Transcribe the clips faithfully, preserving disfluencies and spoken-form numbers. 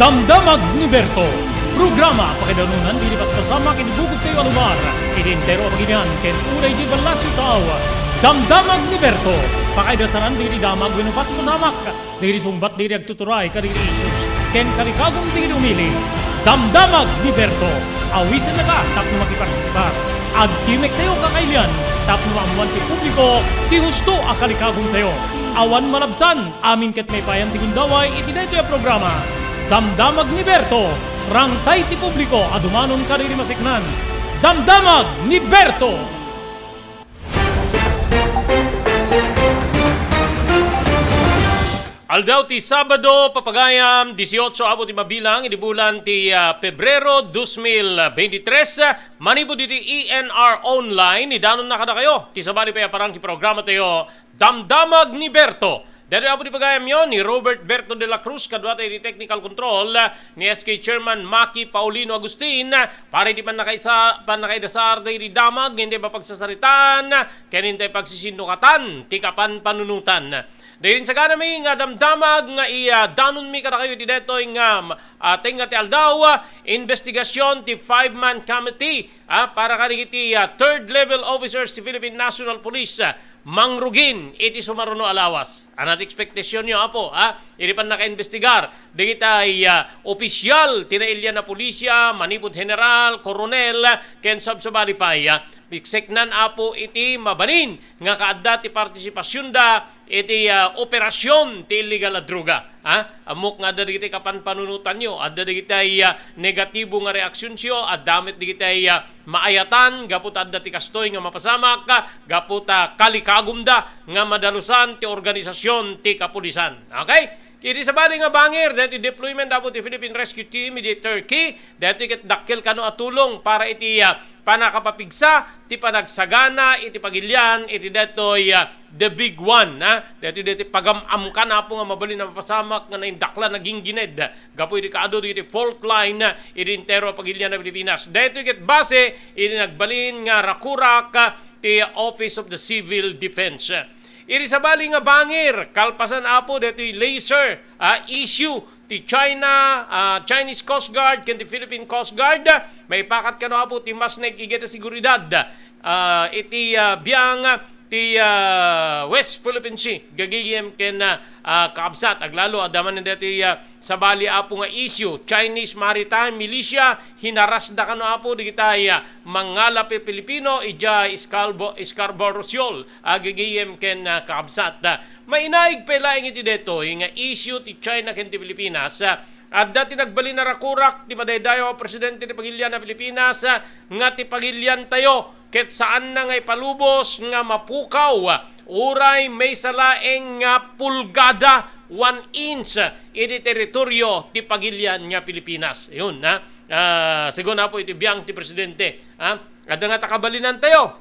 Damdamag ni Berto, programa pakaidanunan dagiti paspasamak iti bugottayo a lugar, iti entero a pagilian ken unay idiay ballasiw taaw. Damdamag ni Berto, pakaidasanan dagiti damag wenno paspasamak, dagiti sungbat dagiti agtuturay kadagiti issues, ken kalikagum dagiti umili. Damdamag ni Berto, awisennaka tapno makipartisipar. Agtimek tayo kakailian tapno maammuan ti publiko ti husto a kalikagumtayo. Awan malabsan, amin ket maipayan ti gundaway iti daytoy a programa. Damdamag ni Berto, rangtay ti publiko a dumanon kadagiti maseknan. Damdamag ni Berto! Aldaw ti Sabado, papagayam, dieciocho apo ti mabilang idi bulan ti, ah, Pebrero dos mil veintitrés, manipud iti E N R Online, idanonna kadakayo ti sabali pay a parang ti programa tayo, Damdamag ni Berto. Daytoy apo ti pagayamyo ni Robert Berto de la Cruz, kaduata iti technical control, ni S K Chairman Maki Paulino Agustin, para iti pannakaisa-, pannakaidasar dagiti damag, intay mapagsasaritaan, ken intay pagsisinnukatan ti kapanpanunotan. Dagiti insaganami nga damdamag nga idanonmi kadakayo iti daytoy nga, ah, tengnga ti aldaw, ah, investigasyon ti five-man committee, ah, para kadagiti, ah, third level officers ti Philippine National Police, ah, mangrugin iti sumaruno a lawas. Ania ti expectationyo, Apo, ah, iti pannakaimbestigar dagitay, ah, opisyal ti nailian a pulisia, manipud general, koronel, ken sabsabali pay, ah, seknan, Apo, iti mabalin nga kaadda ti partisipasionda iti, ah, operasion ti illegal a droga. Ha? Ammok nga adda dagiti kapanpanunotanyo, adda dagiti, ah, negatibo nga reaksionyo, adda met dagiti, ah, maayatan gapu ta adda ti kastoy nga mapasamak, gapu ta kalikagumda nga madalusan ti organisasion ti kapulisan. Okay? Iti sabali nga bangir, daytoy deployment, Apo, ti Philippine Rescue Team iti Turkey, daytoy ket dakkel kano a tulong para iti, ah, pannakapapigsa ti panagsagana iti pagilian iti daytoy, ah, the big one, ha? Daytoy, daytoy pagam-amkan, Apo, nga mabalin a mapasamak nga naindaklan a ginggined gapu iti kaadu dagiti fault line, ah, iti entero a pagilian a Pilipinas. Daytoy ket base iti nagbalin nga rakurak, ah, ti Office of the Civil Defense. Iti sabali nga bangir, kalpasan, Apo, daytoy laser, ah, issue ti China, ah, Chinese Coast Guard ken ti Philippine Coast Guard, maipakat kano, Apo, ti mas nagigida a seguridad, ah, iti, ah, biang ti, ah, West Philippine Sea, gagayem ken, ah, ah, kaabsat. Aglalo, adda man daytoy, ah, sabali, Apo, nga issue, Chinese Maritime Militia, hinarasda kano, Apo, dagitay, ah, mangngalapi Pilipino idiay Scalbo-, Scarborough Shoal, ah, gagayem ken, ah, kaabsat. Ah, mainaig pay laeng iti daytoy nga issue ti China ken ti Pilipinas, ah, adda ti nagbalin a rakurak ti madaydayaw a presidente ti pagilian a Pilipinas, ah, nga ti pagiliantayo ket saanna nga ipalubos nga mapukaw, ah, uray maysa laeng nga pulgada, one inch, ah, iti teritorio ti pagilian nga Pilipinas. Yun, ha? Ah, segun, Apo, iti biang ti presidente, ha? Adda nga ta kabalinantayo.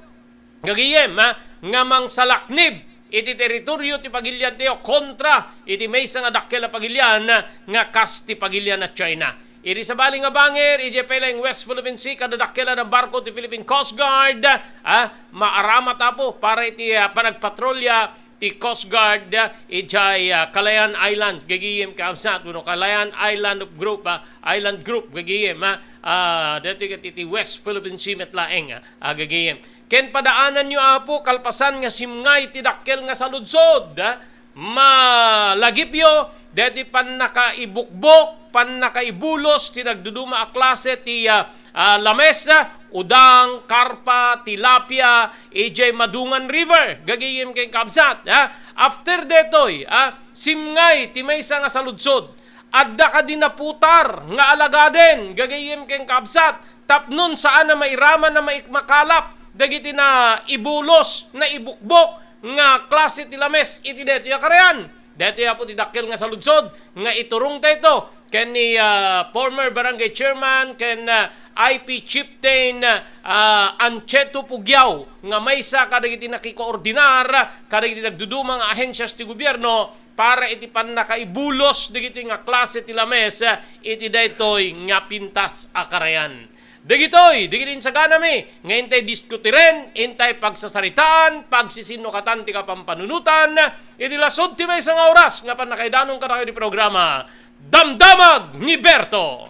Gagayem, ha, nga mangsalaknib iti teritorio ti pagiliantayo kontra iti maysa nga dakkel a pagilian nga kas ti pagilian a China. Iti sabali nga bangir, idiay pay laeng West Philippine Sea, kadadakkelan a barko ti Philippine Coast Guard, ha, maaramat, Apo, para iti, ah, panagpatrolya ti Coast Guard, ah, idiay, ah, Calayan Island, gagayem, kaabsat, wenno Calayan Island of Group, ah, Island Group, gagayem, ha, ah, daytoy ket iti West Philippine Sea met laeng, ah, gagayem. Ken padaananyo, Apo, kalpasan nga simngay ti dakkel nga saludsod, ah, malagipyo daytoy pannakaibukbok, pannakaibulos ti nagduduma a klase ti, ah, ah, lames, ah, udang, karpa, tilapia, idiay Madungan River, gagayem ken kaabsat, ah. After daytoy, ah, simngay ti maysa nga saludsod. Adda kadi naputar nga alagaden, gagayem ken kaabsat, tapnon saan a mairaman a maik-, makalap dagiti naibulos, naibukbok nga klase ti lames iti daytoy a karayan. Daytoy, Apo, ti dakkel nga saludsod nga iturongta ito ken ni, ah, former barangay chairman ken, ah, I P chieftain, ah, Ancheto Pugiao nga maysa kadagiti nakikoordinar kadagiti nagduduma nga ahensias ti gobierno para iti pannakaibulos dagitoy nga klase ti lames, eh, iti daytoy nga pintas a karayan. Dagitoy, dagiti insaganami nga intay diskutiren, intay pagsasaritaan, pagsisinnukatan ti kapampanunotan, iti lasud ti maysa nga oras nga pannakaidanon kadakayo ti programa. Damdamag ni Berto.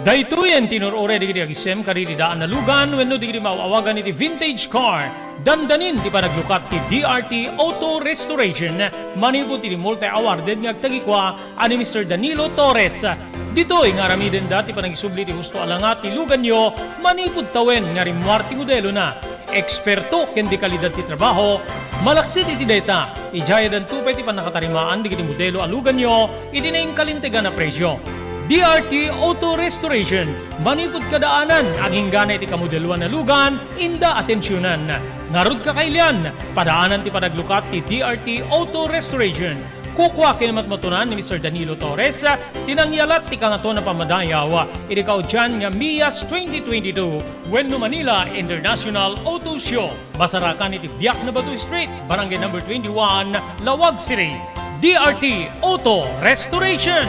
Daytoyen ti inur-uray dagiti agisem kadagiti daan a lugan wenno dagiti maaw-awagan iti vintage car. Dandanin ti panaglukat ti D R T Auto Restoration manipud iti multi-awarded nga agtagikua a ni Mister Danilo Torres. Ditoy nga aramidenda ti panagisubli ti husto a langa ti luganyo manipud tawen nga rimmuar ti modelona. Eksperto ken de kalidad ti trabaho, malaksid iti dayta, idiay addanto pay ti pannakatarimaan dagiti modelo a luganyo iti nainkalintegan a presio. D R T Auto Restoration, manipud kadaanan, agingga iti kamodeloan a lugan, inda atensionan. Ngarud, kakailian, padaanan ti panaglukat ti D R T Auto Restoration. Kukua ken matmatunan ni Mister Danilo Torres ti nangyalat ti Kangatoan a Pammadayaw iti kaudian nga MIAS twenty twenty-two wenno Manila International Auto Show. Masarakan iti Biak na Bato Street, Barangay Number twenty-one, Laoag City. D R T Auto Restoration.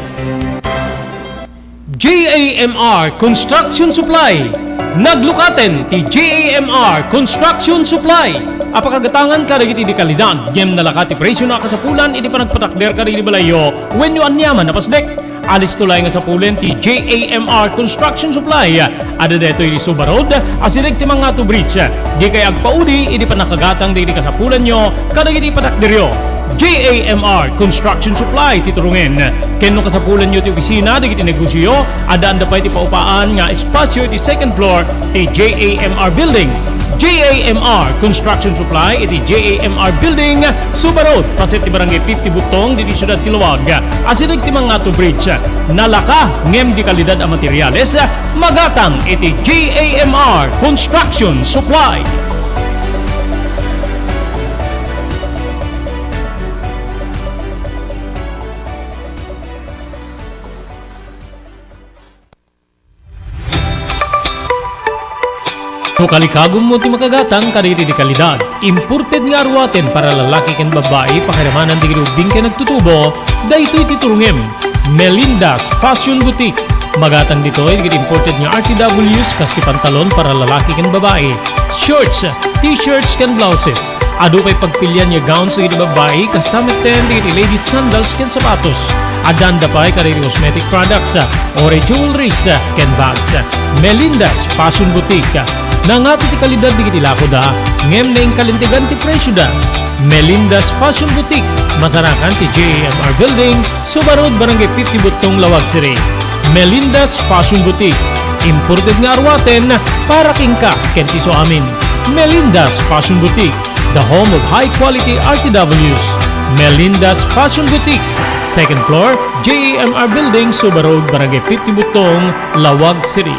J A M R Construction Supply. Naglukaten ti J A M R Construction Supply a pakagatangan kadagiti de kalidad ngem nalaka ti presiona a kasapulan iti panagpatakder kadagiti balayyo wenno aniaman a pasdek. Alisto laeng a sapulen ti J A M R Construction Supply. Adda daytoy iti Suba Road, asideg ti Mangato Bridge. Dikay agpaudi iti pannakagatang dagiti kasapulanyo kadagiti patakderyo. J A M R Construction Supply ti turongen. Ken no kasapulanyo ti opisina dagiti negosioyo, addaanda pay ti paupaan nga espasio iti second floor ti J A M R Building. J A M R Construction Supply iti J A M R Building, Suba Road, paset ti Barangay fifty Butong, ditoy siudad ti Laoag. Asideg ti Mangato Bridge, nalaka ngem de kalidad a materiales, magatang iti J A M R Construction Supply. No kalikagummo ti makagatang kadagiti de kalidad, imported nga aruaten para lalaki ken babbai, pakiramanan dagiti ubbing ken agtutubo, daytoy ti turongem. Melinda's Fashion Boutique. Magatang ditoy dagiti imported nga R T Ws kas ti pantalon para lalaki ken babbai, shorts, t-shirts ken blouses. Adu pay pagpilian nga gowns dagiti babbai, kasta metten dagiti ladies sandals ken sapatos. Addaanda pay kadagiti cosmetic products, uray jewelries, ken bags. Melinda's Fashion Boutique. Nangato ti kalidad dagiti lakoda, ngem nainkalintegan ti presioda. Melinda's Fashion Boutique, masarakan ti J A M R Building, Suba Road, Barangay fifty Butong, Laoag City. Melinda's Fashion Boutique. Imported nga aruaten para kenka ken ti isuamin. Melinda's Fashion Boutique, the home of high quality R T Ws. Melinda's Fashion Boutique, second floor, J A M R Building, Suba Road, Barangay fifty Butong, Laoag City.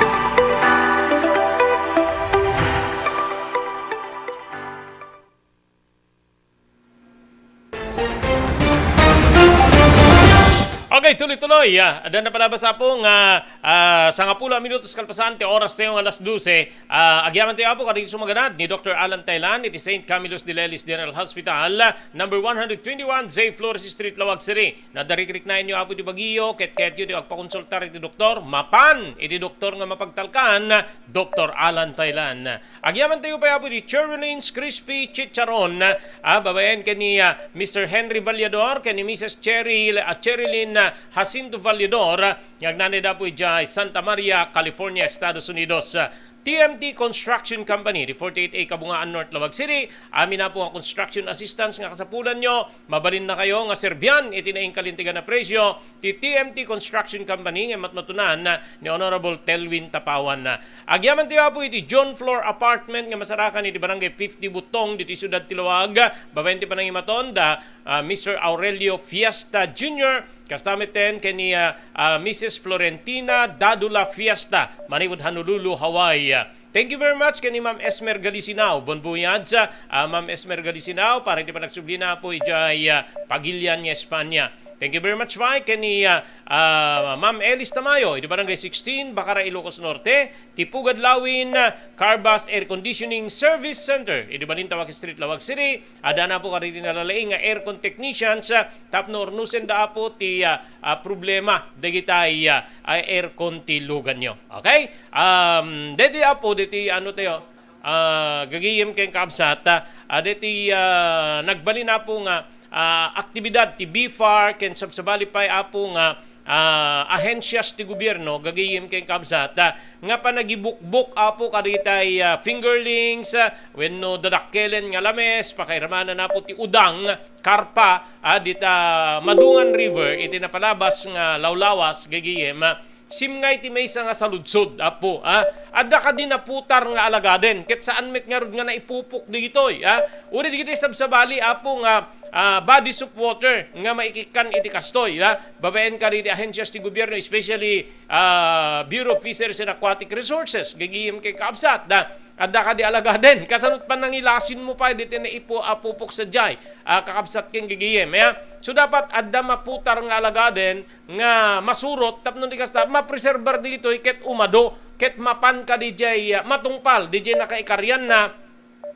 Okay, tuloy-tuloy. Ah, adda na palabas, Apo, nga, ah, sangapulo a minutos kalpasan ti oras tayo nga alas dose. Ah, agyaman tayo, Apo, kadagiti sumaganad ni Doktor Alan Taylan iti Saint Camillus de Lelis General Hospital, number one hundred twenty-one, J Flores Street, Laoag City. Nadarikriknaenyo, Apo, ti bagiyo, ket kayatyo ti agpakonsultar iti doktor. Mapan iti doktor nga mapagtalkan, Doktor Alan Taylan. Agyaman tayo pay, Apo, iti Cherry Lane's Crispy Chicharon, ah, babaen ken ni, ah, Mister Henry Vallador, ken ni Missus Cherry, ah, Cherry Lynn, ah, Jacinto Vallador, ah, nga agnanaed, Apo, idiay Santa Maria, California, Estados Unidos. Ah, T M T Construction Company, di forty-eight A Kabungaan North, Laoag City. Amin, Apo, nga construction assistance nga kasapulanyo, mabalin na kayo nga serbian iti nainkalintegan a presyo ti T M T Construction Company nga matmatunan ni Honorable Telwin Tapawan. Agyaman tayo, Apo, iti John Floor Apartment nga masarakan iti Barangay fifty Butong, ditoy siudad ti Laoag. Babaen ti panangimaton da, ah, Mister Aurelio Fiesta Junior, kasta metten ken ni, ah, ah, Missus Florentina Dadula Fiesta, manipud Honolulu, Hawaii. Thank you very much ken ni Ma'am Esmer Galisinao. Bon voyage, ah, Ma'am Esmer Galisinao, para iti panagsublina, Apo, idiay, ah, Pagilian nga Espanya. Thank you very much, Mike, ken ni, ah, ah, Ma'am Elis Tamayo, iti Barangay sixteen, Bacara, Ilocos Norte, ti Pugad Lawin, ah, Carbas Air Conditioning Service Center, iti Balintawak Street, Laoag City. Adda na, Apo, kadagiti nalalaing nga aircon technicians, ah, tapno urnosenda, Apo, ti, ah, ah, problema dagiti, ah, ah, aircon ti luganyo. Okay? Um, deti, Apo, deti, ano tayo? ah, gagayem ken kakabsat, ah, ah, deti, ah, nagbalin, Apo, nga, ah, aktibidad ti BFAR ken sabsabali pay, Apo, nga, ah, ahensias ti gobierno, gagayem ken kakabsat, ah, nga panagibukbok, Apo, kadagitay, ah, fingerlings, ah, wenno dadakkelen nga lames, pakairamanan, Apo, ti udang, karpa, ah, dita Madungan River, iti napalabas nga lawlawas, gagayem, ah, simngay ti maysa nga saludsod, Apo, ah. Adda kadi naputar nga alagaden, ket saan met ngarud nga naipupok digitoy, ah. Uray digitoy sabsabali, Apo, nga, ah, bodies of water nga maikikkan iti kastoy, ah. Babaen kadi ti ahensias ti gobierno, especially, ah, Bureau of Fisheries and Aquatic Resources, gagayem ken kakabsat, ah. Adda kadi alagaden, kasano panangilasin mo pay ditoy naipu-, apupok sadiay, ah, kakabsat ken gagayem, ah. So, dapat adda maputar nga alagaden, nga masurot tapno di kasta mapreserbar digitoy ket umado ket mapan kadi jay, ah, matungpal di jay nakaikarianna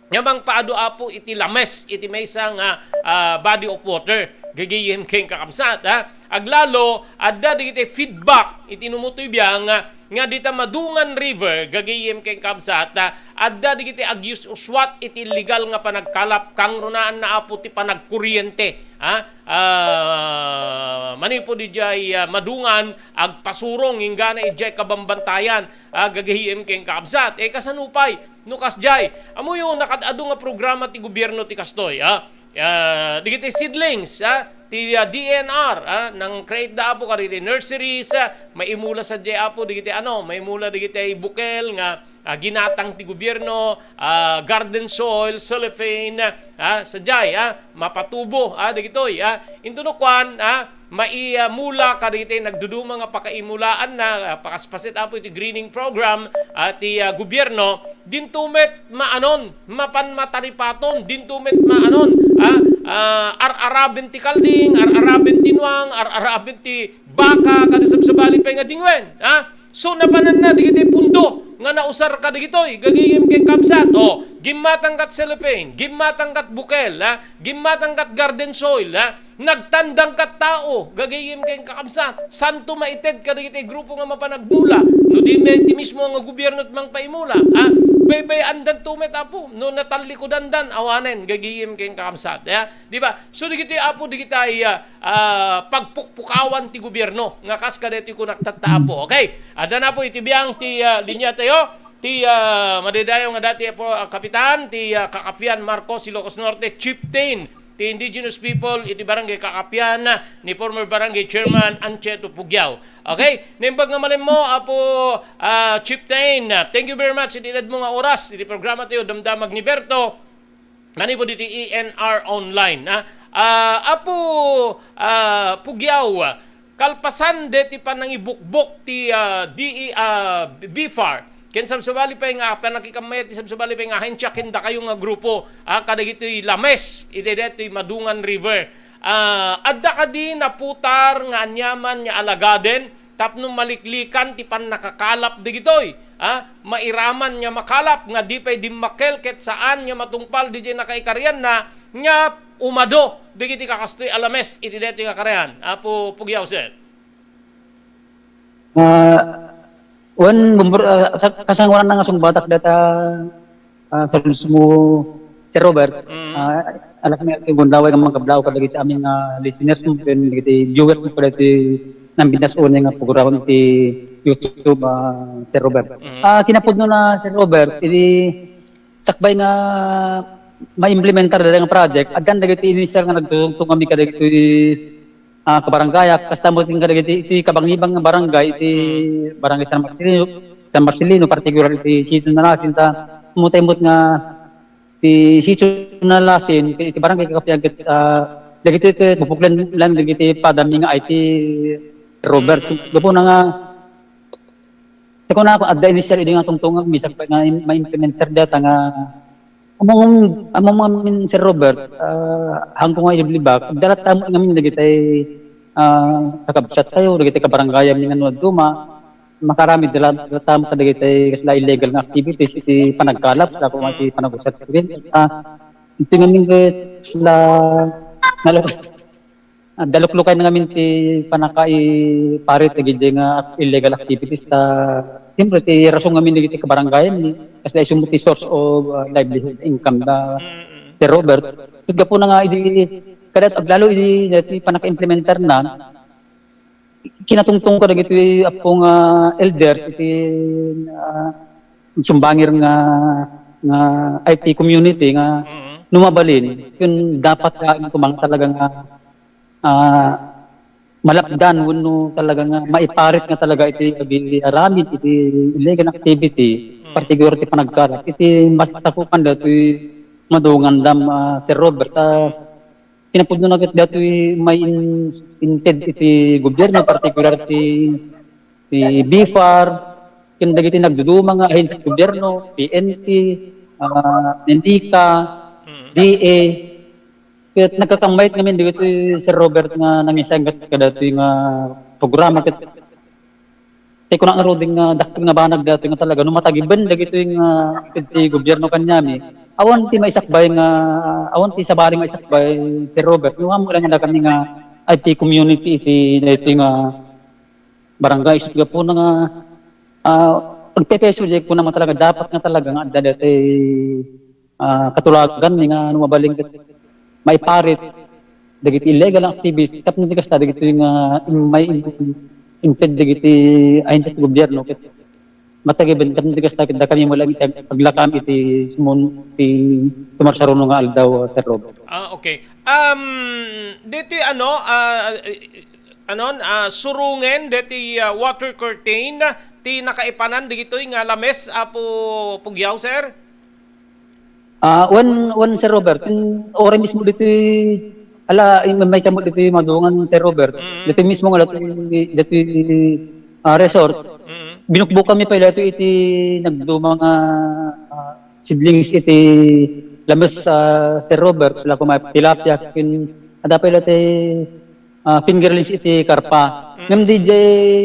nga mangpaadu, Apo, iti lames iti maysa nga, ah, body of water. Gagayem ken kakabsat, ha? Aglalo, adda digiti feedback iti numutoy biang, ah, nga dita Madungan River, gagayem ken kakabsat, ah, adda digiti agyus-uswat iti illegal nga panagkalap, kangrunaanna, Apo, ti panagkuriente, ha? Ah, manipud idiay, ah, Madungan, agpasurong inggana idiay kabambantayan, ah, gagayem ken kakabsat. Eh, kasano pay no kasdiay? Ammoyo, nakad-adu nga programa ti gobierno ti kastoy, ah. Ah, digiti seedlings, ah, ti, ah, D N R, ah, nang-create da, Apo, kadagiti nurseries, ah, maimula sadiay, Apo, digiti ano, maimula digiti bukel nga ah, ginatang ti gobierno, ah, garden soil, cellophane, ah, sadiay, ah, mapatubo, ah, dagitoy, ah, intono kuan, ah, mai-, ah, mula kadagiti nagduduma nga pakaimulaanna, ah, pakaspaset, Apo, iti greening program, ah, ti, ah, gobierno, dinto met maanon, mapan mataripaton, dinto met maanon, ah, ah, ar-araben ti kalding, ar-araben ti nuang, ar-araben ti baka, kada sabsabali pay nga dingwen, ah. So, napananna dagiti pundo nga nausar kadagitoy, gagayem ken kabsat. O, gimmatang kat cellophane, gimmatang kat bukel, ha? Gimmatang kat garden soil, ha? Nagtandang kat tao, gagayem ken kakabsat. Santo maited kadagiti grupo nga mapanagmula. No di met ti mismo nga gobierno ti mangpaimula, ha? Baybay-andanto met, Apo. No natallikudandan, awanen, gagayem ken kakabsat, ha? Di ba? So, dagitoy, Apo, dagitay, ah, ah, pagpukpukawan ti gobierno nga kas kadaytoy kunak tatta, Apo. Okay. Adda na, Apo, iti biang ti, ah, linia tayo. Ti, ah, madaydayaw nga dati, Apo, ah, kapitan ti, ah, Kakapian Marcos, Ilocos Norte, chieftain ti indigenous people iti Barangay Kakapian, ah, ni former Barangay Chairman Ancheto Pugiao. Okay? Naimbag nga malimmo, Apo, ah, Chieftain. Thank you very much iti edmo nga oras iti programa tayo, Damdamag ni Berto. Manipud iti E N R Online, ah. Ah, Apo, ah, Pugiao, kalpasan deti panangibukbok ti, ah, D E, ah, BFAR, ken sabsabali pay nga panakikammay ti sabsabali pay nga ahensia ken dakayo nga grupo, ah, kadagitoy lames iti detoy Madungan River. Ah, adda kadi naputar nga aniaman nga alagaden tapno maliklikan ti pannakakalap dagitoy, ah, mairaman nga makalap nga di pay dimmakkel ket saan nga matungpal didiay nakaikarianna nga umado dagiti kakastoy a lames iti daytoy nga karian. Apo Pugiao, sir. Ah, wen, bumbur-, ah, ka-, kasangwanan nga sungbatak data, ah, sa mismo Sir Robert, Mm. ah, alas nga ti gundaway nga mangkablaw kadagiti amin nga listeners mo, ken dagiti viewer mo kadagiti nang Bindas Une nga program ti YouTube, ah, Sir Robert. Mm. Ah, kinapudno na, Sir Robert, idi sakbay nga maimplementar dayta nga project, addan dagiti initial nga nagtutungtong kami kadagiti, ah, kabarangay, kasta mo kadagiti iti kabangibang nga barangay, iti Mm. Barangay San Marcelino, San Marcelino, particular iti Sitio Nalasin, ta, mutay-mut nga ti Sitio Nalasin, iti Barangay Kakapian, ket, ah, dagitoy ket mapuklan lang dagiti padami nga I T, Robert. So, Mm. gapu na nga, ti kunana, adda initial idi nga tungtungam, misak nga im-, ma-implementer data nga, among, among amin, Sir Robert, ah, hangko nga ibliblibak, dalat tamo ngamin dagitay, ah, kakabsat tayo, dagitay kabarangay amin nga nuaduma, makaramid dala, dala tamo kadagitay kasla illegal nga activities, iti panagkalap, sa kung Mm. iti panag-usat. Ah, iti ngamin ket kasla, nalo-, Ah, daluklukan ngamin ti pannakaiparit dagiti nga illegal activities ta, siyempre, ti rason ngamin dagiti kabarangayan, Kasta isu met ti source of, ah, livelihood, income da, Mm-mm. Sir Robert. Ket gapuna nga idi, kada aglalo idi dati pannakaimplementarna, kinatungtong kadagiti appo nga elders iti, ah, sumbangir nga, nga I T community nga Mm-mm. no mabalin, ken dapat nga kumang talaga nga, ah, malapdan wenno talaga nga maiparit nga talaga iti aramid iti illegal activity, Mm. particular ti panagkalap. Iti masakupan datoy madungandam, ah, Sir Robert, ah, kinapudno na ket datoy may in-, inted iti gobierno, particular ti, ti BFAR, ken dagiti nagduduma nga ahensya ti gobierno, P N P, ah, NECA, Mm. D A. Ket nagkakammayat ngamin dagitoy, Sir Robert, nga nangisayang ket kadatoy nga programa ket ti kuna ngaruden nga dakkel nga banag datoy nga talaga no matagiben dagitoy nga ited ti gobierno kaniami, awan ti maisakbay nga, awan ti sabali nga isakbay, Sir Robert, no ammo lang nga kami nga I T community iti daytoy nga barangay. Isut' gapuna nga, ah, agpepeso diay kuna nga talaga dapat nga talaga nga adda daytoy, ah, katulagan ni nga no mabalin ket maiparit dagiti illegal activities tapno ti kasta dagiti nga in-, may in-, inted dagiti ahensya ti gobierno ket matagiben tapno ti kasta ket dakami mo lang iti ag-, aglakam iti sumon-, ti sumarsaruno nga aldaw, Sir Robert. Ah, okay. Um, dito ano, ah, anon, ah, surungen deti, ah, water curtain ti nakaipanan dagitoy nga lames, Apo Pugiaw, sir? Ah, wen, wen, Sir Robert, ken uray mismo ditoy, ala, im-, may kamot ditoy madungan, Sir Robert. Mm. Ditoy mismo nga ditoy, ditoy, ah, resort. Mm. Binukbok kami pay ditoy iti nagduma nga, ah, seedlings iti lames, ah, Sir Robert, sila kuma tilapia, ken adda pay ditoy ah, fingerlings iti karpa. Mm. Ngem D J,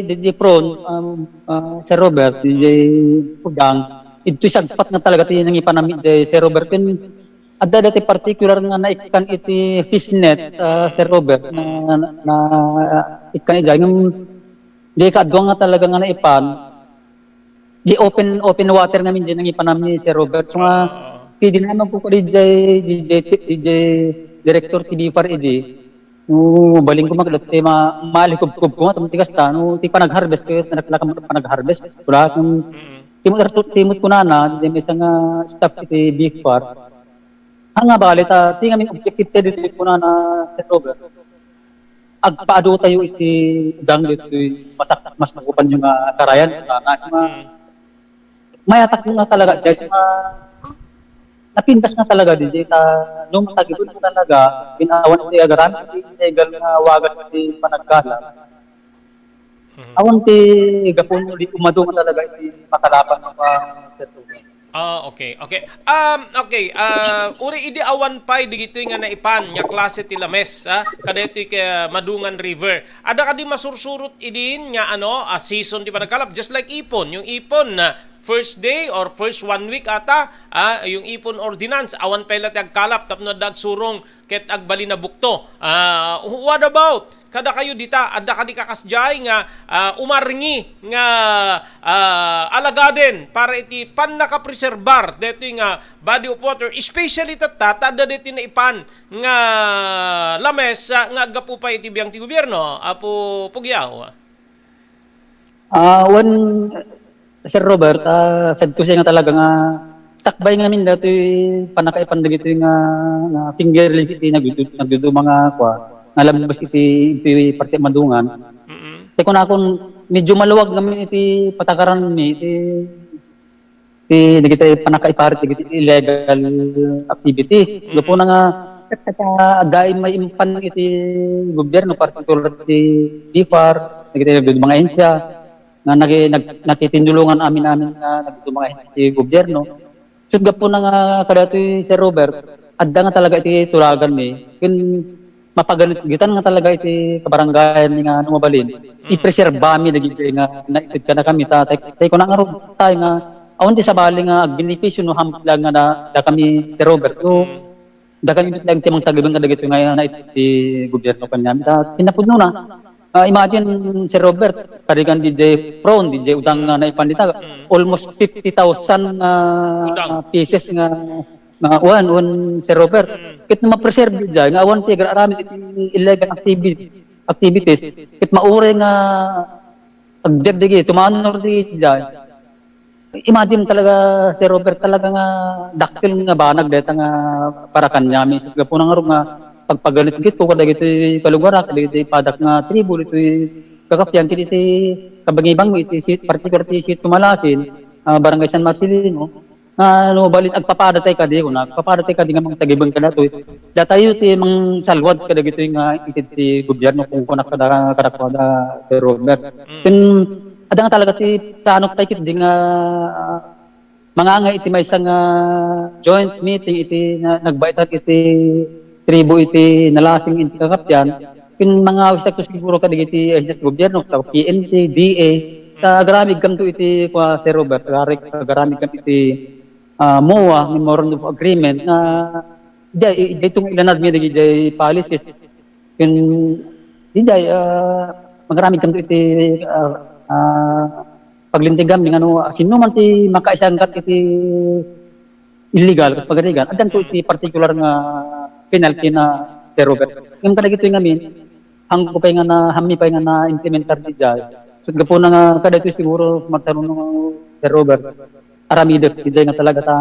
D J Pron, um, ah, Sir Robert, D J Pugang, iti sagpat nga talaga ti nangipanami jay Sir Robert. Ken adda dati particular nga naikkan iti fishnet, ah, Sir Robert, na, na, na ikkan ijay. Ngem jay kaadua nga talaga nga naipan, di open, open water ngamin di nangipanami, Sir Robert. So nga, Oo. ti dinamag ko kadi jay, di, di, di, di, Director T V four idi. No, balin ko makadati ma-, malikubkob ko nga, tapno ti kasta, no, ti panag-harvest ko, naglaklak mo panag-harvest. Wala kang, Mm. timot, timot ko nana, di may isang, ah, staff iti B F R. Haan nga bale ta, ti ngamin objective tayo dito, kunana, Sir Robert. Agpaadu tayo iti gang ditoy masak-, masakupan nga karayan, kunana, isuna, Mm. mayatak nga talaga, guys, ma-, napintas nga talaga, D J, ta, no matagiben nga talaga, binawan iti agaramid iti illegal nga wagas iti panagkala. Mhm. Awan ti gapu no di umadu nga talaga iti makalapan nga pa-, Ah, okay. Okay. Um, okay. Ah, uri idi awan pay digitoy nga naipan nga klase ti lames, ah, kadaytoy ka Madungan River. Adda kadi masursurot idin nga ano, ah, season ti panagkalap, just like ipon, yung ipon na first day or first one week ata, ah, yung ipon ordinance, awan pay la ti agkalap tapno adda agsurong ket agbalin a bukto. Ah, what about kadakayo dita? Adda kadi kakasdiay nga, ah, umarngi nga, ah, alagaden para iti pannakapreserbar daytoy nga body of water, especially tatta, ta adda daytoy naipan nga lames, ah, nga aggapu pay iti biang ti gobierno, Apo Pugiaw? Ah, wen, Sir Robert, ah, saad ko siya nga talaga nga sakbay ngamin datoy pannakaipan dagitoy nga, nga fingerlings iti nagdudu-, nagduduma nga kua, nga lames iti, iti parte Madungan. Mm. Ti kunakon, medyo maluag ngamin iti patakaranmi, iti, iti dagiti pannakaiparit dagiti illegal activities. Mm. Gapuna nga, adda may impan iti gobierno, particular ti B F R, dagiti nagduduma nga ahensya, nga nagi-, nag-, nakitindulongan amin-amin nga nagduduma nga ahensya ti gobierno. Ket gapuna nga kadatoy, Sir Robert, adda nga talaga iti tulaganmi, ken mapaganetgetan nga talaga iti kabarangayan nga no mabalin, Mm. ipreserbami dagiti nga naited kadakami ta, tay, tay kuna ngarud tay nga awan ti sabali nga agbenepisio no hampit lang nga da, dakami, Sir Robert. No, Mm. dakami met lang ti mangtagiben kadagitoy nga naited ti gobierno kaniami ta, kinapudnona, Ah, imagine, Sir Robert, karigan D J Pron, D J Udang nga naipan dita, Mm. almost fifty thousand, ah, Udang. pieces nga, nga, wan, wan, Sir Robert. Mm. Ket ma-preserve diay, nga awan ti agar-aramid iti illegal activities, activities. Ket mauray nga agbiag digi, tumanor digi diay. Imagine talaga, Sir Robert, talaga nga dakkel nga banag dayta nga para kaniami. Sa gapuna ngarud nga pagpaganit gito kadagiti kalugaran, kadagiti padak nga tribo, ditoy kakapian, ket iti kabangi-bangi, iti si-, particular ti Sitio Malasin, ah, Barangay San Marcelino, nga no balin agpapadatay kadi, kuna, agpapadatay kadi nga mangtagiben kadatoy. Datayo ti mangsalwad kadagitoy nga ited ti gobyerno, kung kunak kada, kadakuada, Sir Robert. Mm. Ken adda nga talaga ti plano pay ketdi nga mangangay iti maysa nga joint meeting iti na, nagbaetan iti tribo iti Nalasing iti kakapian, ken mangawisakto siguro kadagiti ahensya ti gobyerno, ta P N P, D A, ta agaramidkanto iti, kua, Sir Robert, agari-, agaramidkan iti, ah, MOA, Memorandum of Agreement, nga diay, i-, daytoy nga ilanadmi dagiti policies. Ken, diay, ah, magaramidkanto iti, ah, ah, paglinteganmi nga no, ah, sino man ti makaisangkat iti illegal ket pagarigan, addanto iti particular nga penalty na, Sir Robert. Ngem kadagitoy ngamin, haanko pay nga na, haanmi pay nga naimplementar diay. So, gapuna nga kadagitoy siguro, Marcelo, Sir Robert, aramidek diay nga talaga ta,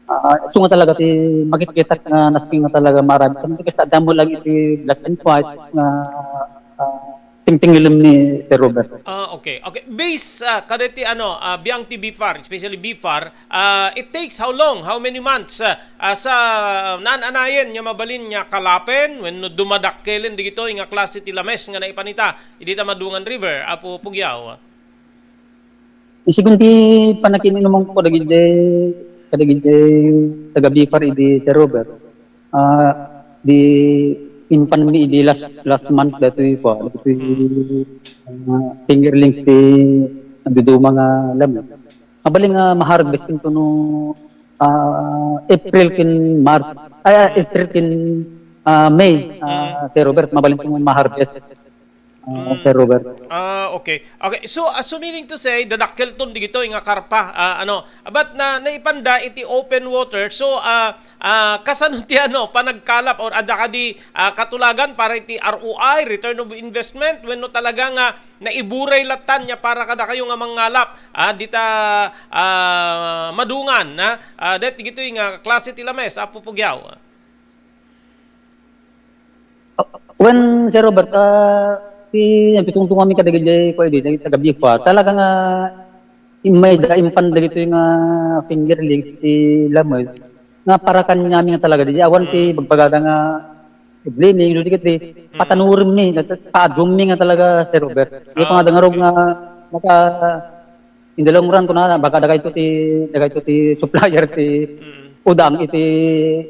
ah, isu nga talaga ti makitkitak nga nasken nga talaga maaramid. Kasta adda met lang iti black and white nga, ah, tingtingilem ni Sir Robert. Ah, okay. Okay. Based, ah, kadagiti, ano, ah, biang ti BFAR, especially BFAR, ah, it takes how long, how many months, ah, ah, sa naan-anayen nga mabalin nga kalapen wenno dumadakkelen dagitoy nga klase ti lames nga naipan ita idi ta Madungan River, Apo Pugiaw? Sigun ti panakin-inumanko kadagiti, kadagiti taga-BFAR idi, Sir Robert. Ah, di impanmi idi last, last month datoy, kua, datoy, ah, fingerlings ti nagduduma nga lames. Mabalin nga ma-harvest ken no, ah, April ken March. Ay, ah, April ken, ah, May, ah, Sir Robert, mabalin ken ma-harvest. Ah, Sir Robert. Ah, okay. Okay. So, ah, so meaning to say, dadakkelton digitoy nga karpa, ah, ano, but na, naipanda iti open water. So, ah, ah, kasano ti, ano, panagkalap or adda kadi, ah, katulagan para iti R O I, return of investment, wenno talaga nga naiburay lattan nga para kadakayo nga mangngalap, ah, dita, ah, Madungan, ah, ah, daytoy nga klase ti lames, Apo Pugiaw? Wen, Sir Robert, ah, ti nagtutungtong kami kadagiti, kuan, idi, dagiti taga-BFAR. Talaga nga, immay da, impan dagitoy nga fingerlings ti lames, nga para kaniami nga talaga, di awan ti bagbagada nga problema, no, di ket di, patanurenmi, paadummi nga talaga, Sir Robert. Di pa nga dangarog nga, maka, in the long run, kunana, baka dagayto ti, dagayto ti supplier ti udang iti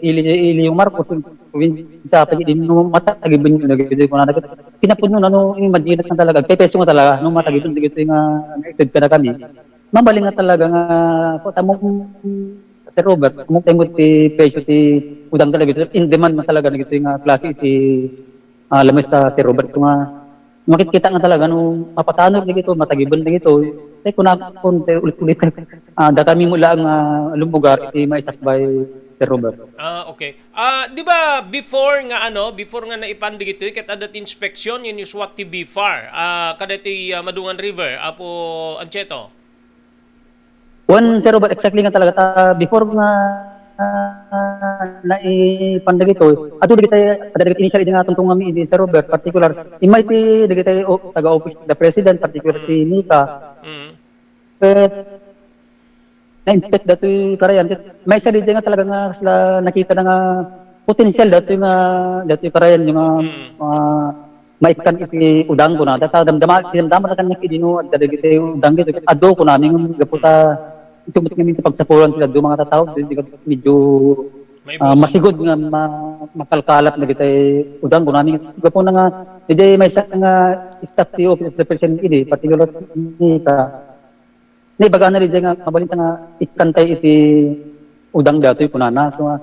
ili, ili yung Marcos, probinsya, pag-, di mo matagiben yun, dagayto, kunana, kinapudno, ano, imagine nga talaga, pepeso nga talaga, no, matagiben, dagayto nga, nga-extend ka na kami. Mabalin nga talaga nga, kung tamo, Sir Robert, kung tamo ti presyo ti udang talaga, in demand na talaga, dagayto nga klase iti ah, lames ta, Sir Robert, nga makitkita nga talaga no mapatanor dagito, matagiben dagito. Tay kuna, kun tay ulit-ulit, ah, dakami met laeng, ah, lumlugar iti maisakbay, Sir Robert. Ah, okay. Ah, di ba before nga, ano, before nga naipan dagitoy, ket adda ti inspeksyon, yun yung swat ti BFAR, ah, kadaytoy, ah, Madungan River, Apo Ancheto? Wen, Sir Robert, exactly nga talaga. Ta, before nga, ah, naipan dagitoy, adu dagiti, adda dagiti initial idi nga tungtungam idi, Sir Robert, particular. Immay ti dagiti o-, taga-office the President, particular ti Nika. Mm. Ket na-inspect datoy karayan. Ket maysa diay nga talaga nga kasla nakita na nga potensial datoy nga, datoy karayan nga, ah, maikkan iti udang, kuna. Data damdama, damdama na kaniak idi no adda dagiti udang dito. Ket adu, kunami, ngem gapu ta isu met ngamin ti pagsapulan ti dadduma nga tattao, di, di, medyo, ah, masigud nga ma-, makalkalap dagiti udang, kunami. Gapu na nga, diay maysa nga staff ti Office of the President idi, particular ni ka, naibagana diay nga mabalin sa nga ikkantay iti udang datoy, kunana. So, ah,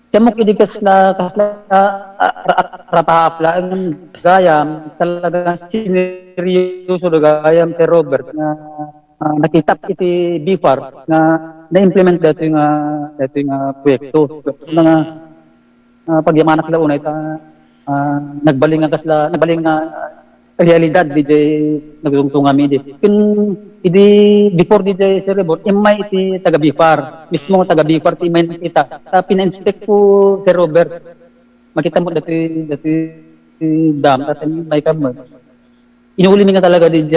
Simmok idi kasla, kasla, ah, ra-, rataap laeng gayam, talagang sineryoso da gayam, Sir Robert, nga, ah, nakitak iti BFAR nga na-implement daytoy nga, daytoy nga proyekto. Nga, ah, pagyamanak la unay ta, ah, nagbalin nga kasla, nagbalin nga, ah, realidad diay nagtungtungam idi. Ken idi before diay, Sir Rebor, immay iti taga BFAR, mismo taga BFAR ti immay nakita. Ta pina-inspect ko, Sir Robert. Makita mo dati, dati dam, dati may kamo. Inuli mi nga talaga diay,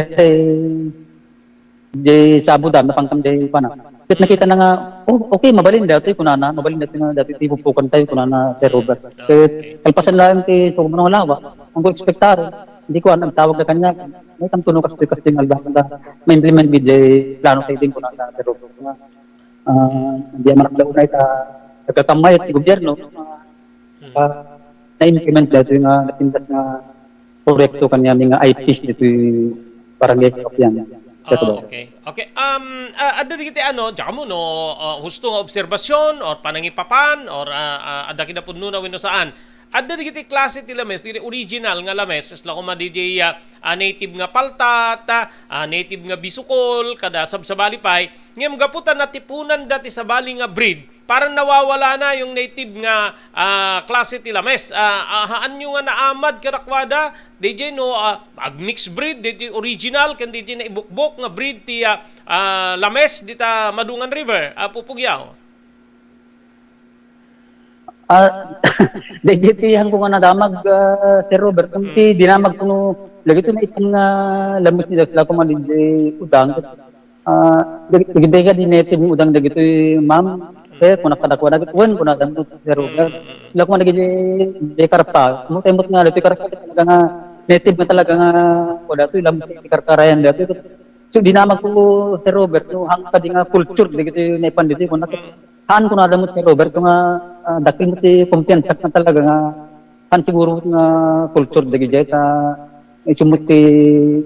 diay Sabo Dam, napangtam diay pana. Ket nakita na nga, "Oh, okay, mabalin dati," kunana, "mabalin dati nga dati ti pupukan tayo," kunana, Sir Robert. Ket kalpasan laeng ti sumo nga lawa, ang ko ekspektaro, hindi ko nagtawag na kanya, "May kam tuno kastoy, kastoy nga aldaw nga ma-implement mi diay plano tayo din," kunana, Sir Robert. Ah, diay manakda unay ta nagkakamay ti gobyerno, ah, na-implement daytoy nga napintas nga proyekto kaniami nga I Ps ditoy Barangay Kapian. Ah, okay. Okay. Um, ah, adda digiti ano, diak ammo no, ah, husto nga obserbasyon or panangipapan or, ah, ah, adda kinapudnona wenno saan. Adda digiti klase ti lames, digiti original nga lames, isla koma diay, ah, ah, native nga paltat, ah, native nga bisukol, kada sabsabali pay. Ngem gapu ta natipunan da ti sabali nga breed, parang nawawala na yung native nga, ah, klase ti lames. Ah, ah, haanyo nga naamad kadakuada, diay no, ah, ag-mix breed, diay original, ken diay naibukbok nga breed ti, ah, ah, lames dita Madungan River, Apo Pugyaw. Ah, diay ti haanko nga nadamag, ah, Sir Robert, ti dinamag ko no, lagi to na itan nga lames ni Dasla ko man diay udang. Ah, dagi-, dagiti kadi native nga udang dagitoy, ma'am, sir, kunak kadakuada, wen, kuna damno, Sir Robert. Sila kuma dagiti, di karpa. Mo, temot nga, dati karpa, talaga nga, native nga talaga nga, wala to, ilang karkarayan dati. So, dinamag ko, Sir Robert, no, hang kadi nga culture, dagiti naipan diti, kuna, haan ko nadamot, Sir Robert, so nga, ah, dakkel mo ti kumpiyansa nga talaga nga, han siguro nga culture, dagiti, ta, isu met ti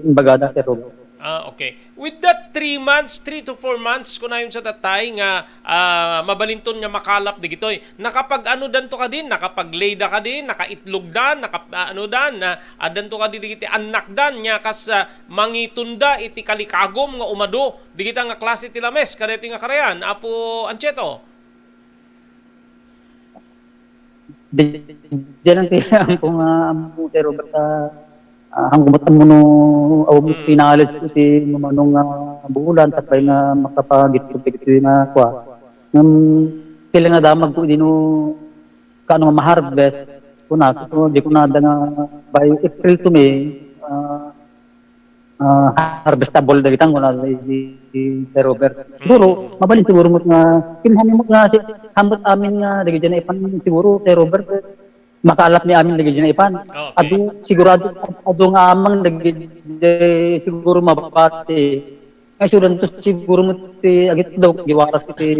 imbagada, Sir Robert. Ah, okay. With that three months, three to four months, kunayon sa tatay nga, ah, mabalinton nga makalap digitoy. Nakapag-ano danto kadin? Nakapag-lay da kadin? Nakaitlog da? Naka, ah, ano da? Na, ah, danto kadi digiti annak dan nga kas, ah, mangitunda iti kalikagum nga umado digita nga klase ti lames kadaytoy nga karayan, Apo Anchieto? Di, diyan ang kaya ang kung, ah, ang kung Sir Robert, ah, ah, ang kumot mo no, aw mo pinalad iti mamano nga bulan, sakbay nga makapagitput iti nga kwa. Ngem, kailan nga damag ko dino, kaano nga ma-harvest, kuna, so, di ko na da nga by April to May, ah, ah, harvestable dagiti kuna di, di, di Sir Robert. Siguro, mabalin siguro mo nga, kinahanglan mo nga si, hambot amin nga, dagiti naipan siguro, Sir Robert, makaalap ni amin dagiti naipan. Okay. Adu, sigurado, adu nga amang dagiti siguro mabati. Nga isudan to siguro mo ti, agit daw, giwaras iti,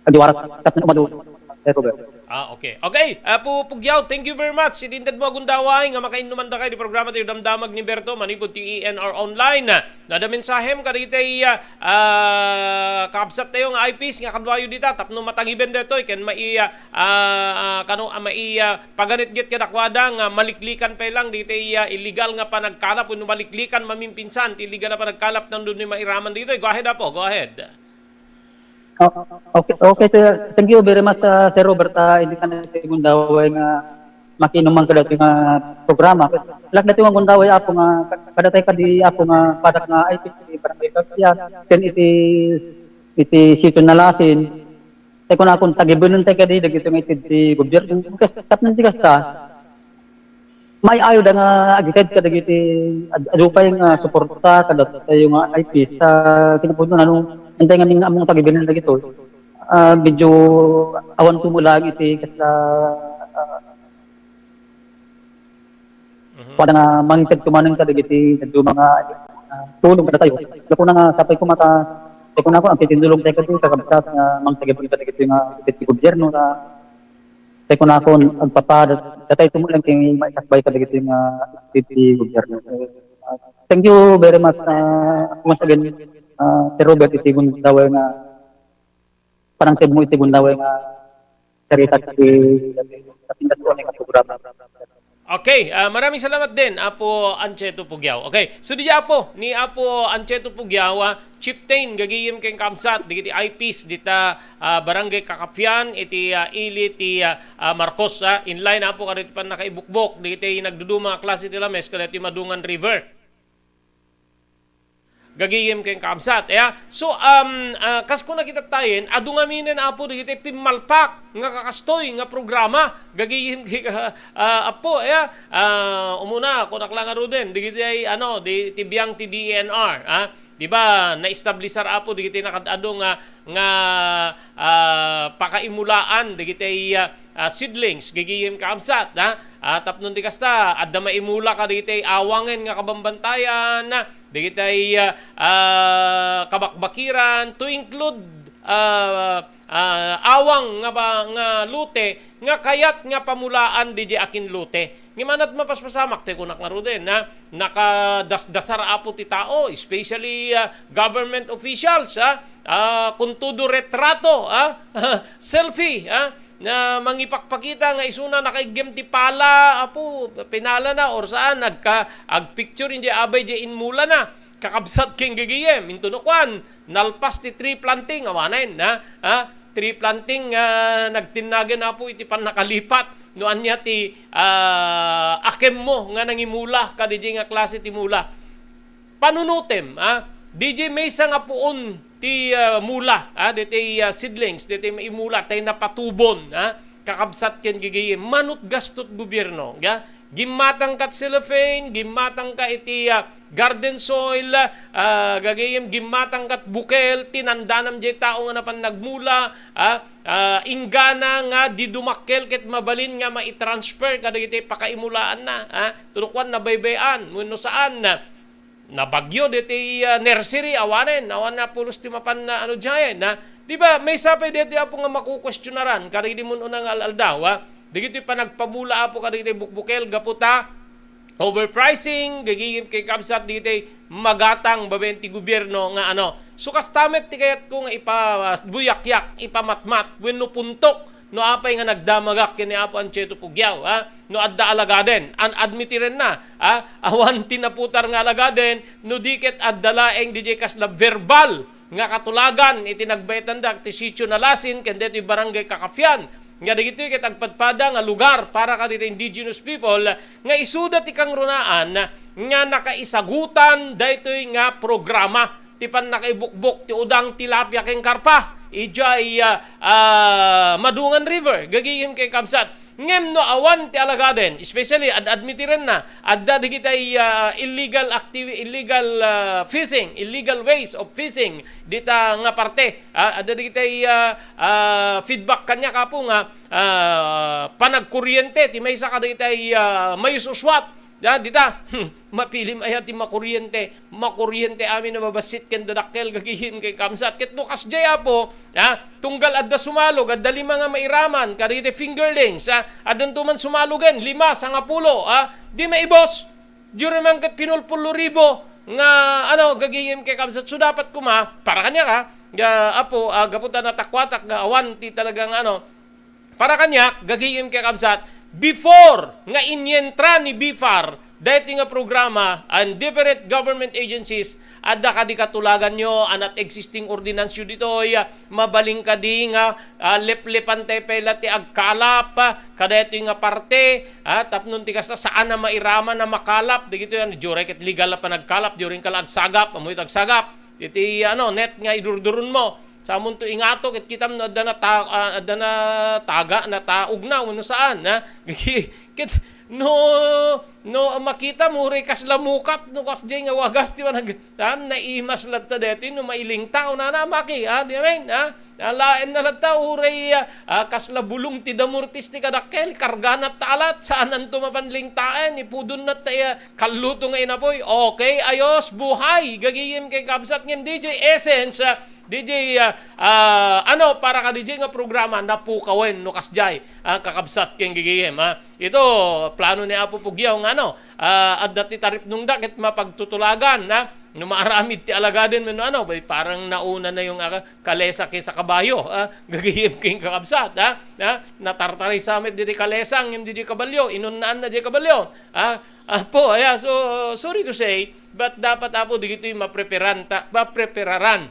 giwaras kat na umado, Sir Robert. Ah, okay. Okay, Apo Pugyaw, thank you very much. Iti inted mo a gundaway nga makainnuman dakay di programa ti Damdamag ni Berto, manipud ti E N R Online. No adda mensahem kadagiti, ah, ah, kakabsat tayo nga I Ps nga kaduayo dita, tapno matagiben detoy, ken mai, ah, ah, ah, kano, ah, mai, ah, paganitgit kadakuada nga maliklikan pay lang dagiti, ah, illegal nga panagkalap, wenno maliklikan mamimpinsan ti illegal nga panagkalap, tapno mairaman dagitoy. Go ahead, Apo. Go ahead. Oh, okay, okay, sir. Thank you very much, ah, Sir Robert, ah, iti kan iti gundaway nga makiinuman kadati nga programa. Lak dati nga gundaway, Apo, nga kadati kadi, Apo, nga padak nga I P ti Barangay Kapian, ken iti, iti Sitio Nalasin. Tay kunakon, tagibenen tay kadi dagiti nga itid ti gobyerno. Kas-, tapno ti kasta, maayo da nga agited kadagiti ad-, adu pay nga suporta kadatayo nga I Ps ta kinapudno, no, intay ngamin nga ammong tagibenen dagitoy. Ah, medyo awan ko mo lang iti kasla, ah, pada nga mangted ko manen kadagiti adu nga, ah, tulong kadatayo. Gapu na nga sapay ko mata, tay kunakon, ang titindulong tayo kadagiti kakabsat nga mangtagibenen kadagiti nga itid ti gobyerno na Tay kunakon, agpapada, datay tumuleng ti maisakbay kadagiti nga iti gobyerno. Ah, thank you very much, ah, once again, ah, Sir Robert, iti gundaway nga, panangted mo iti gundaway nga sarita ti, ti pindas ko nga programa. Okay, ah, maraming salamat din, Apo Ancheto Pugiaw. Okay, so di Apo, ni Apo Ancheto Pugiaw, ah, chieftain, gagayem ken kabsat, dagiti I Ps, dita, ah, Barangay Kakafian, iti, ah, ili ti, ah, ah, Marcos, ah, in line, Apo, kadagiti pannakaibukbok, dagiti nagduduma a klase ti lames, kadagiti madungan river. Gagayem ken kabsat, ya. So, um, ah, kas kuna kitattayen, adu ngaminen, Apo, dagiti pimmalpak nga kakastoy nga programa. Gagayem ken, ah, Apo, ya. Ah, umuna, kunak lang ngaruden, dagiti ay, ano, di, ti biang ti D E N R, ah. Di ba, naestablisar, Apo, dagiti nakad-adu nga, nga, ah, pakaimulaan, dagiti, ah, ah, seedlings, gagayem kabsat, ha? Ah, tapno ti kasta, adda maimula kadagiti awangen nga kabambantayan, dagiti, ah, ah, kabakbakiran, to include, ah, ah, awang nga ba-, nga lote nga kayat nga pamulaan diay akin lote. Ngem ania't mapaspasamak ti kunak ngaruden, ha? Nakadasdasar, Apo, ti tao, especially, ah, government officials, ha? Ah, con todo retrato, ha? Selfie, ha? Na mangipakpakita nga isuna nakaiggem ti pala, Apo, pinalana or saan, nagka-, agpicture idiay abay diay inmulana. Kakabsat ken gagayem, intono kuan, nalpas ti tree planting, awanen, ha? Ha? Tree planting nga nagtinnagen, Apo, iti pannakalipat. No ania ti, ah, akemmo nga nangimula kadiay nga klase ti mula. Panunutem, ah, diay maysa nga puon ti, ah, mula, ah, diay, ah, seedlings, diay maimula, tay napatubon, ah, kakabsat ken gagayem, manut gastot gobierno, ga? Gimmatang kat cellophane, gimmatang ka iti, ah, garden soil, ah, gagayem, gimmatang kat bukel, tinandanam diay tao nga napan nagmula, ah, ah, inggana nga di dumakkel ket mabalin nga maitransfer kadagiti pakaimulaanna, ah, tudukuan nabaybay-an, wenno saan, ah, nabagyo diti, ah, nursery, awanen, awan na pulos ti mapan na ano diay, na, di ba, maysa pay daytoy, Apo, nga makukuestionaran, kadagiti mun-una nga al-aldaw, ah, dagitoy panagpamula, Apo, kadagiti bukbukel, gapu ta, overpricing, gagayem ken kabsat dagiti magatang babaen ti gobierno nga ano. So, kasta met ti kayatko nga ipa-, buyakyak, ipamatmat, wenno puntok, no apay nga nagdamagak ken ni Apo Ancheto Pugiaw, ha? No adda alagaden, an-, admitirenna, ha? Awan ti naputar nga alagaden, no di ket adda laeng diay kasla verbal nga katulagan iti nagbaetandak ti Sitio Nalasin ken daytoy Barangay Kakafian. Nga dagitoy ket agpadpada nga lugar para kadagiti indigenous people nga isuda ti kangrunaan nga nakaisagutan daytoy nga programa ti pannakaibukbok ti udang, tilapia ken karpa idiay, ah, ah, Madungan River, gagayem ken kabsat. Ngem no awan ti alagaden, especially ad-, admitirenna, adda dagiti, ah, illegal activi-, illegal, ah, fishing, illegal ways of fishing dita nga parte. Ah, adda dagiti, ah, ah, feedback kaniak, Apo, nga, ah, panagkuryente ti maysa kadagiti, ah, mayus-uswat. Ah, dita, hmm, mapilim aya ti makuryente, makuryente amin a mabassit ken dadakkel, gagayem ken kabsat. Ket no kasdiay, Apo, ah, tunggal adda sumalog, adda lima nga mairaman kadagiti fingerlings, ah, addanto man sumalogen, lima, sangapulo, ah, di maibos. Diyo man ket pinulpullo ribo nga, ano, gagayem ken kabsat. So, dapat koma, para kaniak, ah, nga, Apo, ah, gapu ta natakuatak nga awan ti talaga nga, ano, para kaniak, gagayem ken kabsat, before nga inyentra ni BFAR daytoy nga programa, and different government agencies, adda kadi katulaganyo, anat existing ordinanceyo ditoy, mabalin kadi nga, ah, leplepan tayo pay la ti agkalap, ah, kadaytoy nga parte, ah, tapno ti kasta, saan a mairaman a makalap, dagitoy, ano, diyo ket legal a panagkalap, diyo ket la agsagap, ammoyo ti agsagap. Iti, ano, net nga idurduron mo. Sa amonto ingato, ket kitam no adda na ta-, ah, adda na taga, nataog na, wenno saan, ha? Ket no, no makita mo, uray kasla mukap, no kasdiay nga wagas, ti manag-, ha? Naimas latta deti, no mailingta, o nana, maki, ha? Di amin, ha? Alaen na latta, uray, ah, ah, kasla bulong ti damurtis ti kadakkel, karga na ta alat, saan anto mapan lingtaen, ipudon na ta, ah, kalluto nga inapoy. Okay, ayos, buhay, gagayem ken kabsat, ngem D J Essence, ah, D J, ah, ah, ano, para ka D J nga programa, napukawen no kasdiay, ah, kakabsat ken gagayem, ah. Ito, plano ni Apo Pugiaw nga, ano, ah, adda ti taripnongda ket mapagtutulagan, ah. No maaramid ti alagaden wenno ano, bay, parang nauna na yung, ah, kalesa kaysa kabayo, ah, gagayem ken kakabsat, ah, ah, natartarisa met didi kalesa ngem didi kabalyo, inunnaan na di kabalyo, ah, apo, aya, so, sorry to say, but dapat, apo, digitoy mapreparanta-, maprepararan,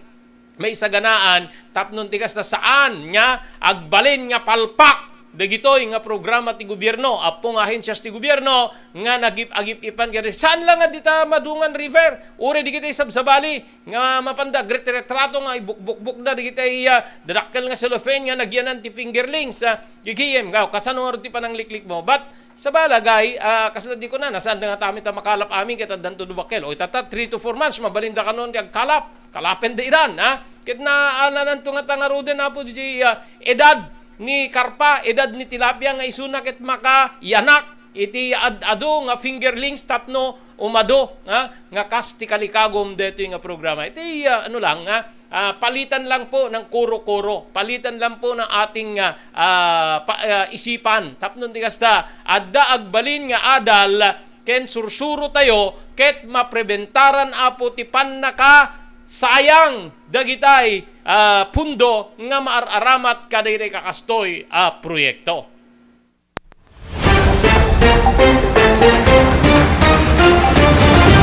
maisaganaan, tapno ti kasta saan nga agbalin nga palpak dagitoy nga programa ti gobierno, apo nga ahensias ti gobierno nga nagip-agip-ipan kadi. Saan lang nga dita madungan river, uri digitoy sabsabali nga mapanda agretretrato nga ibukbukbukda digitoy, ah, dadakkel nga cellophane nga nagyanan ti fingerlings, ah, gigiyem, nga kasano nga ti panangliklik mo. But sabagay, ah, kasla di ko na, nasaan nga tami ta makalap amin, ket addanto dua dakkel. O itata, three to four months, mabalinda kanon ti agkalap. Kalapen da iran, ha? Ket naanananto nga tangaruden, apo, di, ah, edad ni karpa, edad ni tilapia nga isuna ket makayanak iti ad-adu nga fingerlings tapno umadu, ha? Nga kas ti kalikagom detoy nga programa. Iti, ah, ano lang, ha? Ah, palitan lang po ng kuro-kuro. Palitan lang po ng ating, ah, ah, pa-, ah, isipan. Tapno ti kasta, adda agbalin nga adal ken sursuro tayo ket mapreventaran, apo, ti pannakasayang dagitay, ah, pundo nga maar-aramat kadagitay kakastoy a proyekto.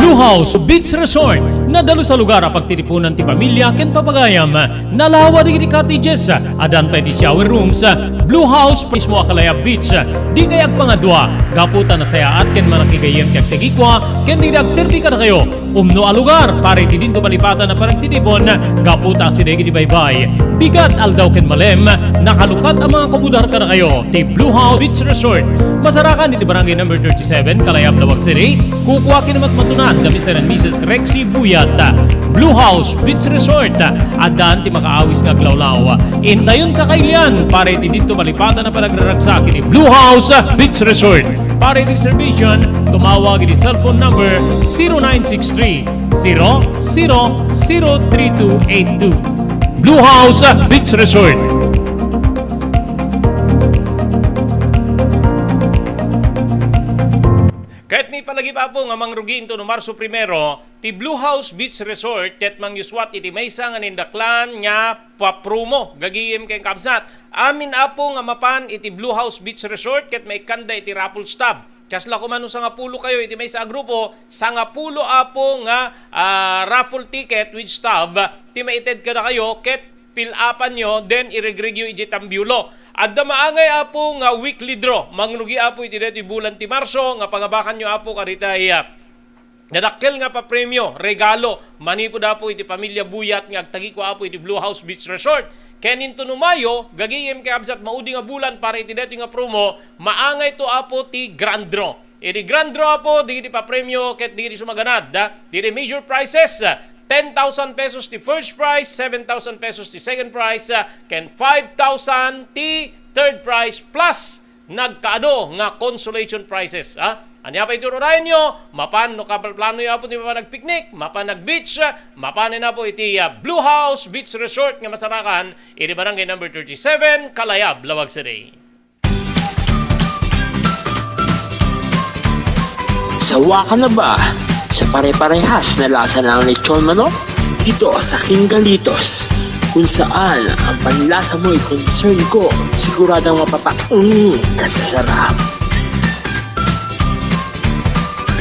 Blue House Beach Resort, nadalus a lugar a pagtitipunan ti pamilya ken papagayam. Nalawa dagiti cottages, addan pay ti shower rooms. Blue House mismo a Kalayab Beach. Dikay agpangadua, gapu ta nasayaat ken manakigayyem ti agtagikua ken dagiti agserbi kadakayo. Umno a lugar para iti dinto malipatan a panagtitipon, gapu ta asideg iti baybay, bigat, aldaw ken malem, nakalukat a mga kabudar kadakayo ti Blue House Beach Resort. Masarakan iti Barangay Number thirty-seven, Kalayab, Laoag City. Kukua ken matmatunan da Mister and Missus Rexy Buyat. Blue House Beach Resort, addan ti makaawis nga aglawlaw. Intayon kakailian para iti dinto malipatan a panagraragsak iti Blue House Beach Resort. Para iti reservation, tumawag iti cellphone number zero nine six three, zero zero zero three two eight two. Blue House Beach Resort. Ket ni palagi, apo, nga mangrugi intono Marso primero, ti Blue House Beach Resort ket mangyuswat iti maysa nga nindaklan nga pa-promo, gagayem ken kabsat. Amin, apo, nga mapan iti Blue House Beach Resort ket maikkanda iti raffle stub. Kasla koma no sangapulo kayo iti maysa a grupo, sangapulo, apo, nga, ah, raffle ticket with stub ti maited kadakayo ket fill-upanyo, then iregrigyo idiay tambiulo. Adda maangay, apo, nga weekly draw. Mangrugi, apo, iti daytoy bulan ti Marso nga pangabakanyo, apo, kaditay, ah, nadakkel nga papremio, regalo, manipud, apo, iti pamilya Buyat nga agtagikua, apo, iti Blue House Beach Resort. Ken intono Mayo, gagayem ken kabsat, maudi nga bulan para iti daytoy nga promo, maangayto, apo, ti grand draw. Iti grand draw, apo, dagiti papremio ket dagiti sumaganad, ah, dagiti major prizes, ah, ten thousand pesos ti first prize, seven thousand pesos ti second prize, ah, ken five thousand ti third prize, plus nagkaadu nga consolation prizes, ah. Ania pay ti urayenyo? Mapan no kaplanoyo, apo, ti mapan agpicnic, mapan agbeach, ah, mapanen, apo, iti, ah, Blue House Beach Resort nga masarakan iti Barangay Number thirty-seven, Kalayab, Laoag City. Sawa ka na ba sa pare-parehas na lasa ng lechon manok? Dito sa King Galitos, kung saan ang panlasa mo'y concern ko, siguradong mapapaung ka sa sarap.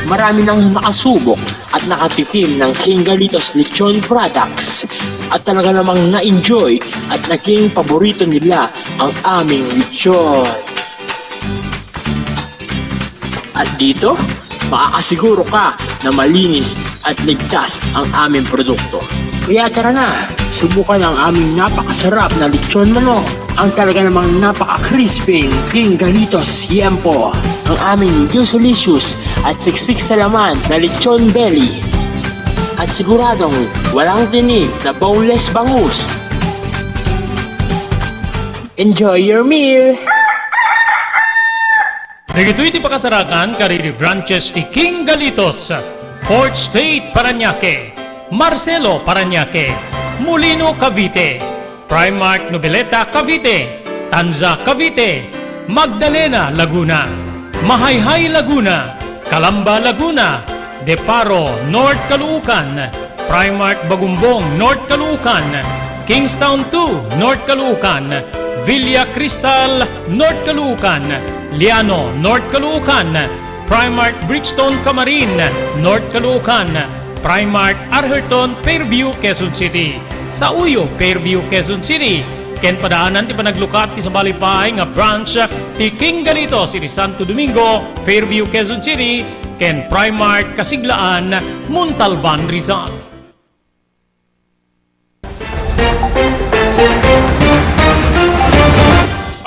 Marami nang nakasubok at nakatikim ng King Galitos Lechon Products at talaga namang na-enjoy at naging paborito nila ang aming lechon. At dito, makakasiguro ka na malinis at ligtas ang aming produkto. Kaya tara na, subukan ang aming napakasarap na lechon manok. Ang talaga namang napaka-crispy King Galitos Yempo. Ang aming juicy-licious at siksik sa laman na lechon belly. At siguradong walang tinik na boneless bangus. Enjoy your meal! Dagitoy ti pakasarakan kadagiti branches ti King Galitos, Fourth Street, Parañaque, Marcelo, Parañaque, Molino, Cavite, Primark, Noveleta, Cavite, Tanza, Cavite, Magdalena, Laguna, Mahayhay, Laguna, Calamba, Laguna, Deparo, North Caloocan, Primark Bagumbong, North Caloocan, Kingstown two, North Caloocan, Villa Cristal, North Caloocan, Liano, North Caloocan, Primark Brixton, Camarin, North Caloocan, Primark Arherton, Fairview, Quezon City, Sauyo, Fairview, Quezon City, ken padaanan ti panaglukat ti sabali pay nga branch ti King Galitos iti Santo Domingo, Fairview, Quezon City, ken Primark Kasiglaan, Montalban, Rizal.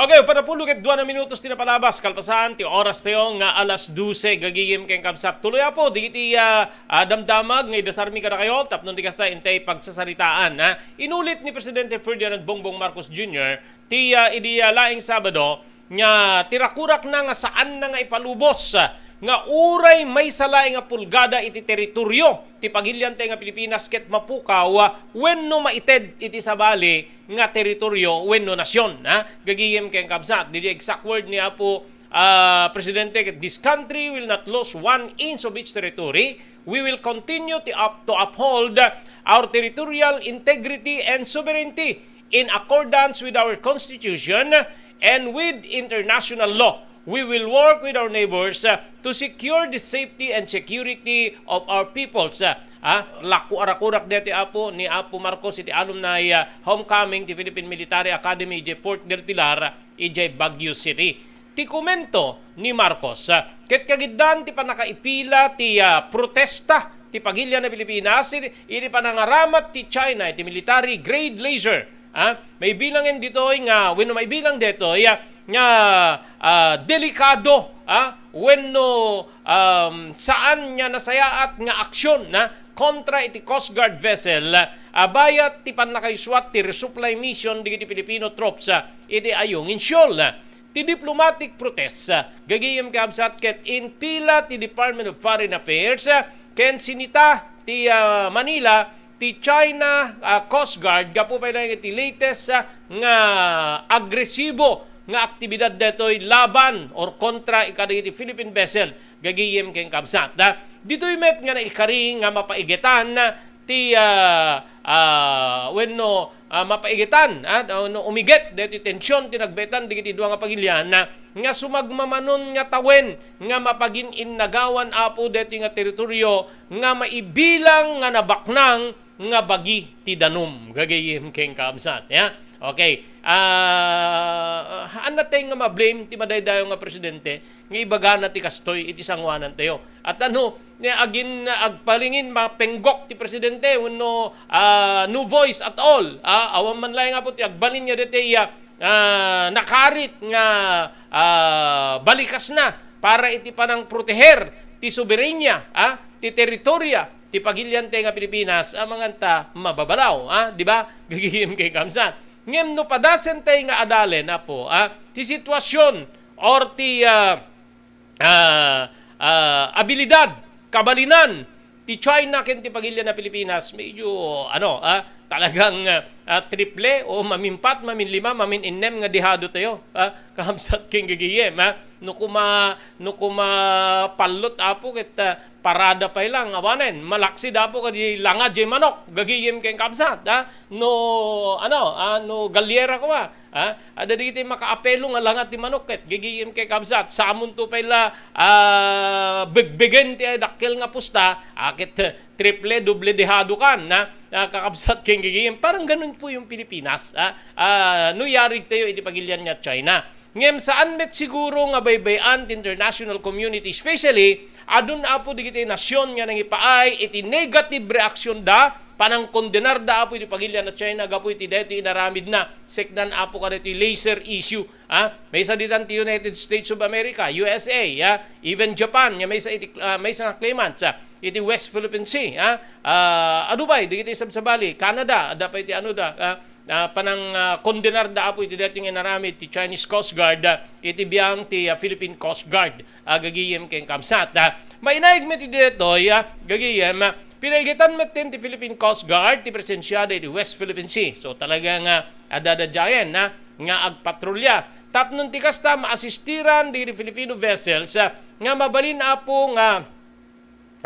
Okay, panapulo ket dua na minutos ti napalabas, kalpasan ti oras tayo nga alas dose, gagayem ken kabsat. Tuloy, Apo, dagiti, ah, ah, damdamag nga idasarmi kadakayo, tapno di kasta intay pagsasaritaan, ha? Inulit ni Presidente Ferdinand Bongbong Marcos Junior ti, ah, idi, ah, laeng Sabado, nga ti rakurakna nga saanna nga ipalubos, ah, nga uray maysa laeng nga pulgada iti teritorio ti pagilian tayo nga Pilipinas ket mapukaw, ah, wenno maited iti sabali nga teritorio wenno nasyon, ha? Gagayem ken kabsat, didi exact word ni Apo, ah, Presidente, ket, "This country will not lose one inch of its territory. We will continue to up-, to uphold our territorial integrity and sovereignty in accordance with our Constitution and with international law. We will work with our neighbors, uh, to secure the safety and security of our peoples." Uh, ah, laku-, arakurak deti, Apo, ni Apo Marcos iti alumni, uh, homecoming ti Philippine Military Academy idiay Fort del Pilar, idiay Baguio City. Ti komento ni Marcos, ah, ket kagiddan ti pannakaipila ti, ah, protesta ti pagilian a Pilipinas iti, iti panangaramat ti China iti military grade laser. Ah, maibilangen ditoy nga, wenno maibilang ditoy, ah, nga, ah, delikado, ah, wenno, um, saan nga nasayaat nga aksyon, ah, kontra iti Coast Guard vessel, ah, bayat ti pannakaisuat ti resupply mission dagiti Filipino troops, ah, iti Ayungin Shoal. Ti diplomatic protest, ah, gagayem kabsat, ket inpila ti Department of Foreign Affairs, ah, ken sinita ti, ah, Manila ti China, ah, Coast Guard gapu pay laeng iti latest, ah, nga agresibo nga aktibidad detoy laban or kontra kadagiti Philippine vessel, gagayem ken kabsat, ah. Ditoy met nga naikari nga mapaigetan ti, ah, ah, wenno, ah, mapaigetan, ah, no, no umiget deti tension ti nagbetan dagiti dua nga pagilian, ah, nga sumagmamanon nga tawen nga mapagin-innagawan, Apo, deti nga teritorio nga maibilang nga nabaknang nga bagi ti danum, gagayem ken kabsat, ya. Okay. Ah, haanna tay nga ma-blame ti madaydayaw nga presidente nga ibagana ti kastoy iti sanguanan tayo. At ano, ni agin-, agpalingin mapenggok ti presidente wenno, ah, no voice at all. Ah, awan man laeng, Apo, ti agbalin nga deti, ah, ah, nakarit nga, ah, balikasna para iti panangproteher ti soberania, ah, ti teritoria ti pagilian tayo nga Pilipinas, a, manganta mababalaw, ah, di ba? Gagayem ken kabsat. Ngem no padasen tayo nga adalen, Apo, ah, ti sitwasyon or ti, ah, ah, ah, abilidad, kabalinan ti China ken ti pagilian a Pilipinas, medyo, ano, ah, talagang, ah, ah, triple o mamimpat, maminlima, mamin-innem nga dehado tayo, ah, kabsat ken gagayem, ah. No kuma-, no kumapallot, Apo, ket, ah, parada pay lang, awanen, malaksid, Apo, kadi langa diay manok, gagayem ken kabsat, ah. No, ano, ah, no galyera koma, ah, adda dagiti makaapelo nga langa ti manok ket gagayem ken kabsat, samonto pay la, ah, begbegen ti dakkel nga pusta, ah, ket, eh, triple, doble dehado kan, ah, ah, kakabsat ken gagayem. Parang ganun po yung Pilipinas, ah, ah, no yarig tayo iti pagilian nga China. Ngem saan met siguro nga baybay-an ti international community, especially adun, Apo, dagiti nasyon nga nangipaay iti negative reaction da, panangkondenar da, Apo, iti pagilian a China gapu iti daytoy inaramid na, seknan, Apo, kadaytoy laser issue, ah, maysa ditan ti United States of America, U S A, ah, even Japan, nga maysa iti, ah, maysa nga claimant, ah, iti West Philippine Sea, ah, ah, adu pay dagiti sabsabali, Canada, adda pay ti ano da, ah, ah, panang, ah, kondenar da, Apo, iti daytoy nga inaramid ti Chinese Coast Guard, ah, iti biang ti, ah, Philippine Coast Guard, ah, gagayem ken kabsat, ah. Mainaig met iti daytoy, ah, gagayem, ah, pinaigetan met ti Philippine Coast Guard ti presensiada iti West Philippine Sea. So, talaga nga adada giant, ah, nga agpatrolya. Tapno ti kasta, maasistiran dagiti Filipino vessels, ah, nga mabalin, Apo, nga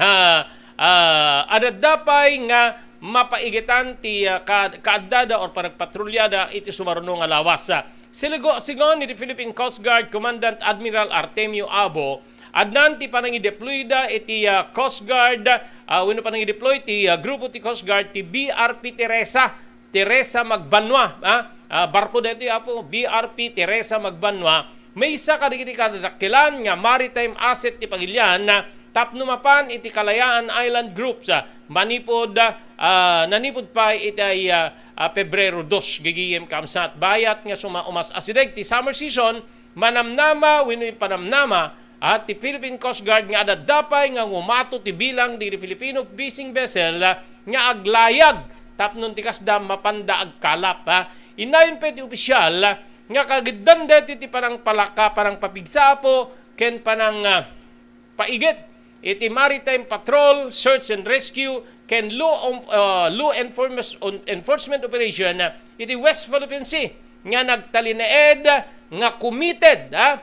ah, ah, adda pay nga mapaigetan ti, ah, ka-, kaaddada or panagpatrulyada iti sumaruno nga lawas. Siligo-, sigon iti Philippine Coast Guard Commandant Admiral Artemio Abo, addan ti panangideployda iti, ah, Coast Guard, ah, wenno panangideploy ti, ah, grupo ti Coast Guard ti B R P Teresa, Teresa Magbanua, ah, ah, barko daytoy, Apo, B R P Teresa Magbanua, maysa kadagiti kadadakkelan nga maritime asset ti pagilian, ah, tapno mapan iti Kalayaan Island Groups, ah, manipud, ah, nanipud pay iti, ah, ah, Pebrero dos, gigiyem kamsat. Bayat nga suma-, umas-asideg ti summer season, manamnama wenno impanamnama, ah, ti Philippine Coast Guard nga adda pay nga ngumato ti bilang dagiti Filipino fishing vessel, ah, nga aglayag tapno ti kasda mapanda agkalap, ah. Innayon pay ti opisyal, ah, nga kagiddan daytoy ti panangpalaka, panangpapigsa, Apo, ken panang, ah, paiget iti Maritime Patrol, Search and Rescue, ken Law, Enf-, ah, Law Enforcement, Enforcement Operation, ah, iti West Philippine Sea nga nagtalinaed nga committed, ah,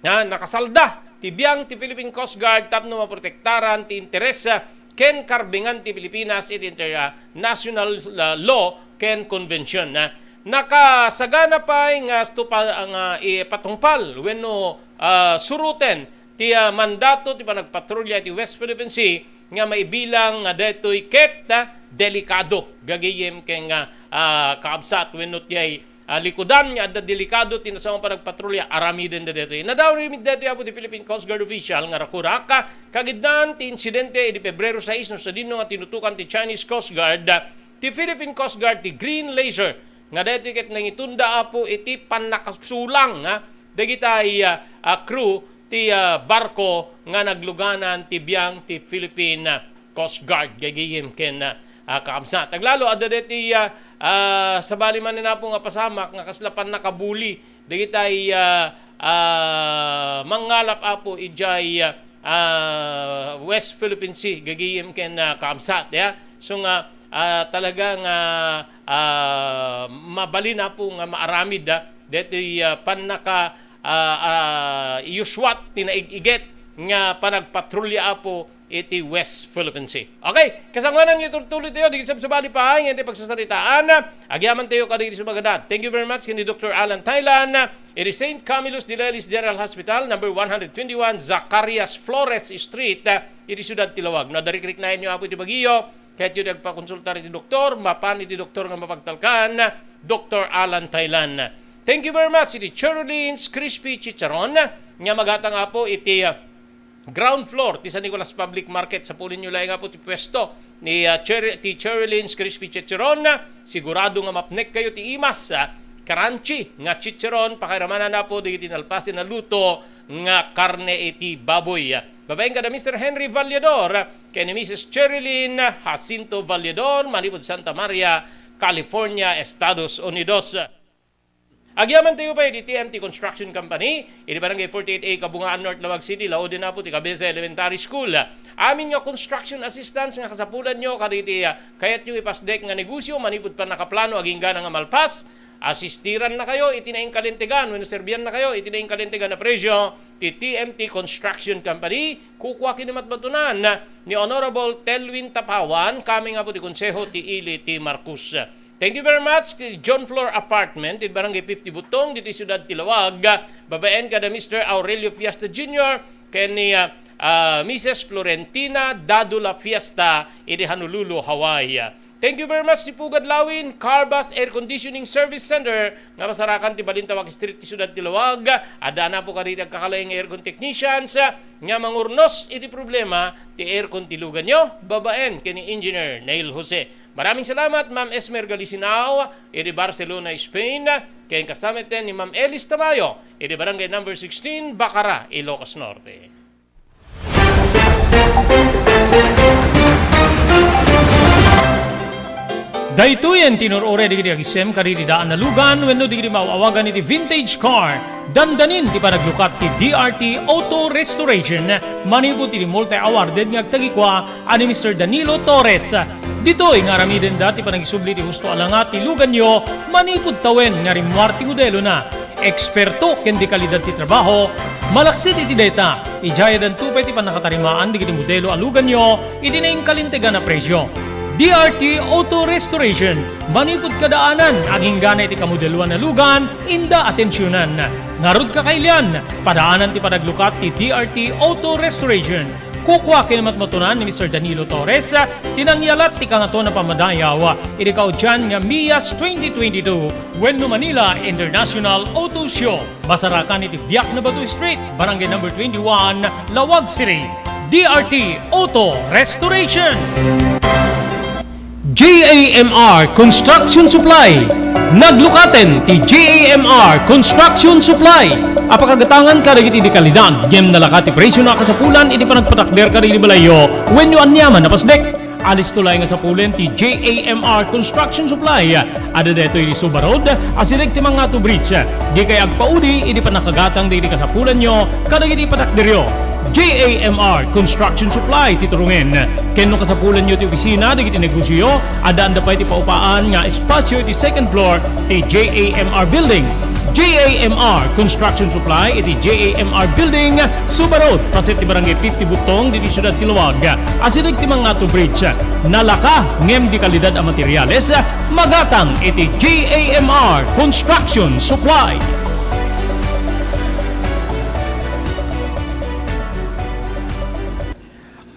nga nakasalda ti biang ti Philippine Coast Guard tapno maprotektaran ti interes, ah, ken karbengan ti Pilipinas iti international, ah, law ken convention, ah. Nakasagana pay nga tupa-, nga ipatungpal wenno, ah, suruten ti, ah, mandato ti panagpatrolya iti West Philippine Sea nga maibilang nga daytoy ket, ah, delikado, gagayem ken nga, ah, kaabsat wenno ti ay, ah, likudan nga adda delikado ti nasaoan panagpatrolya, aramiden da daytoy. Nadaramid daytoy, Apo, ti Philippine Coast Guard official nga rakurak, ah, kagiddan ti insidente idi Pebrero sais no sadino nga tinutukan ti Chinese Coast Guard, ah, ti Philippine Coast Guard ti Green Laser nga daytoy ket nangitunda, Apo, iti pannakasulang, ah, dagitay, ah, ah, crew ti, ah, barko nga nagluganan ti biang ti Philippine, ah, Coast Guard, gagayem ken, ah, ah, kaabsat. Aglalo, adda daytoy, ah, ah, sabali manen, Apo, nga pasamak nga kasla pannakabuli dagitay, ah, ah, mangngalap, Apo, idiay, ah, ah, West Philippine Sea, gagayem ken, ah, kaabsat, ya. So nga, ah, talaga nga, ah, mabalin, Apo, nga maaramid, ah, daytoy, ah, pannaka, ah, ah, iyuswat ti naig-iget nga panagpatrolya, Apo, iti West Philippine Sea. Okay, kasangwanan nga itultuloy tayo, dagiti sabsabali pay nga iti pagsasaritaan, agyaman tayo kadagiti sumagadan. Thank you very much, ken ni Doctor Alan Thailan, iti Saint Camillus de Lelis General Hospital, number one hundred twenty-one, Zacarias Flores Street, iti siudad ti Laoag. No, adda rikriknaenyo, Apo, iti bagyo, kayatyo ti agpakonsultar iti doktor, mapan iti doktor nga mapagtalkan, Doctor Alan Thailan. Thank you very much, iti Cherolene's Crispy Chicharon, nga magatang, Apo, iti, ah, ground floor ti San Nicolas Public Market. Sapulenyo laeng, Apo, ti puesto ni, ah, Cher-, ti Cherolene's Crispy Chicharon. Sigurado nga mapnek kayo ti imas, ah, crunchy nga chicharon. Pakairamanan, Apo, dagiti nalpasen a luto nga karne iti baboy. Babaen kada Mister Henry Vallador ken ni Missus Cherilyn Jacinto Vallador, manipud Santa Maria, California, Estados Unidos. Agyaman tayo pay iti T M T Construction Company, iti Barangay forty-eight A, Kabungaan North, Laoag City, laoden, Apo, ti Cabeza Elementary School. Amin nga construction assistance nga kasapulanyo kadagiti, ah, kayatyo ipasdek nga negosyo manipud pannakaplano agingga nga malpas, asistirannakayo iti naingkalintegan wenno serbiannakayo iti naingkalintegan a presyo ti T M T Construction Company. Kukua ken ni matmatunan ni Honorable Telwin Tapawan, coming, Apo, ti Konseho ti Ili ti Marcos. Thank you very much, ti John Flor Apartment, iti Barangay fifty Butong, ditoy siudad ti Laoag, babaen kada Mister Aurelio Fiesta Junior, ken ni, ah, ah, Missus Florentina Dadula Fiesta, iti Honolulu, Hawaii. Thank you very much, ti Pugad Lawin, Carbas Air Conditioning Service Center, nga masarakan ti Balintawak Street, ti siudad ti Laoag. Adda, Apo, kadagiti agkakalaing aircon technicians, ah, nga mangurnos iti problema ti aircon ti luganyo, babaen ken ni Engineer Neil Jose. Maraming salamat, Ma'am Esmer Galisinao, iti Barcelona, Spain, ken kasta met ni Ma'am Elis Tamayo, iti Barangay Number sixteen, Bacara, Ilocos Norte. Daytoyen ti inur-uray dagiti agisem kadagiti daan a lugan wenno dagiti maaw-awagan iti vintage car. Dandanin ti panaglukat ti D R T Auto Restoration manipud iti multi-awarded nga agtagikua a ni Mister Danilo Torres. Ditoy nga aramidenda ti panagisubli ti husto a langa ti luganyo manipud tawen nga rimmuar ti modelona. Eksperto ken dekalidad ti trabaho, malaksid iti dayta, idiay addanto pay ti pannakatarimaan dagiti modelo a luganyo iti naingkalintegan a presyo. D R T Auto Restoration. Manipud kadaanan, agingga iti kamodeloan a lugan, inda atensionan. Ngarud, kakailian, padaanan ti panaglukat ti D R T Auto Restoration. Kukua ken matmatunan ni Mister Danilo Torres, ti nangyalat ti Kangatoan a Pammadayaw iti kaudian nga Mias twenty twenty-two wenno Manila International Auto Show. Masarakan iti Biak na Bato Street, Barangay Number twenty-one, Laoag City. D R T Auto Restoration. J A M R Construction Supply. Naglukaten ti J A M R Construction Supply a pakagatangan kadagiti dekalidad ngem nalaka ti presio a kasapulan iti panagpatakder kadagiti balayyo wenno aniaman a pasdek. Alisto laeng a sapulen ti J A M R Construction Supply. Adda daytoy iti Suba Road, asideg ti Mangatu Bridge. Dikay agpaudi iti pannakagatang dagiti kasapulanyo kadagiti patakderyo. J A M R Construction Supply ti turongen. Ken no kasapulanyo ti opisina dagiti negosioyo, addaanda pay ti paupaan nga espasio iti second floor ti J A M R Building. J A M R Construction Supply iti J A M R Building, Suba Road, paset ti Barangay fifty Butong, ditoy siudad ti Laoag. Asideg ti Mangatu Bridge. Nalaka ngem dekalidad a materiales, magatang iti J A M R Construction Supply.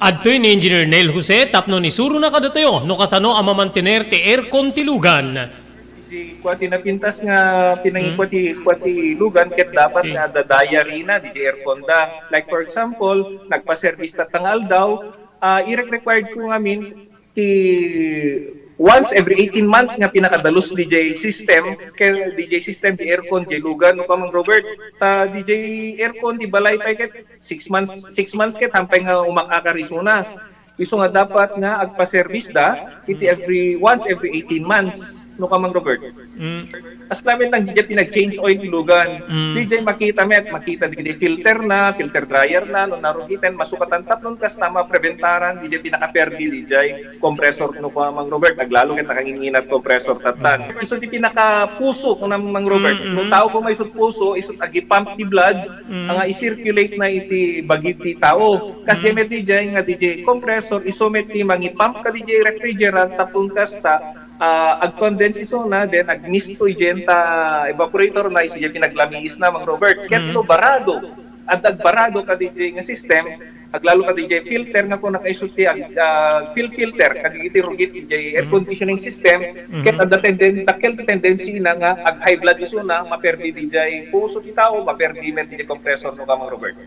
Adtoy ni Engineer Neil Jose tapno isurona kadatayo no kasano a mamantener ti aircon ti lugan. Di kua ti napintas nga pinangikua Hmm. ti, kua ti lugan ket dapat Okay. nga adda diary na, di aircon da. Like, for example, nagpa-service tatta nga aldaw, ah, irek-required ko ngamin ti once every eighteen months nga pinakadalus D J system, kay D J system, di aircon, di lugan, no, Kamang Robert? Ta D J aircon, di balay pay ket six months, six months ket hampay nga umakakar isuna. Isu nga dapat nga agpa-service da, iti Mm. every, once every eighteen months, no, Kamang Robert? Mm. As namin lang, di pinag-change oil ti lugan. Mm. Di makita met, makita di, di filter na, filter dryer na, no, narugiten, masukatan tapnon kasta mapreventaran, di pinakaperdi, di compressor, no, Kamang Robert, aglalo ket nakanginginat compressor tatan. Mm. So, di pinakapuso, no, Kamang Robert, Mm, no, mm. tao ko may isut puso, isut agipump ti blood, Mm. nga i-circulate na iti bagi ti tao. Kasi Mm. met di nga di compressor, isu met ti mangipump ka di refrigerant, tapno kasta, ah, ag-condense isuna, then ag-mist to idiay ta evaporator na, isu diay pinaglamiis na, Mang Robert. Ket Mm. no barado, adda agbarado ka di nga system, aglalo ka di filter nga kung nakaisu ti ag-, ah, fil-, filter, kadagiti rugit di air Mm. conditioning system, Mm-hmm. ket adda tenden-, dakkel ti tendency na nga ag-high blood isuna, maperdi di puso ti tao, maperdi met di compressor no, Kamang Robert.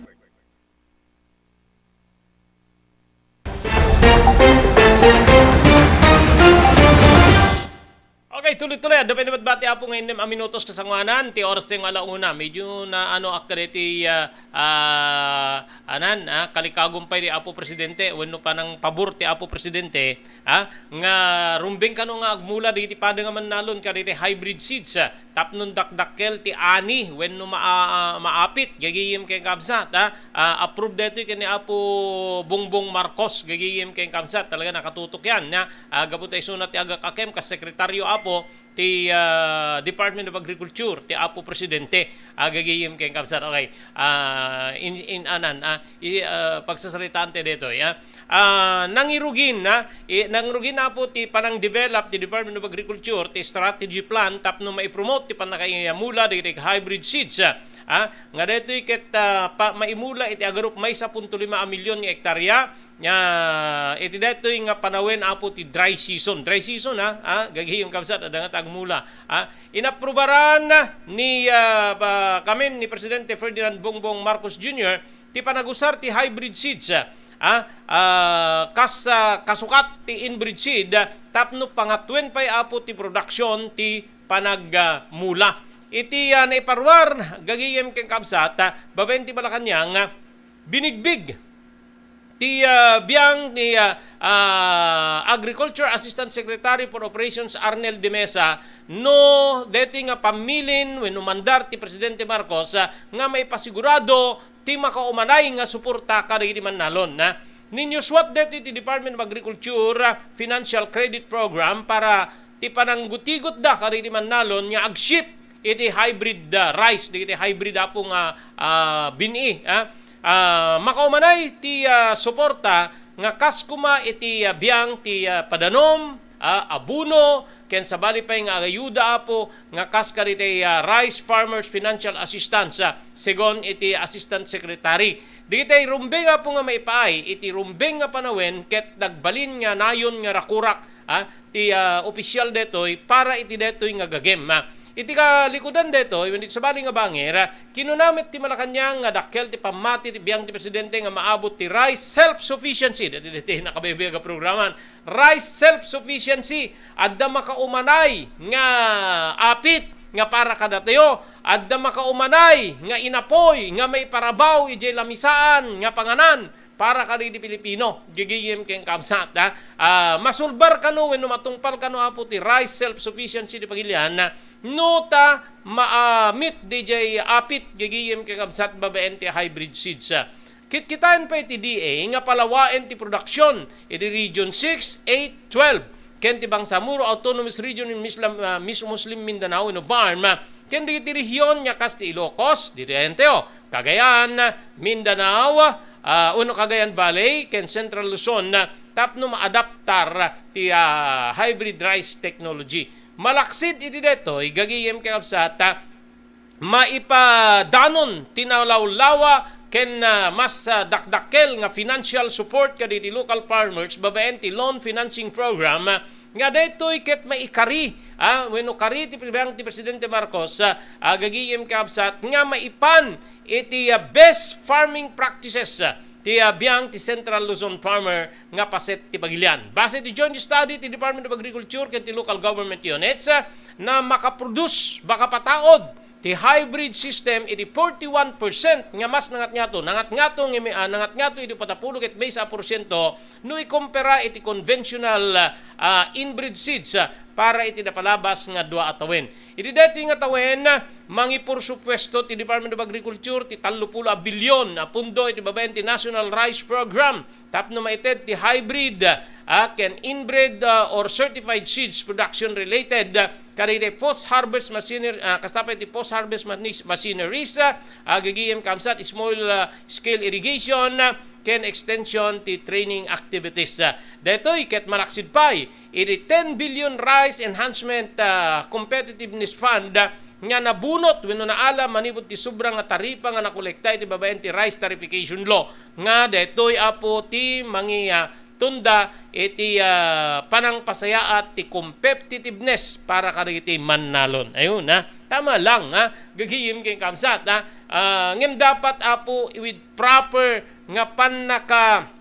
Okay, tuloy-tuloy. Adda pay nabatbati, Apo, nga innem a minutos kasangoanan ti oras ti nga ala una. Medyo na ano ak kadeti, ah, ah, anan, ah, kalikagum pay di Apo Presidente, wenno panangpabor ti Apo Presidente, ah, nga rumbeng kano nga agmula dagiti pada nga mannalon kadagiti hybrid seeds, ah, tapnon dakdakkel ti ani wenno maa-, maapit, gagayem ken kabsat, ah, ah, approve daytoy ken ni Apo Bongbong Marcos, gagayem ken kabsat, talaga nakatutok yan, ah, gapu ta isuna ti agak-akem kas sekretaryo, Apo, ti, ah, Department of Agriculture, ti Apo Presidente, ah, gagayem ken kabsat. Okay, ah, in, in anan, ah, i-, ah, pagsasaritaan ti daytoy, ah. Ah, nangirugin, ah, i-, nangirugin, Apo, ti panang-develop ti Department of Agriculture ti strategy plan tapno maipromote ti pannakaimula dagiti hybrid seeds, ah, ah, nga daytoy ket, ah, pa-, maimula iti agarup maysa punto lima a milyon nga hektarya, nga iti daytoy nga panawen, Apo, ti dry season. Dry season, ah, ah, gagayem kabsat, adda nga ti agmula, ah. Inaprubaran ni, ah, ba, kamin ni Presidente Ferdinand Bongbong Marcos Junior ti panagusar ti hybrid seeds, ah, ah, kas, ah, kasukat ti inbreed seed, ah, tapno pangatuen pay, Apo, ti production ti panag, ah, mula. Iti, ah, naiparuar, gagayem ken kabsat, ah, babaen ti Malacañang, ah, binigbig ti, ah, biang ni, ah, ah, Agriculture Assistant Secretary for Operations Arnel de Mesa no deti nga pammilin wenno mandar ti Presidente Marcos, ah, nga maipasigurado ti makaumanay nga suporta kadagiti mannalon, ah. Ninyusuat deti ti Department of Agriculture, ah, Financial Credit Program para ti pananggutigot da kadagiti mannalon nga ag-shift iti hybrid, ah, rice, dagiti hybrid, Apo, nga, ah, bin-i, ah. Ah, makaumanay ti, ah, suporta nga kas koma iti, ah, biang ti, ah, padanom, ah, abono, ken sabali pay nga agayuda, Apo, nga kas kaditay, ah, Rice Farmers Financial Assistance, ah, segun iti Assistant Secretary. Dagitay rumbeng, Apo, nga maipaay iti rumbeng nga panawen ket nagbalin nga nayon nga rakurak, ah, ti, ah, opisyal detoy para iti detoy nga gagem, ah. Iti kalikudan detoy, wenno iti sabali nga bangir, ah, kinuna met ti Malacañang nga dakkel ti pammati ti biang ti presidente nga maabot ti rice self-sufficiency. Deti, deti, nakabaybayag a programan. Rice self-sufficiency. Adda makaumanay nga apit nga para kadatayo. Adda makaumanay nga inapoy nga maiparabaw idiay lamisaan nga panganan para kadagiti Pilipino, gigiyem ken kabsat, ha? Ah, masulbar kano wenno matungpal kano, Apo, ti rice self-sufficiency ti pagilian, no ta maamit diay apit, gigiyem ken kabsat, babaen ti hybrid seeds, ah. Kitkitaen pay ti D A nga palawaen ti production iti Region six, eight, twelve, ken ti Bangsamoro Autonomous Region in Mislam-, ah, Mis-, Muslim Mindanao, wenno BARMM, ken dagiti rehiyon nga kas ti Ilocos, ditoy Oriente, Cagayan, Mindanao, ah, wenno Cagayan Valley, ken Central Luzon, ah, tapno maadaptar ti, ah, hybrid rice technology. Malaksid iti detoy, gagiyem ken kabsat, ah, maipadanon ti nalawlawa ken, ah, mas, ah, dakdakkel nga financial support kadagiti local farmers babaen ti loan financing program, ah, nga daytoy ket maikari, ah, wenno kari ti biang ti Presidente Marcos, ah, ah, gagiyem ken kabsat nga maipan iti, ah, best farming practices, ah, ti, ah, biang ti Central Luzon farmer nga paset ti pagilian. Base ti joint study ti Department of Agriculture ken ti local government units, ah, na makaproduce, makapataod ti hybrid system iti forty-one percent nga mas nangatngato, nangatngato nga imi-, ah, nangatngato iti uppat a pulo ket maysa a porsiento no ikumpara iti conventional, ah, inbred seeds, ah, para iti napalabas nga dua a tawen. Iti daytoy nga tawen, ah, mangipursupuesto ti Department of Agriculture ti tallo pulo a bilyon a pundo iti babaen ti National Rice Program tapno maited ti hybrid, ah, ken inbred, ah, or certified seeds production related, ah, kadagiti post-harvest machinery, ah, kasta pay ti post-harvest mani-, machineries, ah, ah, gagiyem kabsat, small, ah, scale irrigation, ah, ken extension ti training activities. Ah, daytoy ket malaksid pay iti ten billion Rice Enhancement, ah, Competitiveness Fund, ah, nga nabunot wenno naala manipud ti sobra nga taripa nga nakolekta iti babaen ti Rice Tarification Law, nga daytoy, Apo, ti mangi-, ah, tunda iti, ah, panangpasayaat ti competitiveness para kadagiti mannalon. Ayun, ha? Tama lang, ha? Gagiyem ken kabsat, ha? Ah, ngem dapat, Apo, with proper nga pannaka-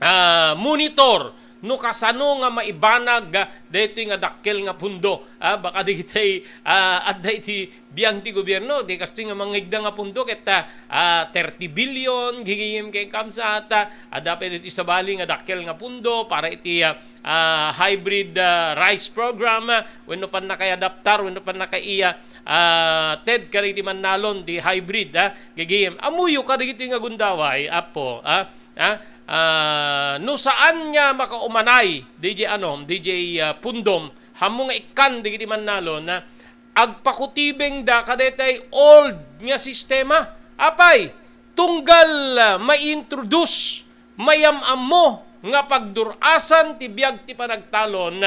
ah, monitor no kasano nga maibanag, ah, daytoy nga dakkel nga pundo. Ah, baka dagitay, ah, adda iti biang ti gobierno, di kastoy nga mangngegda nga pundo ket, ah, ah, thirty billion, gigim ken kabsat, ah, adda pay ditoy sabali nga dakkel nga pundo para iti, ah, ah, hybrid, ah, rice program, ah, wenno pannakaiadaptar, wenno pannakaiya, ah, ted kadagiti mannalon ti hybrid, ah, gigim. Ammoyo kadagitoy nga gundaway, Apo, ah, ah, ah, no saan nga makaumanay, D J ano, D J, ah, Pundom, hammo nga ikkan dagiti mannalon, ah, agpakutibengda kadaytay old nga sistema. Apay, tunggal, ah, ma-introduce, mayam-ammo nga pagdur-asan ti biag ti panagtalon,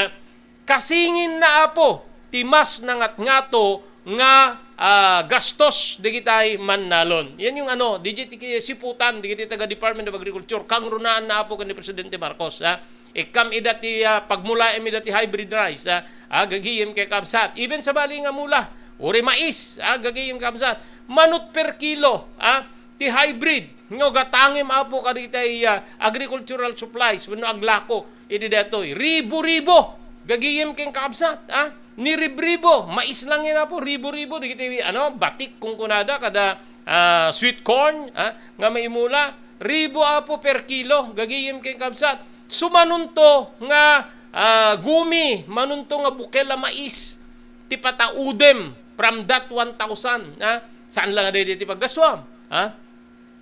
kasinginna, Apo, ti mas nangatngato nga, ah, gastos dagitay mannalon. Yan yung ano, D J ti siputan dagiti taga Department of Agriculture, kangrunaan na, Apo, ken ni Presidente Marcos, ha? Ikkam ida ti, ah, pagmulaem ida ti hybrid rice, ha? Ah, gagiyem ken kabsat. Even sabali nga mula, uri mais, ah, gagiyem kabsat. Manut per kilo, ah, ti hybrid. Nga gatangem, Apo, kadagitay, ah, agricultural supplies wenno aglako iti daytoy. Ribo-ribo. Gagiyem ken kabsat, ah. Ni ribribo, mais lang yan, Apo, ribo-ribo. Dagiti, ano, batik kunkunada kada, ah, sweet corn, ah, nga maimula. Ribo, Apo, per kilo. Gagiyem ken kabsat. Sumanunto nga, ah, gumi, manunto nga bukel a mais. Ti pataudem from that one thousand, ah. Saan lang nga daydi ti paggaswam, ah.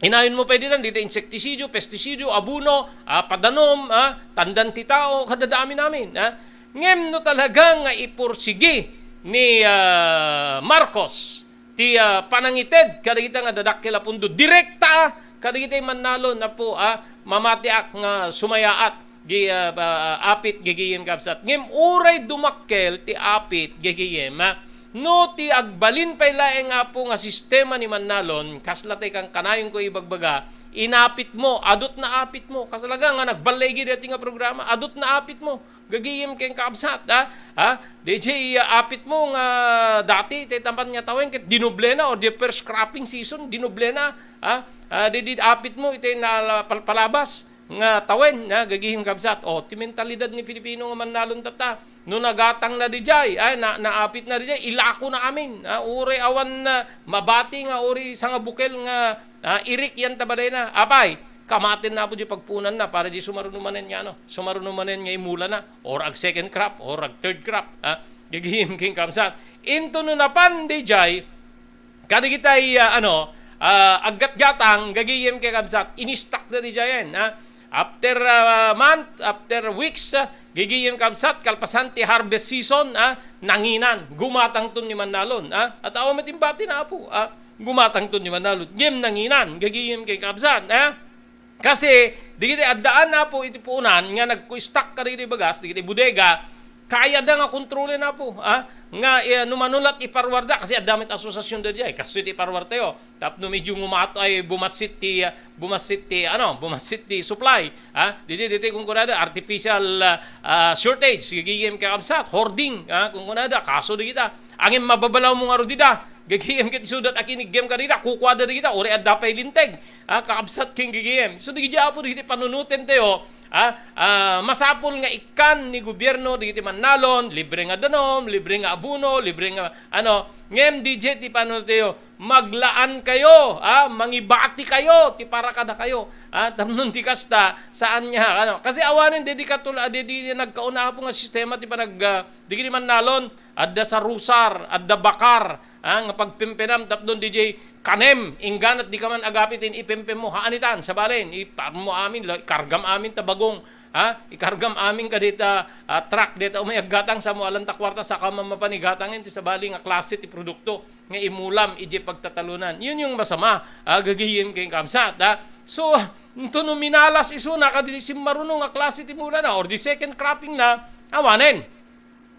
Inayon mo pay ditan, dita insektisidio, pestisidio, abono, ah, padanom, ah, tandan ti tao, kadadami namin, ah. Ngem no talaga nga ipursigi ni, ah, Marcos ti, ah, panangited kadagita nga dadakkel a pundo, direkta, ah, kadagita mannalon, Apo, ah, mamatiak nga sumayaat, gi-, ah, ah, apit, gigiyem, kabsat. Ngem uray dumakkel ti apit, gigiyem, ah, no ti agbalin pay laeng, Apo, nga sistema ni Mannalon, kasla tay kankanayon ko ibagbaga, inapit mo, adut na apit mo. Kasla nga nagballigi daytoy nga programa, adut na apit mo. Gagayem ken kaabsat, ha? Ha? Di jay, ah, apit mo nga dati, iti taman nga tawen, ket dinoblena, or di first cropping season, dinoblena, ha? Ah, di, di apit mo, iti na, pal-, palabas nga tawen, ha? Gagayem kaabsat. O, ti mentalidad ni Filipino nga mannalon tatta. No nagatang na di jay, ay, na, naapit na di jay, ilako na amin, ha? Uray awan na mabati nga, uray sangabukel nga, ah, irik yan ta badayna. Apay, kamaten na po di pagpunan na, para di sumaruno manen nga, ano, sumaruno manen nga imula na, or ag second crop, or ag third crop, ha? Gagayem ken kabsat. Into no napan di jay, kadigitay, ah, ano, ah, aggatgatang, gagayem ken kabsat, inistak na di jayen, ha? After, ah, month, after weeks, ah, gagayem kabsat, kalpasan ti harvest season, ha? Nanginan, gumatang ton ni mannalon, ha? At awan met imbati na, Apo, ha? Gumatang ton ni mannalon. Ngem nanginan, gagayem ken kabsat, ha? Kasi, digiti addaan, Apo, iti puonan nga nagku-stock kadagiti bagas, digiti bodega, kayatda nga kontrolen, Apo, ah, nga, eh, no mano la't iparwarda, kasi adda met asosiasion daydiay, kastoy ti iparwartayo. Tapno medyo ngumato ay bumassit ti, ah, bumassit ti, ano, bumassit ti supply, ah, didi, didi, kunkunada, artificial, ah, ah, shortage, gagayem kakabsat, hoarding, ah, kunkunada, kaso dagita. Angin mababalaw mo nga rudida, gagayem ket isudat a kiniggem kadagita, kukuada dagita, uray adda pay linteg. Ah, kakabsat ken gigim. So, dagiti Apo, dagiti panunotentayo, ah, ah, masapul nga ikkan ni gobierno, dagiti mannalon, libre nga danum, libre nga abono, libre nga, ano, ngem di jay ti panunotentayo, maglaan kayo, ah, mangibati kayo, ti para kadakayo. Ah, tapnon ti kasta, saan nga, ano. Kasi awanen, di, di katul-, di, di nagkauna, Apo, nga sistema ti panag-, ah, dagiti mannalon, adda sarusar, adda bakar, ah, nga pagpempenam tapno di jay kanem, ingganat di ka man agapit in ipempem mo, haanitan, sabalen, iparmo amin, la-, ikargam amin ta bagong, ha? Ikargam amin kadita, ah, truck dita umay aggatang sa mo alan ta kwarta sa kamamapan igatang ti sabali nga klase ti produkto nga imulam ijay pagtatalunan. Yun yung masama, ah, gagayem ken kabsat, ha? So, nto no minalas isu na kaditi simmaruno nga klase ti mula na or di second cropping na, awanen.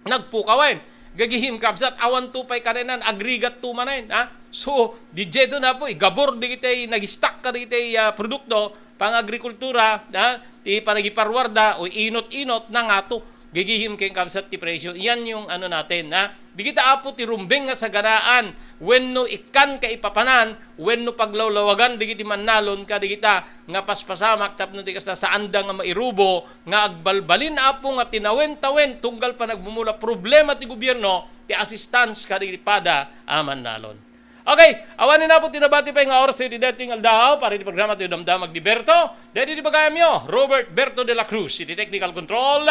Nagpukawen. Gagayem kabsat, awan to pay kanenan, agrigat to manen, ha? So, di jay to na po, igabor dagiti nag-stock kadagiti, ah, produkto, pang-agrikultura, ha? Ti panagiparwarda, o inot-inot, nangato. Gagayem ken kabsat ti presyo. Yan yung ano natin, ha? Di kita, Apo, ti rumbeng nga saganaan, wenno ikkan kaipapanan, wenno paglawlawagan dagiti mannalon kadagita nga paspasamak tapno ti kasta saanda nga mairubo nga agbalbalin, Apo, nga tinawen-tawen tunggal panagmumula problema ti gobierno ti assistance kadagiti pada a mannalon. Okay, awanen, Apo, ti nabati pay nga oras iti daytoy nga aldaw para iti programa ti Damdamag ni Berto. Daydi ti bagayamyo, Robert Berto de la Cruz, iti technical control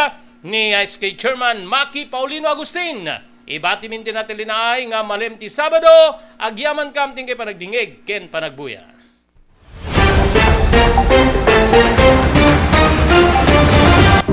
ni S K Chairman Maki Paulino Agustin. Ibati min ti natelinaay nga malem ti Sabado, agyamankam ti inkay panagdingeg ken panagbuya.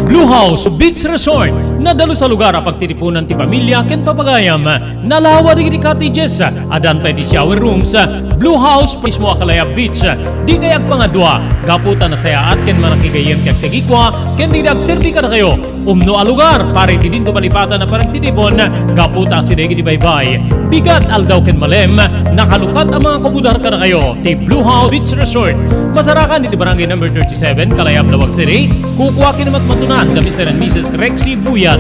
Blue House Beach Resort, nadalus a lugar a pagtitipunan ti pamilya ken papagayam. Nalawa dagiti cottages, addan pay ti shower rooms. Blue House mismo a Calaya Beach, dikay agpangadua, gapu ta nasayaat ken manakigayyem ti agtagikua ken dagiti agserbi kadakayo. Umno a lugar para iti dinto malipatan a panagtitipon gapu ta asideg iti baybay, bigat, aldaw ken malem, nakalukat a mga kabudar kadakayo ti Blue House Beach Resort. Masarakan iti Barangay Number thirty-seven, Kalayab, Laoag City. Kukua ken matmatunan da Mister and Missus Rexy Buyat.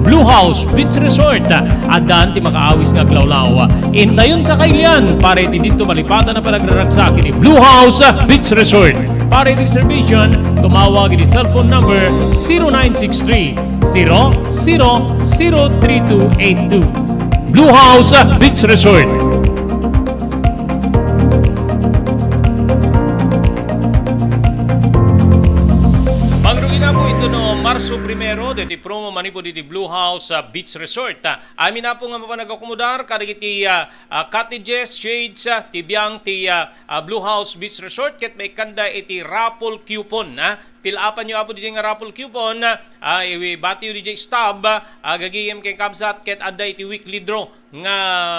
Blue House Beach Resort, addan ti makaawis nga aglawlaw. Intayon kakailian para iti dinto malipatan a panagraragsak iti Blue House Beach Resort. Para iti reservation, tumawag iti cellphone number zero nine six three, zero zero zero three two eight two. Blue House Beach Resort. Mangrugi na po ito no Marso primero, deti promo manipod iti Blue House, ah, Beach Resort. Ah, amin na po nga mapanagakomodar kadagiti, ah, ah, cottages, shades, ah, ti biang ti, ah, ah, Blue House Beach Resort ket maikkanda iti raffle coupon, ah. Pill-upan yo, Apo, diay nga raffle coupon, ah, iwi-, bati yo diay stub, ah, gagayem ken kabsat ket adda iti weekly draw nga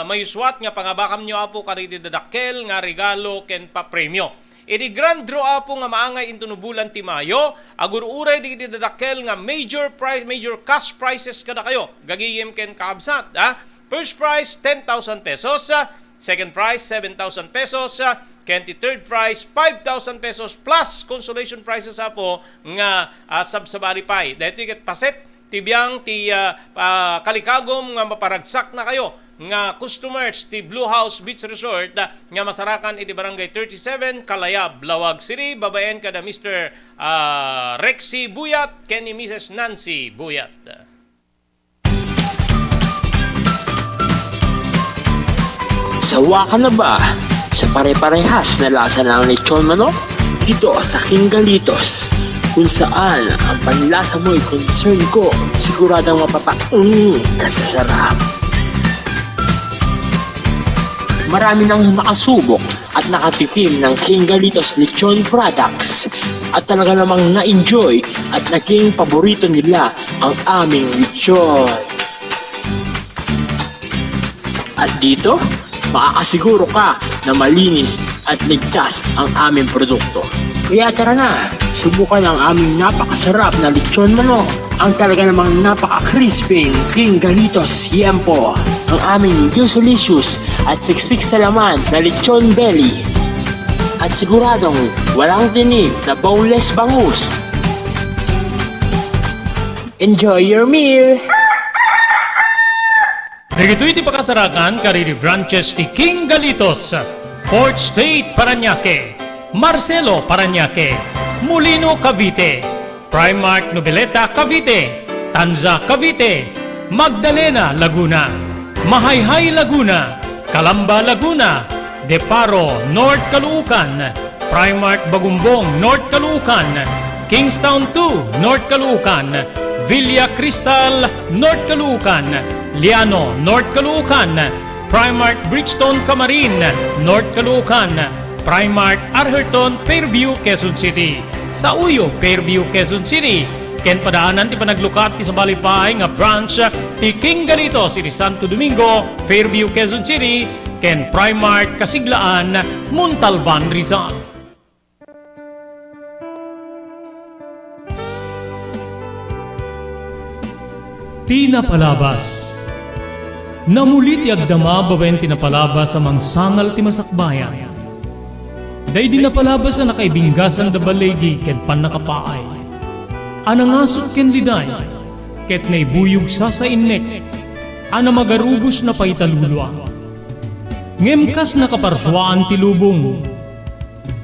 mayuswat nga pangabakam yo, Apo, kadagiti dadakkel nga regalo ken papremio. Iti grand draw, Apo, nga maangay intono bulan ti Mayo, agur-uray dagiti dadakkel nga major prize, major cash prizes kadakayo, gagayem ken kakabsat, a. First prize, ten thousand pesos, a. Second prize, seven thousand pesos, a. Ken ti third prize, five thousand pesos plus consolation prizes, Apo, nga, a, sabsabali pay. Daytoy ket paset ti biang ti, a, a, kalikagum nga maparagsaknakayo nga customers ti Blue House Beach Resort, a, nga masarakan iti Barangay thirty-seven, Kalayab, Laoag City, babaen kada Mister, a, Rexy Buyat ken ni Missus Nancy Buyat. Sawa ka na ba sa pare-parehas na lasa ng lechon manok? Dito sa King Galitos, kung saan ang panlasa mo'y concern ko, siguradong mapapaung ka sa sarap. Marami nang nakasubok at nakatikim ng King Galitos Lechon Products at talaga namang na-enjoy at naging paborito nila ang aming lechon. At dito, makakasiguro ka na malinis at ligtas ang aming produkto. Kaya tara na, subukan ang aming napakasarap na lechon manok, ang talaga namang napaka-crispy King Galitos Yempo, ang aming juicy-licious at siksik sa laman na lechon belly. At siguradong walang tinik na boneless bangus. Enjoy your meal! Dagitoy ti pakasarakan kadagiti branches ti King Galitos, Fourth Street, Parañaque, Marcelo, Parañaque, Molino, Cavite, Primark, Noveleta, Cavite, Tanza, Cavite, Magdalena, Laguna, Mahayhay, Laguna, Calamba, Laguna, De Paro, North Caloocan, Primark Bagumbong, North Caloocan, Kingstown two, North Caloocan, Villa Cristal, North Caloocan, Liano, North Caloocan, Primark Bridgestone Camarin, North Caloocan, Primark Arherton, Fairview, Quezon City, Sauyo, Fairview, Quezon City, ken padaanan ti panaglukat ti sabali pay nga branch ti King Galitos iti Santo Domingo, Fairview, Quezon City, ken Primark Kasiglaan, Montalban, Rizal. Ti napalabas. Namuli ti agdama babaen ti napalabas a mangsangal ti masakbayan. Daydi napalabas a nakaibinggasan da baligi ken pannakapaay, a nangasut ken liday, ket naibuyog sasainnek a namagarubos na paitalulua. Ngem kas nakaparsuaan ti lubong,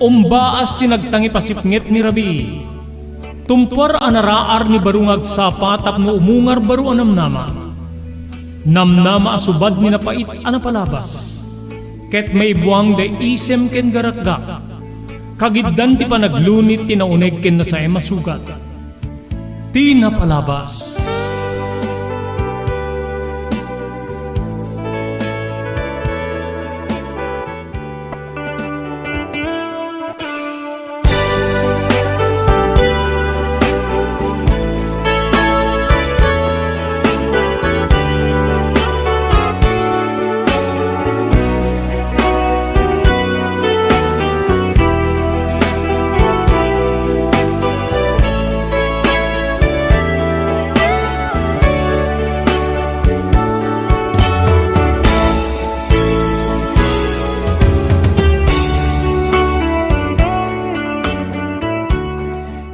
umbaas ti nagtangipasipnget ni rabii. Tumpuar a naraar ni baro nga agsapa tapno umungar baro a namnama. Namnama a subad ni napait a napalabas. Ket maibuang da isem ken garakgak. Kagiddan ti panaglunit ti nauneg ken nasaem a sugat. Ti napalabas.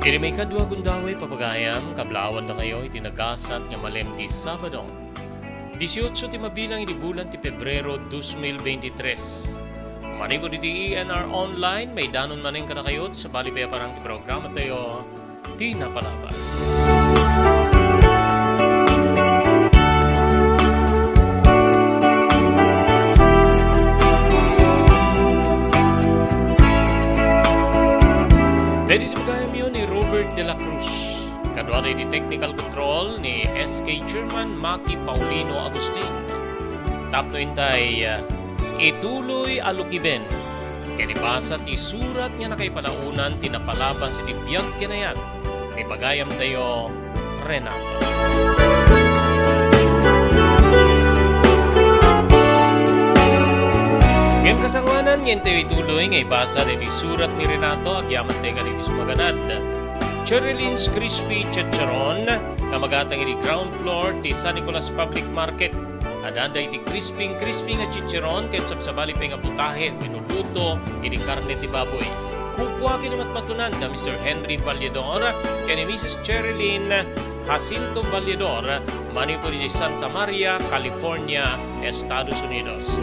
Iti maikadua gundaway, papagayam, kablaawan dakayo iti nagasat nga malem ti Sabado. Dieciocho ti mabilang iti bulan ti Pebrero, dos mil veintitrés. Manipud iti E N R Online, maidanon manen kadakayo ti sabali pay a parang ti programa tayo, Ti Napalabas. Daydi ti pagayamyo ni Robert de la Cruz. Kaduada iti technical control ni S K Chairman Maki Paulino Agustin. Tapno intay, ah, ituloy a lukiben ken ibasa ti surat nga nakaipanaonan ti napalabas iti biag ken ayat ni pagayamtayo, Renato. Ngem kasangoanan nga Intayo ituloy nga ibasa daytoy surat ni Renato, agyaman tayo kadagiti sumaganad. Cherylyn's Crispy Chicharon, kamagatang iti ground floor ti San Nicolas Public Market. Adda iti crisping-crispy nga chicharon ket sabsabali pay nga putahe wenno luto iti karne ti baboy. Kukua ken ni matmatunan da Mister Henry Valledor ken ni Missus Cherylyn Jacinto Valledor, manipud iti Santa Maria, California, Estados Unidos.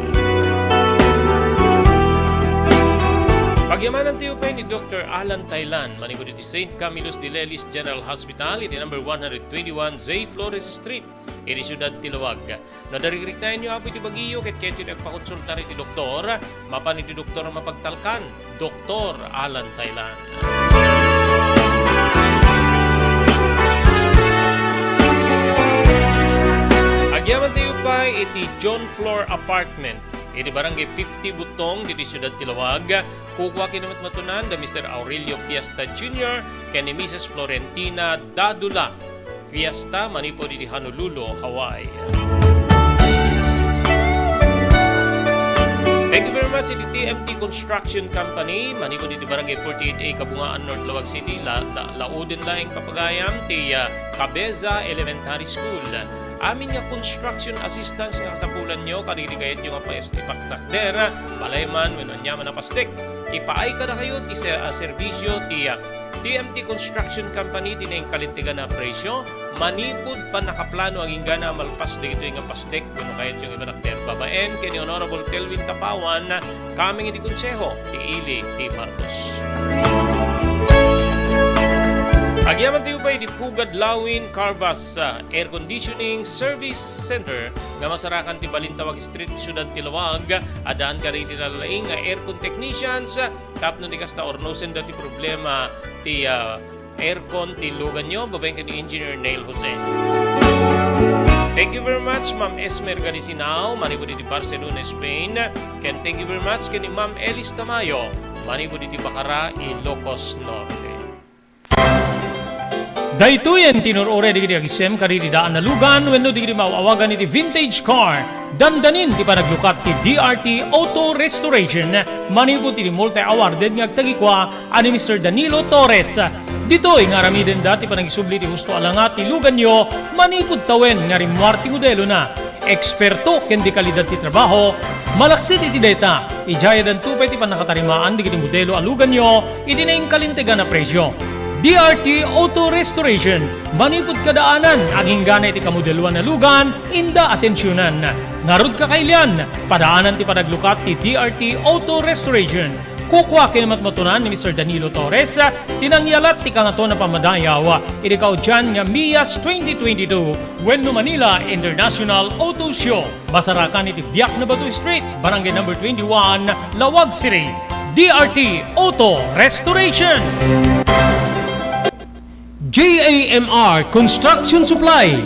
Pagyamanantayo pay ni Doktor Alan Taylan, manipud iti Saint Camillus de Lelis General Hospital, iti number one hundred twenty-one J Flores Street, iti siudad ti Laoag. No, naririkriknaenyo, Apo, iti bagiyo, ket kayatyo ti agpakonsultar iti doktor, mapan iti doktor a mapagtalkan, Doktor Alan Taylan. Agyamantayo pay iti John Flor Apartment, iti Barangay fifty Butong, iti siudad ti Laoag. Kukua ken ni matmatunan da Mister Aurelio Fiesta Junior ken ni Missus Florentina Dadula Fiesta, manipud iti Honolulu, Hawaii. Thank you very much iti T M T Construction Company, manipud iti Barangay forty-eight A, Kabungaan, North Laoag City, la-, la-, lauden laeng, papagayam, ti, ah, Cabeza Elementary School. Amin nga construction assistance nga kasapulanyo kadagiti kayatyo nga payso ti paknakder, balay man wenno aniaman a pasdek. Ipaay kadakayo ti ser-, ah, serbisyo ti, ah, T M T Construction Company ti nainkalintegan a presyo, manipud pannakaplano agingga a malpas dagitoy nga pasdek wenno kayatyo nga ibarakder. Babaen ken ni Honorable Telvin Tapawan, kameng iti Konseho ti Ili ti Marcos. Agyamantayo pay iti Pugad Lawin Carvas, ah, Air Conditioning Service Center nga masarakan ti Balintawak Street, siudad ti Laoag. Addaan kadagiti nalaing nga aircon technicians, tapno di kasta ornosen dati problema ti, ah, aircon ti luganyo, babaen ken ni Engineer Neil Jose. Thank you very much, Ma'am Esmer Galisinao, manipud iti Barcelona, Spain. Ken thank you very much ken ni Ma'am Elis Tamayo, manipud iti Bacara, Ilocos Norte. Daytoyen ti inur-uray dagiti agisem kadagiti daan a lugan wenno dagiti maaw-awagan iti vintage car. Dandanin ti panaglukat ti D R T Auto Restoration manipud iti multi-awarded nga agtagikua a ni Mister Danilo Torres. Ditoy nga aramidenda ti panangisubli ti husto a langa ti luganyo manipud tawen nga rimmuar ti modelona. Eksperto ken di kalidad ti trabaho, malaksid iti dayta, idiay addanto pay ti pannakatarimaan dagiti modelo a luganyo iti nainkalintegan a presyo. D R T Auto Restoration, manipud kadaanan, agingga iti kamodeloan a lugan, inda atensionan. Ngarud, kakailian, padaanan ti panaglukat ti D R T Auto Restoration. Kukua ken ni matmatunan ni Mister Danilo Torres ti nangyalat ti Kangatoan a Pammadayaw iti kaudian nga MIAS twenty twenty-two wenno Manila International Auto Show. Masarakan iti Biak na Bato Street, Barangay Number twenty-one, Laoag City. D R T Auto Restoration. J A M R Construction Supply.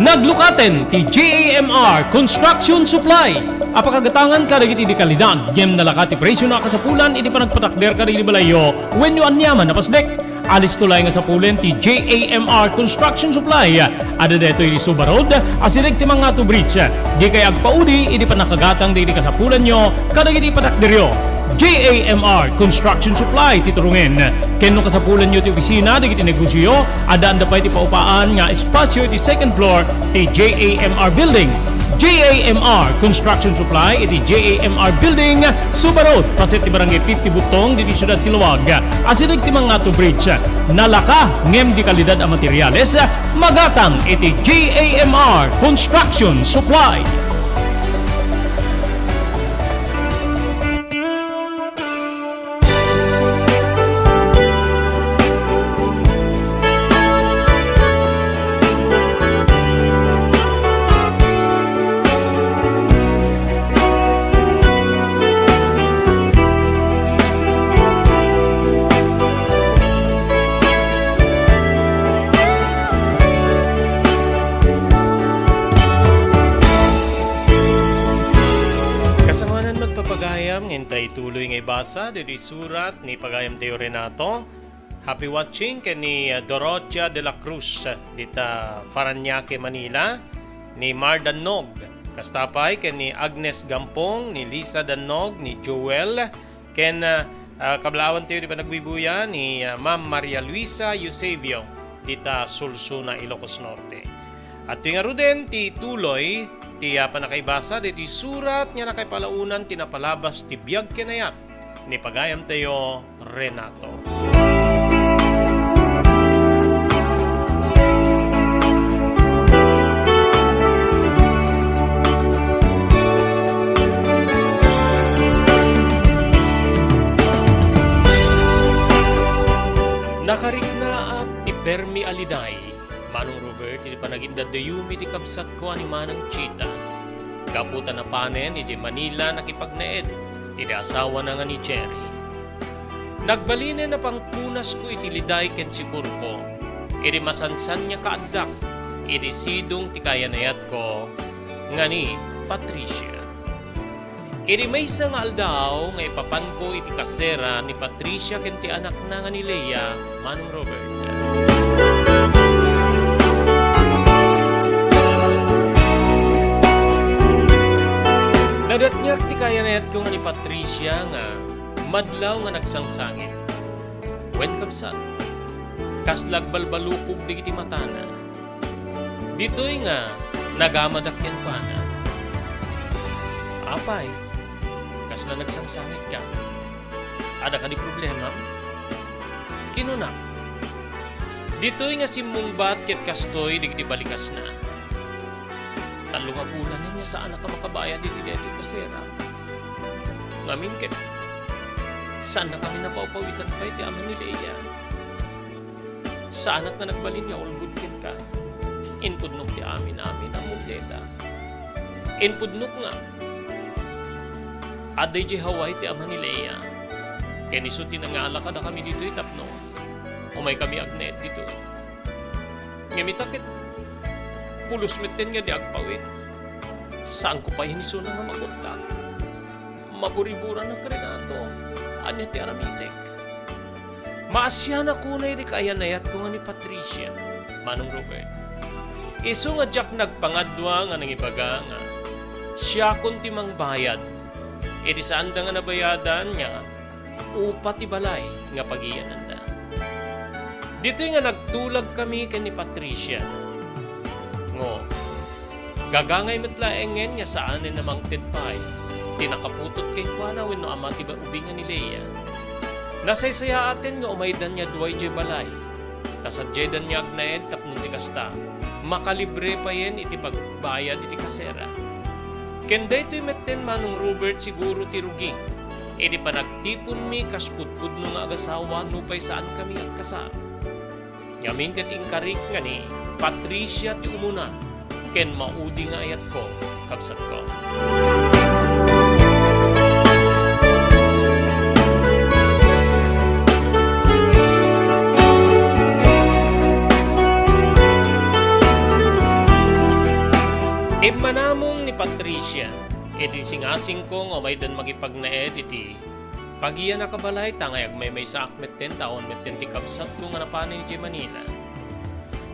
Naglukaten ti J A M R Construction Supply a pakagatangan kadagiti di kalidad ngem nalaka ti presyo a kasapulan iti panagpatakder kadagiti balayyo wenno aniaman a pasdek. Alisto laeng a sapulen ti J A M R Construction Supply. Adda daytoy iti Suba Road, asideg ti Mangatu Bridge. Dikay agpaudi iti pannakagatang dagiti kasapulanyo kadagiti patakderyo. J A M R Construction Supply ti turongen. Ken no kasapulanyo ti opisina dagiti negosioyo, addaanda pay ti paupaan nga espasio iti second floor ti J A M R Building. J A M R Construction Supply iti J A M R Building, Suba Road, paset ti Barangay fifty Butong, ditoy siudad ti Laoag. Asideg ti Mangatu Bridge. Nalaka ngem di kalidad a materiales, magatang iti J A M R Construction Supply. Kasangoanan, magpapagayam, ngem ta ituloy nga ibasa, ditoy surat ni pagayamtayo Renato. Happy watching ken ni, uh, Dorothea de la Cruz, uh, dita Parañaque, Manila, ni Mar Dannog. Kasta pay ken ni Agnes Gampong, ni Lisa Dannog, ni Joel, Ken, ah, ah, kablaawantayo ti panagbuybuyaan ni, ah, Ma'am Maria Luisa Eusebio, dita Solsona, Ilocos Norte. Adtoy ngaruden ti tuloy ti, ah, pannakaibasa ditoy surat nga nakaipalaonan ti napalabas ti biag ken ayat ni pagayamtayo, Renato. Nakariknaak ti permi a liday, Manong Robert, iti panagindaddayumi ti kabsatko a ni Manang Chita, gapu ta napanen iti Manila nakipagnaed iti asawana nga ni Jerry. Nagbalinen a pangpunasko iti liday ken sikurko, iti masansan nga kaaddak iti sidong ti kayanayatko nga ni Patricia. Iti maysa nga aldaw nga ipapanko iti kasera ni Patricia ken ti anakna nga ni Lea, Manong Robert. Nadatngak ti kayanayatko nga ni Patricia nga madlaw nga nagsangsangit. Wen, kabsat, kasla agbalbalukog dagiti matana. Ditoy nga nagamadak kenkuana. "Apay, kasla nagsangsangitka? Adda kadi problemam?" kinunak. Ditoy nga simmungbat ket kastoy dagiti balikasna. Tallo nga bulan nga saanak a makabayad iti daytoy kasera. Ngamin ket, saannakami a pawpawitan pay ti ama ni Lea. Saanak nga nagbalin nga ulbod kenka. Impudnok ti amin-amin a mundeta. Impudnok nga adda idiay Hawaii ti ama ni Lea. Ken isu ti nangala kadakami ditoy tapno umaykami agnaed ditoy. Ngem ita ket pulos metten nga di agpawit. Saanko pay inisuna nga maguntak. Maburiburanak, Renato. Ania ti aramitek? Maasianak unay ti kayanayatko nga ni Patricia, Manong Robert. Isu nga diak nagpangadua nga nangibaga nga siakon ti mangbayad iti saanda nga nabayadan nga upa ti balay nga pagiyananda. Ditoy nga nagtulagkami ken ni Patricia. Ngo, gagangay met laengen nga saanen a mangted pay ti nakaputot kenkuana wenno ama ti ba-, ubing nga ni Lea. Nasaysayaaten nga umaydan nga dua idiay balay. Ta sadiaydan nga agnaed tapno ti kasta, makalibre payen iti pagbayad iti kasera. Ken daytoy metten, Manong Robert, siguro ti rugi iti panagtiponmi kas pudpudno nga agasawa nupay saankami agkasar. Ngamin ket inkarik nga ni Patricia ti umuna ken maudi nga ayatko, kabsatko. Immanamong ni Patricia iti singasingko nga umaydan makipagnaed iti pagiyanak a balay, ta ngay agmaymaysaak metten, ta awan metten ti kabsatko nga napanen idiay Manila.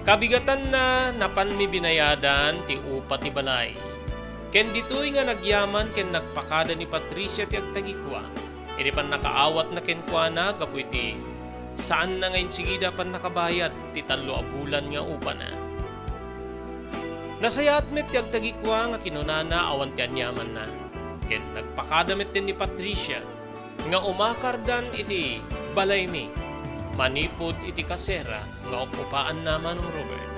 Kabigatanna, napanmi binayadan ti upa ti balay. Ken ditoy nga nagyaman ken nagpakada ni Patricia ti agtagikua iti pannakaawatna kenkuana gapu iti saanna nga insigida a pannakabayad ti tallo a bulan nga upana. Nasayaat met ti agtagikua nga kinunana awan ti aniamanna, ken nagpakada metten ni Patricia nga umakardan iti balaymi manipud iti kasera nga up-upaanna, Manong Robert.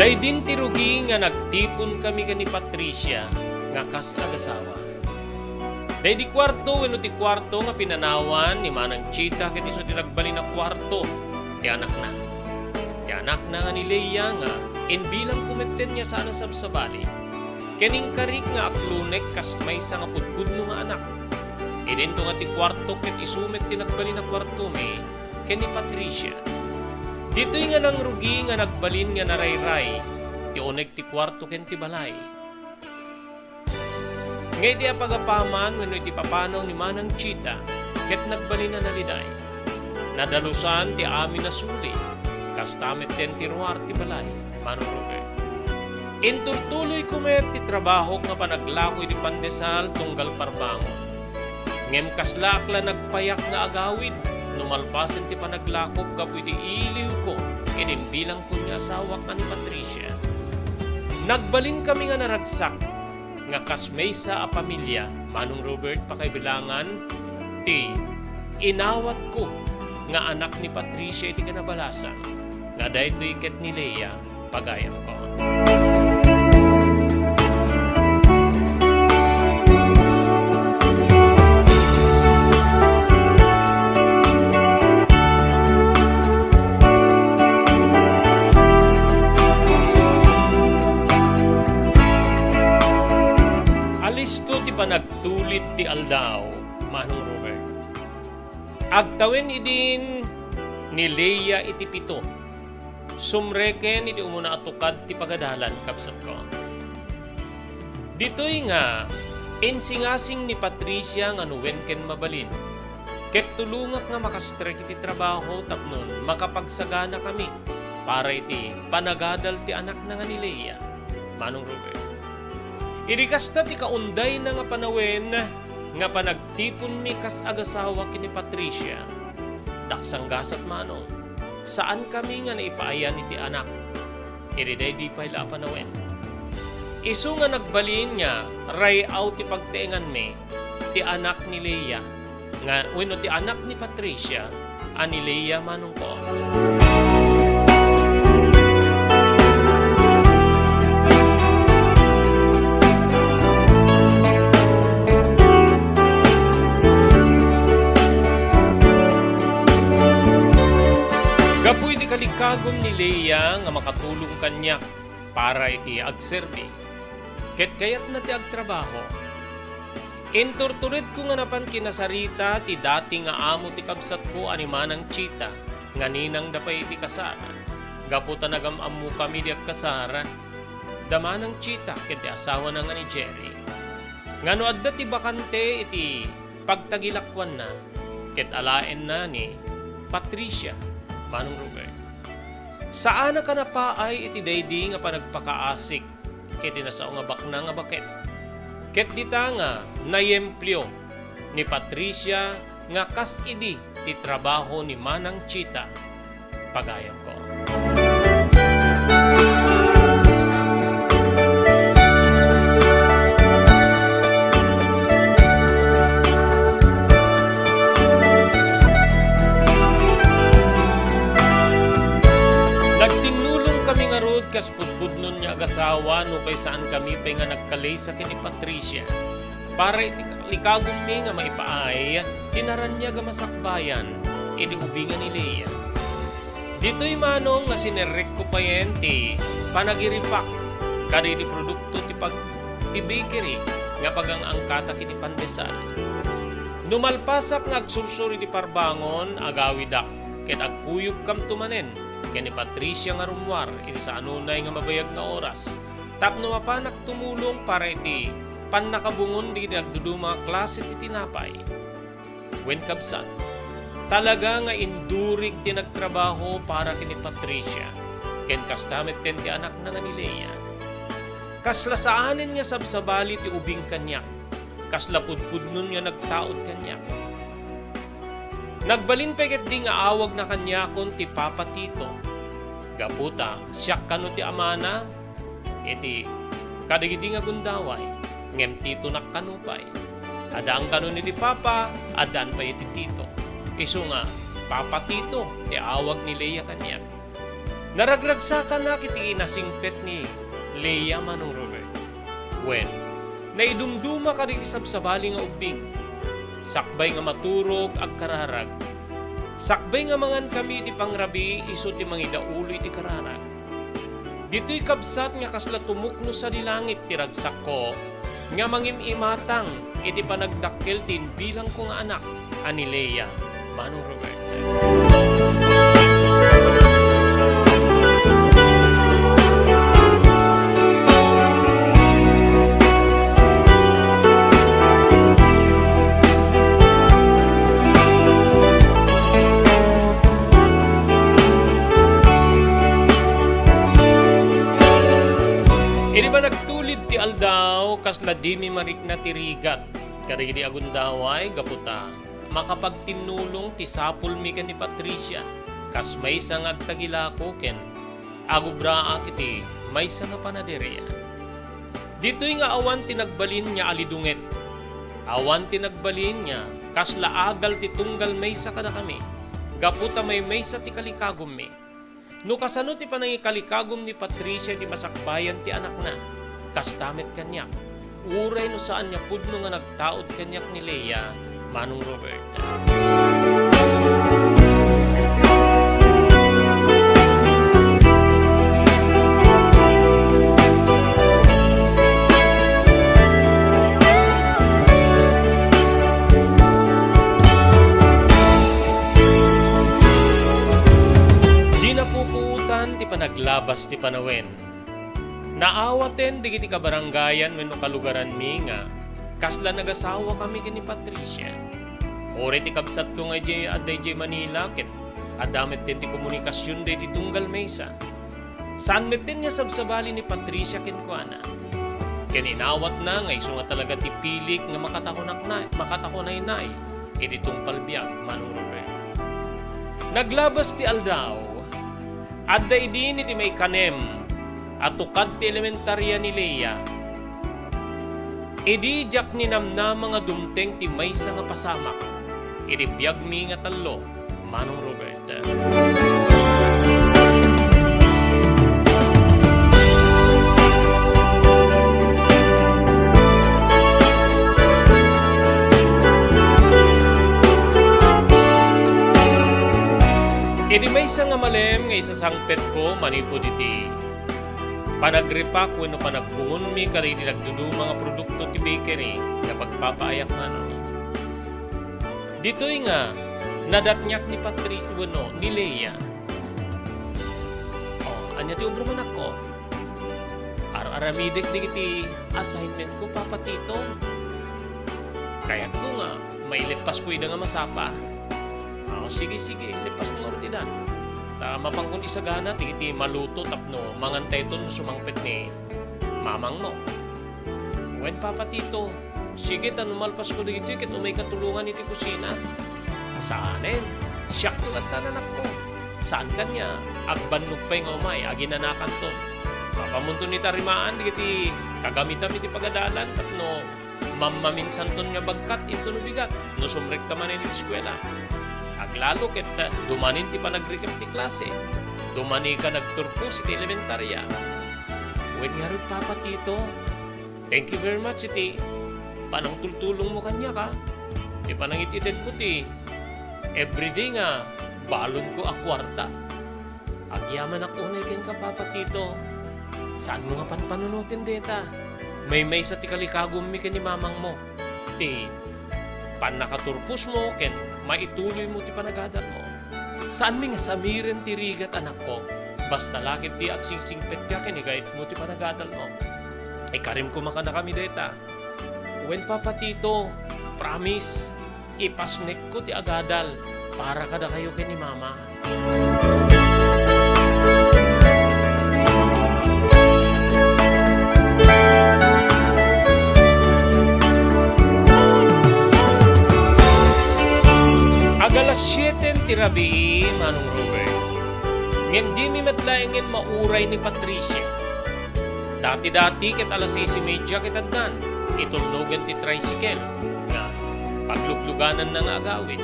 Daydin ti rugi nga nagtiponkami ken ni Patricia nga kas agasawa. Daydi kuarto wenno ti kuarto nga pinanawan ni Manang Chita ket isu ti nagbalin a kuarto ti anakna. Ti anakna nga ni Lea nga imbilangko metten nga saan a sabsabali, ken inkarik nga aklunek kas maysa nga pudpudno nga anak. Idinto nga ti kuarto ket isu met ti nagbalin a kuartomi ken ni Patricia. Ditoy nga nangrugi nga nagbalin nga narayray ti uneg ti kuarto ken ti balay. Nga idi apagapaman wenno iti papanaw ni Manang Chita, ket nagbalin a naliday. Nadalusan ti amin a suli, kasta metten ti ruar ti balay, Manong Robert. Inturtuloyko met ti trabahok nga panaglako iti pandesal tunggal parbangon. Ngem kaslaak la nagpayak nga agawid no malpasen ti panaglakok gapu iti iliwko iti imbilangko ni asawak a ni Patricia. Nagbalinkami nga naragsak nga kas maysa a pamilia, Manong Robert, pakaibilangan ti inawatko nga anak ni Patricia iti kinabalasan, nga daytoy ket ni Lea, pagayamko. Alisto ti panagtulid ti aldaw, Manong Robert. Agtawen idin ni Lea iti pito. Sumreken iti umuna a tukad ti pagadalan, kabsatko. Ditoy nga, insingasing ni Patricia nga no wen ken mabalin, ket tulongak nga makastrek iti trabaho tapno makapagsaganakami para iti panagadal ti anakna nga ni Lea, Manong Robert. Idi kasta ti kaundayna nga panawen nga panagtiponmi kas agasawa ken ni Patricia, daksanggasat, Manong, saankami nga naipaayan iti anak. Idi daydi pay la a panawen. Isu nga nagbalin nga ray-aw ti pagtaenganmi ti anak ni Lea, nga wenno ti anak ni Patricia a ni Lea, manongko. Gapu iti kalikagum ni Lea nga makatulong kaniak para iti agserbi, ket kayatna ti agtrabaho. Inturturedko nga napan kinasarita ti dati nga amo ti kabsatko a ni Manang Chita nga ninangda pay iti kasar. Gapu ta nagam-ammokami di agkasar, da Manang Chita ken ti asawana nga ni Jerry. Nga no adda ti bakante iti pagtagilakuanna, ket alaenna ni Patricia, Manong Robert. Saanak a napaay iti daydi nga panagpakaasik iti nasao nga baknang a baket. Ket dita nga nayemplio ni Patricia nga kas idi ti trabaho ni Manang Chita, pagayamko. Nagtinnulongkami ngarud kas pudpudnon nga agasawa, nupay saankami pay nga nagkalisa ken ni Patricia. Para iti kalikagummi nga maipaay ti naraniag a masakbayan iti ubing a ni Lea. Ditoy manong nga sinerrekko payen ti panagiripak kadagiti produkto ti pag-, ti bakery nga pagang-angkatak iti pandesal. No malpasak nga agsursuro iti parbangon, agawidak ket agkuyogkamto manen ken ni Patricia nga rummuar iti saanunay nga mabayag nga oras tapno mapanak tumulong para iti pannakabungon dagiti agduduma nga klase ti tinapay. Wen, kabsat, talaga nga indurig ti nagtrabaho para ken ni Patricia, ken kasta metten ti anakna nga ni Lea. Kasla saanen nga sabsabali ti ubing kaniak, kasla pudpudnon nga nagtaud kaniak. Nagbalin pay ketdi nga awagna kaniakon ti Papa Tito, gapu ta siak kano ti amana iti kadagidi nga gundaway, ngem titonak kano pay. Addaan kano iti papa, addaan pay iti tito. Isu nga, Papa Tito ti awag ni Lea kaniak. Naragragsakanak iti inasingpet ni Lea, Manong Robert. Wen, naidumduma kadagiti sabsabali nga ubbing. Sakbay nga maturog, agkararag. Sakbay nga mangankami iti pangrabii, isu ti mangidaulo iti kararag. Ditoy kabsat nga kasla tumukno sadi langit ti ragsakko nga mangim-imatang iti panagdakkel ti imbilangko nga anak a ni Lea, Manong Robert. Tulid ti aldaw, kasla dimi marikna ti rigat kadagidi agundaway gapu ta makapagtinnulong ti sapulmi ken ni Patricia. Kas maysa nga agtagilako ken agubraak iti maysa nga panaderia. Ditoy nga awan ti nagbalin nga alidunget. Awan ti nagbalin nga kasla agal ti tunggal maysa kadakami, gapu ta maymaysa ti kalikagummi. No kasano ti panangikalikagum ni Patricia iti masakbayan ti anakna, kasta met kaniak. Uray no saan nga pudno nga nagtaud kaniak ni Lea, Manong Robert. Di napupuotan ti panaglabas ti panawen. Naawaten dagiti kabarangayan wenno kalugaranmi nga kasla nagasawakami ken ni Patricia. Uray ti kabsatko nga idiay, adda idiay Manila ket adda metten ti komunikasion daytoy tunggal maysa. Saan metten nga sabsabali ni Patricia kenkuana. Ken inawatna nga isu nga talaga ti pilik nga makatakonakna-, makatakonaynay iti tungpal biag, Manong Robert. Naglabas ti aldaw, adda idin iti maikanem a tukad ti elementaria ni Lea. Idi diak ninamnama nga dumteng ti maysa nga pasamak iti biagmi nga tallo, Manong Robert. Idi maysa nga malem nga isasangpetko manipud iti panagripak wenno panagbungonmi kadagiti nagduduma nga produkto ti bakery nga pagpapaayak ngarud. Ditoy nga, nadatniak ni Patri wenno ni Lea. Oh, ania ti obram, anakko? Ar-aramidek dagiti assignmentko, Papa Tito. Kayatko nga maileppasko ida nga masapa. Ah, sige, sige, ileppasko ngarud ida. Ta mapankon isagana dagiti maluto tapno mangantayton no sumangpet ni mamangmo. Wen, Papa Tito, sige ta no malpasko dagitoy ket umayka tulongan iti kusina. Saanen, siakto latta, anakko. Saan kaniak, agbannog pay nga umay, aginanakanton. Mapamunton iti tarimaan dagiti kagamitam iti pagadalan tapno mammaminsanton nga bagkat intono bigat no sumrekka manen iti eskuela. Aglalo ket dumanin ti panagrikem ti klase. Dumanika nagturpos iti elementaria. Wen ngarud, Papa Tito, thank you very much iti panangtultulongmo kaniak, a. Ti panangit-itedmo ti everyday nga balonko a kuarta. Agyamanak unay kenka, Papa Tito. Saanmo nga panpanunoten dayta. Maymaysa ti kalikagummi ken ni mamangmo. Ti pannakaturposmo ken maituloymo ti panagadalmo. Saanmi nga samiren ti rigat, anakko. Basta la ketdi agsingsingpetka ken igayatmo ti panagadalmo. Ikarim koma kadakami dayta. Wen, Papa Tito, promise, ipasnekko ti agadal para kadakayo ken ni Mama. Agalas siete ti rabii, Manong Robert. Ngem dimi met laengen mauray ni Patricia. Dati-dati ket alas sais y media ket addan, iturnogen ti tricycle nga pagluglugananna nga agawid.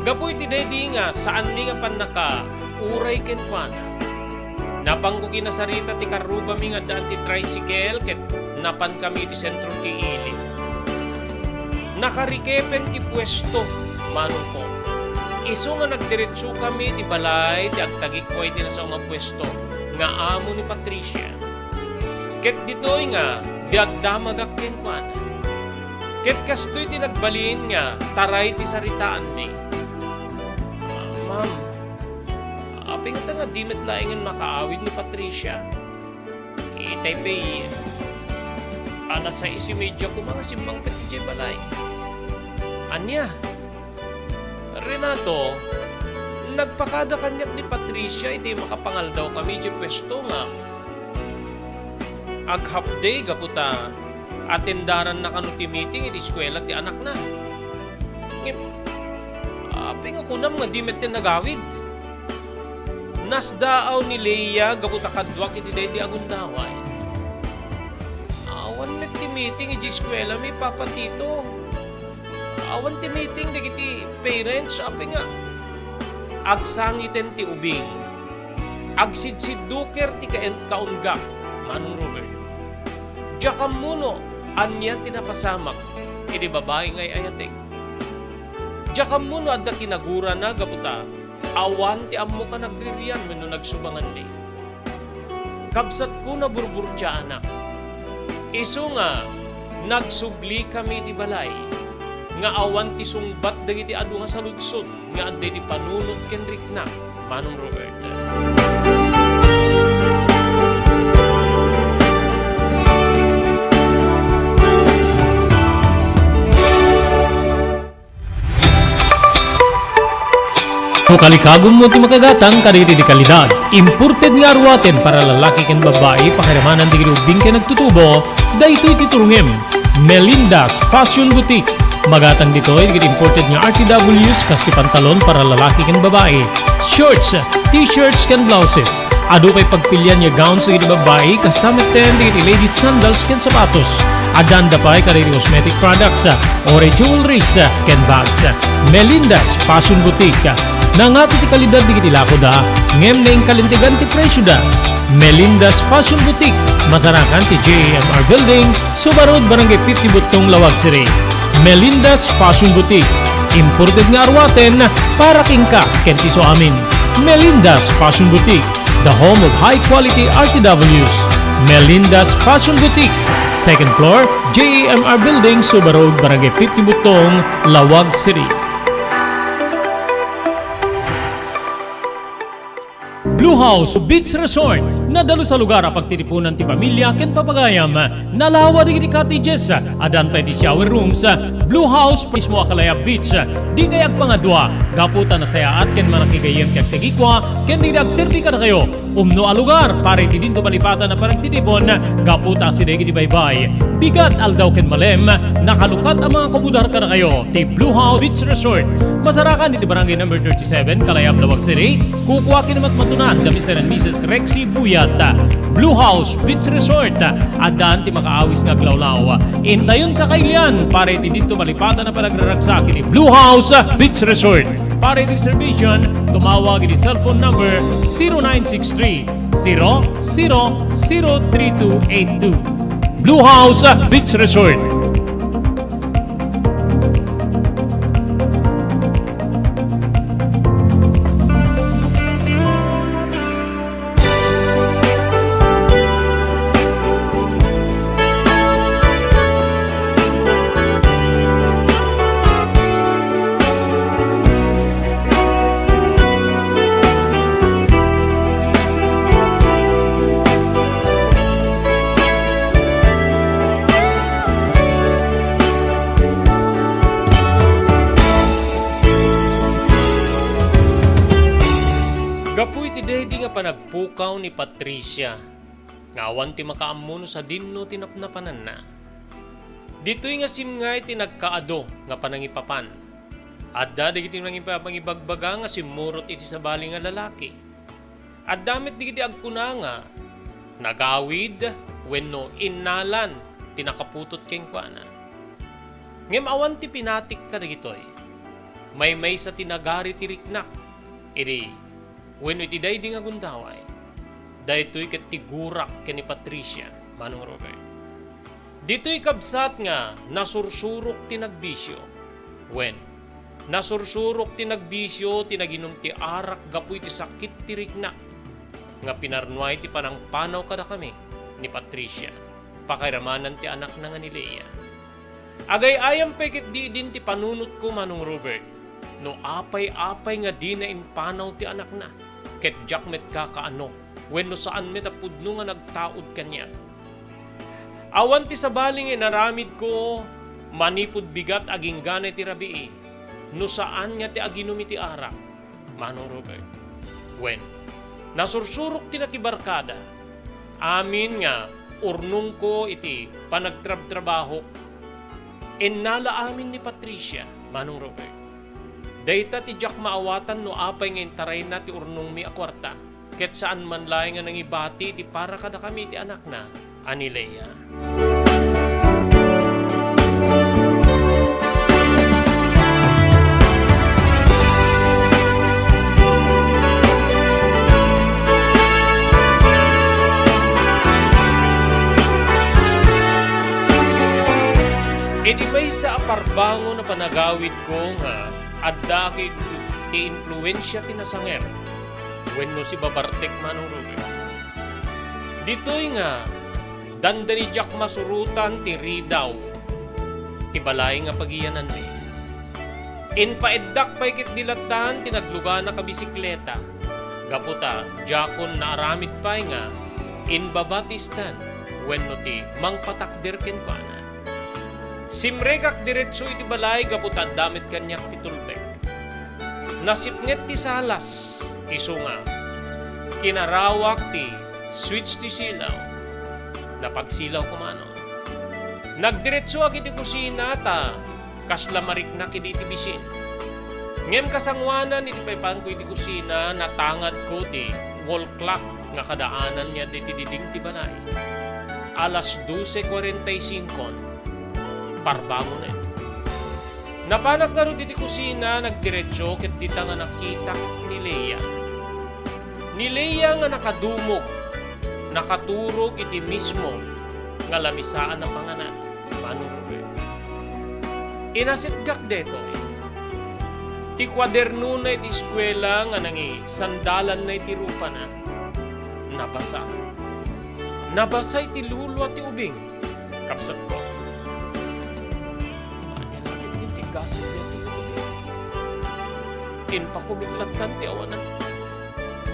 Gapu iti daydi nga saanmi nga pannakauray kenkuana, napanko kinasarita ti karrubami nga addaan ti tricycle ket napankami iti sentro ti ili. Nakarikepen ti puesto, manongko. Isu nga nagdiretsokami iti balay ti agtagikko iti nasao nga puesto nga amo ni Patricia. Ket ditoy nga, di agdamagak kenkuana. Ket kastoy ti nagbalin nga taray ti saritaanmi. Ma'am, apay ngata nga di met laengen makaawid ni Patricia? Itay pay, alas sais y media koma nga simmangpet idiay balay. Ania? Renato, nagpakada kaniak ni Patricia iti makapangaldawkami idiay puesto nga. ag-half day gapu ta atendaranna kano ti meeting iti eskuela ti anakna. Ngem, apay nga kunam nga di metten nagawid? Nasdaaw ni Leia gapu ta kaduak iti daydi a gundaway. Awan met ti meeting iti eskuela mi, Papa Tito. Awan ti meeting dagiti parents, apay nga agsangiten ti ubing. Agsidsidduker ti kaen-, kaunggak, Manong Robert. Diak ammo no ania ti napasamak iti babai nga ay-ayatek. Diak ammo no adda kinagurana gapu ta awan ti ammoka nagrian wenno nagsubanganmi. Kabsatko, naburburtiaanak. Isu nga nagsublika mi iti balay nga awan ti sungbat dagiti adu nga saludsod nga adda iti panunot ken riknak, Manong Robert. No kalikagummo ti makagatang kadagiti kalidad, imported nga aruaten para lalaki ken babbai, pakiramanan dagiti ubbing ken agtutubo, daytoy ti turongem. Melinda's Fashion Boutique. Magatang ditoy dagiti imported nga R T Ws kas ti pantalon para lalaki ken babbai, shorts, t-shirts ken blouses. Adu pay pagpilian nga gowns dagiti babbai, kasta metten dagiti ladies sandals ken sapatos. Addan da pay kadagiti cosmetic products, uray jewelries, ken bags. Melinda's Fashion Boutique. Nangato ti kalidad dagiti lakoda, ngem naingkalintegan ti presioda. Melinda's Fashion Boutique, masarakan ti J A M R Building, Suba Road, Barangay fifty Buttong, Laoag City. Melinda's Fashion Boutique, imported nga aruaten para kenka ken ti isuamin. Melinda's Fashion Boutique, the home of high quality R T Ws. Melinda's Fashion Boutique, second floor, J A M R Building, Suba Road, Barangay fifty Buttong, Laoag City. Blue House Beach Resort, nadalus a lugar a pagtitipunan ti pamilia ken papagayam. Nalawa dagiti cottages, addan pay ti shower rooms. Blue House mismo a kalayab beach. Dikay agpangadua, gapu ta nasayaat ken manakigayyem ti agtagikua ken dagiti agserbi kadakayo. Umno a lugar para iti dinto malipatan a panagtitipon, gapu ta asideg iti baybay, bigat, aldaw ken malem, nakalukat a mga kabudar kadakayo ti Blue House Beach Resort. Masarakan iti Barangay Number thirty-seven, Kalayab, Laoag City. Kukua ken matmatunan da Mister and Missus Rexy Buyat. Blue House Beach Resort, addan ti makaawis nga aglawlaw. Intayon kakailian para iti dinto malipatan a panagraragsak iti Blue House Beach Resort. Para iti reservation, tumawag iti cellphone number zero nine six three, zero zero zero three two eight two. Blue House Beach Resort. Gapu iti daydi nga panagpukaw ni Patricia, nga awan ti makaammo no sadinno ti napnapananna. Ditoy nga simngay ti nagkaadu nga panangipapan. Adda dagiti nangipa-, mangibagbaga nga simmurot iti sabali nga lalaki. Adda met dagiti agkuna nga nagawid wenno innalan ti nakaputot kenkuana. Ngem awan ti pinatik kadagitoy. Maymaysa ti nagari ti riknak idi wenno iti daydi nga gundaway. Daytoy ket ti gurak ken ni Patricia, Manong Robert. Ditoy kabsat nga nasursurok ti nagbisio. Wen, nasursurok ti nagbisio ti naginum ti arak gapu iti sakit ti rikna nga pinarnuay ti panangpanaw kadakami ni Patricia, pakairamanan ti anakna nga ni Lea. Agay-ayam pay ket diidin ti panunotko, Manong Robert, no apay-apay nga dina impanaw ti anakna, ket diak met kakaano, wenno saan met a pudno nga nagtaud kaniak. Awan ti sabali nga inaramidko manipud bigat agingganay ti rabii, no saan nga ti aginum iti arak, Manong Robert. Wen, nasursurok ti nakibarkada. Amin nga urnongko iti panagtrabtrabahok. Innala amin ni Patricia, Manong Robert. Dayta ti diak maawatan no apay nga intarayna ti urnongmi a kuarta, ket saan man laeng nga nangibati iti para kadakami ti anakna a ni Lea. Idi maysa a parbangon a panagawidko nga adda ket ti influensia ti nasanger wenno sibabartek, Manong Robert. Ditoy nga dandani diak masurotan ti ridaw ti balay nga pagiyananmi. Inpaeddak pay ket di lattan ti nagluganak a bisikleta, gapu ta diakon naaramid pay nga imbabatistan wenno ti mangpatakder kenkuana. Simrekak diretso iti balay gapu ta adda met kaniak ti tulbek. Nasipnget ti salas, isu nga kinarawak ti switch ti silaw. Napagsilaw kumanon. Nagdiretsoak iti kusina ta kasla mariknak idi ti bisin. Ngem kasangoanan iti paipanko iti kusina, natangadko ti wall clock nga kadaananna ditoy diding ti balay. Alas doce cuarenta y cinco, parbangonen. Napanak ngarud iti kusina, nagdiretso ket dita nga nakitak ni Lea. Ni Lea nga nakadumog, nakaturog iti mismo nga lamisaan a panganan. Manong Robert. Inasitgak detoy. Ti kuadernona iti eskuela nga nangisandalanna iti rupana, nabasa. Nabasa iti lulua ti ubing, kabsatko. Ania la ketdi ti gasat daytoy nga ubing? Impakumiklattan ti awanan,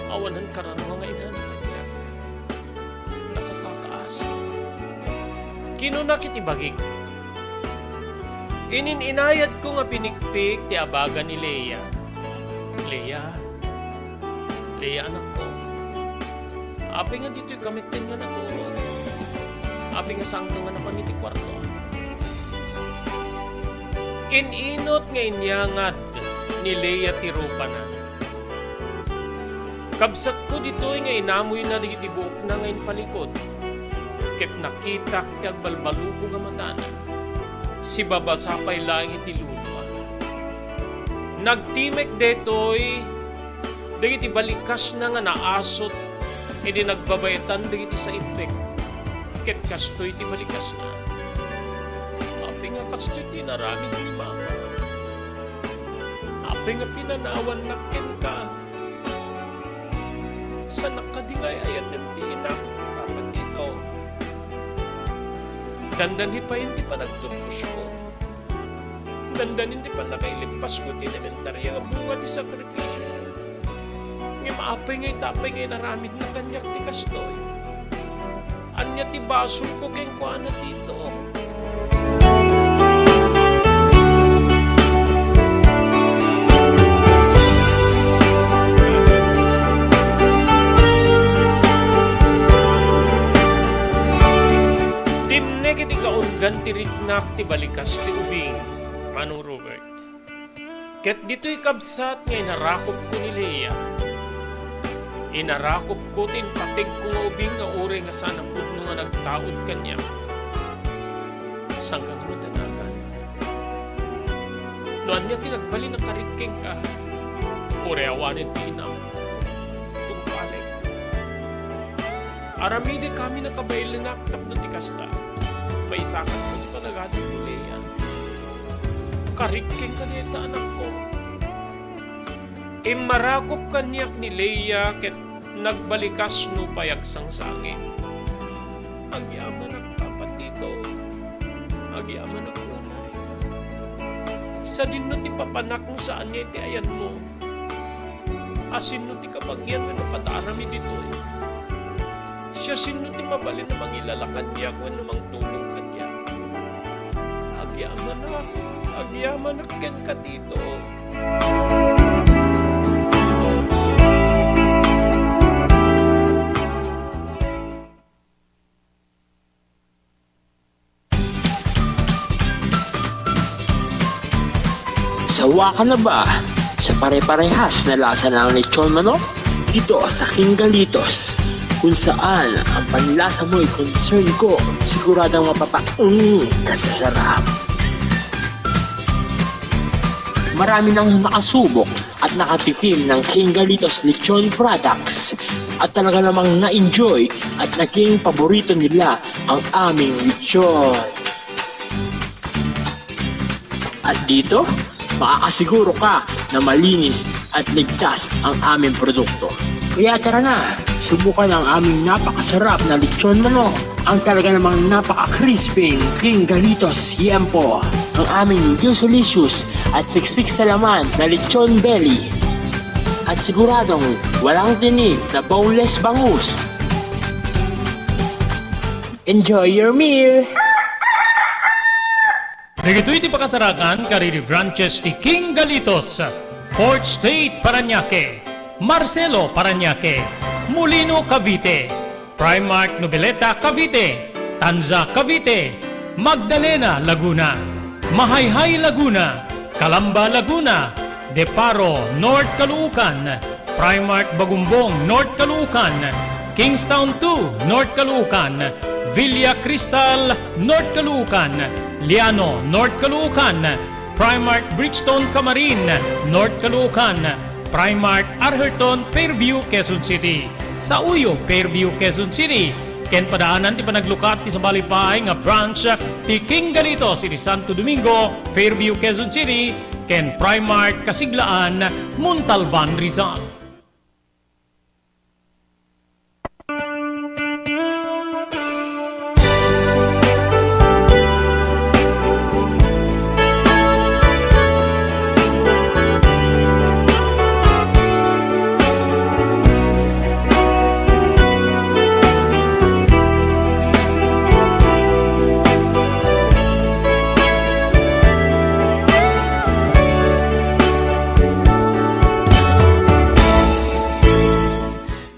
awanan kararua nga inana kaniak. Nakakakaasi. Kinonak iti bagik, inin-inayadko nga pinikpik ti abaga ni Lea. Lea, Lea, anakko, apay nga ditoy ka metten nga naturog? Apay nga saanka nga napan iti kuarto? In-inut nga inyangad ni Lea ti rupana. Kabsatko ditoy nga inamoyna dagiti buokna nga impalikud, ket nakitak ti agbalbalukog a matana. Sibabasa pay laeng iti lulua. Nagtimek daytoy dagiti balikasna nga naasut idi nagbabaetan dagiti side effect, ket kastoy ti balikasna. Apay nga kastoy ti inaramid ni Mama? Apay nga pinanawannak kenka? Saanak kadi nga ay-ayaten ti inak, Papa Tito? Dandani pay ti panagturposko. Dandani ti pannakailimpasko ti elementaria nga bunga ti sakripisio. Ngem apay nga ita pay nga inaramidna kaniak ti kastoy? Ania ti basolko kenkuana, Tito? Dimnek iti kaurgan ti riknak ti balikas ti ubing, Manong Robert. Ket ditoy kabsat nga inarakupko ni Lea. Inarakupko ti impategko nga ubing nga uray nga saan a pudno nga nagtaud kaniak. Saanka nga madanagan? No ania ti nagbalin a karik kenka, uray awanen ti inam, tungpalek. Aramidek amin a kabaelannak tapno ti kasta, maisakatko ti panagadal ni Lea. Karik kenka dayta, anakko. Immarakup kaniak ni Lea ket nagbalikasno pay agsangsangit. Agyamanak, Papa Tito. Agyamanak unay. Sadinno ti papanak no saan nga iti ayanmo? Asinno ti kabagian wenno kada aramid ditoy? Siasino ti mabalin a mangilala kaniak wenno mangtulong kaniak? Agyamanak, agyamanak kenka, Tito. Sawa ka na ba sa pare-parehas na lasa ng lechon manok? Dito sa King Galitos, kung saan ang panlasa mo'y concern ko, siguradong mapapaung ka sa sarap. Marami nang nakasubok at nakatikim ng King Galitos Lechon products at talaga namang na-enjoy at naging paborito nila ang aming lechon. At dito, makakasiguro ka na malinis at ligtas ang aming produkto. Kaya tara na, subukan ang aming napakasarap na lechon manok, ang talaga namang napaka-crispy King Galitos Siempo, ang aming juicy-licious at siksik sa laman na lechon belly. At siguradong walang tinik na boneless bangus. Enjoy your meal! Dagitoy ti pakasarakan kadagiti branches ti King Galitos, Fourth Street, Parañaque, Marcelo, Parañaque, Molino, Cavite, Primark Noveleta, Cavite, Tanza, Cavite, Magdalena, Laguna, Mahayhay, Laguna, Calamba, Laguna, De Paro, North Caloocan, Primark Bagumbong, North Caloocan, Kingstown two, North Caloocan, Villa Cristal, North Caloocan, Liano, North Caloocan, Primark Brixton Camarin, North Caloocan, Primark Arherton, Fairview, Quezon City, Sauyo, Fairview, Quezon City, ken padaanan ti panaglukat ti sabali pay nga branch ti King Galitos iti Santo Domingo, Fairview, Quezon City, ken Primark Kasiglaan, Montalban, Rizal.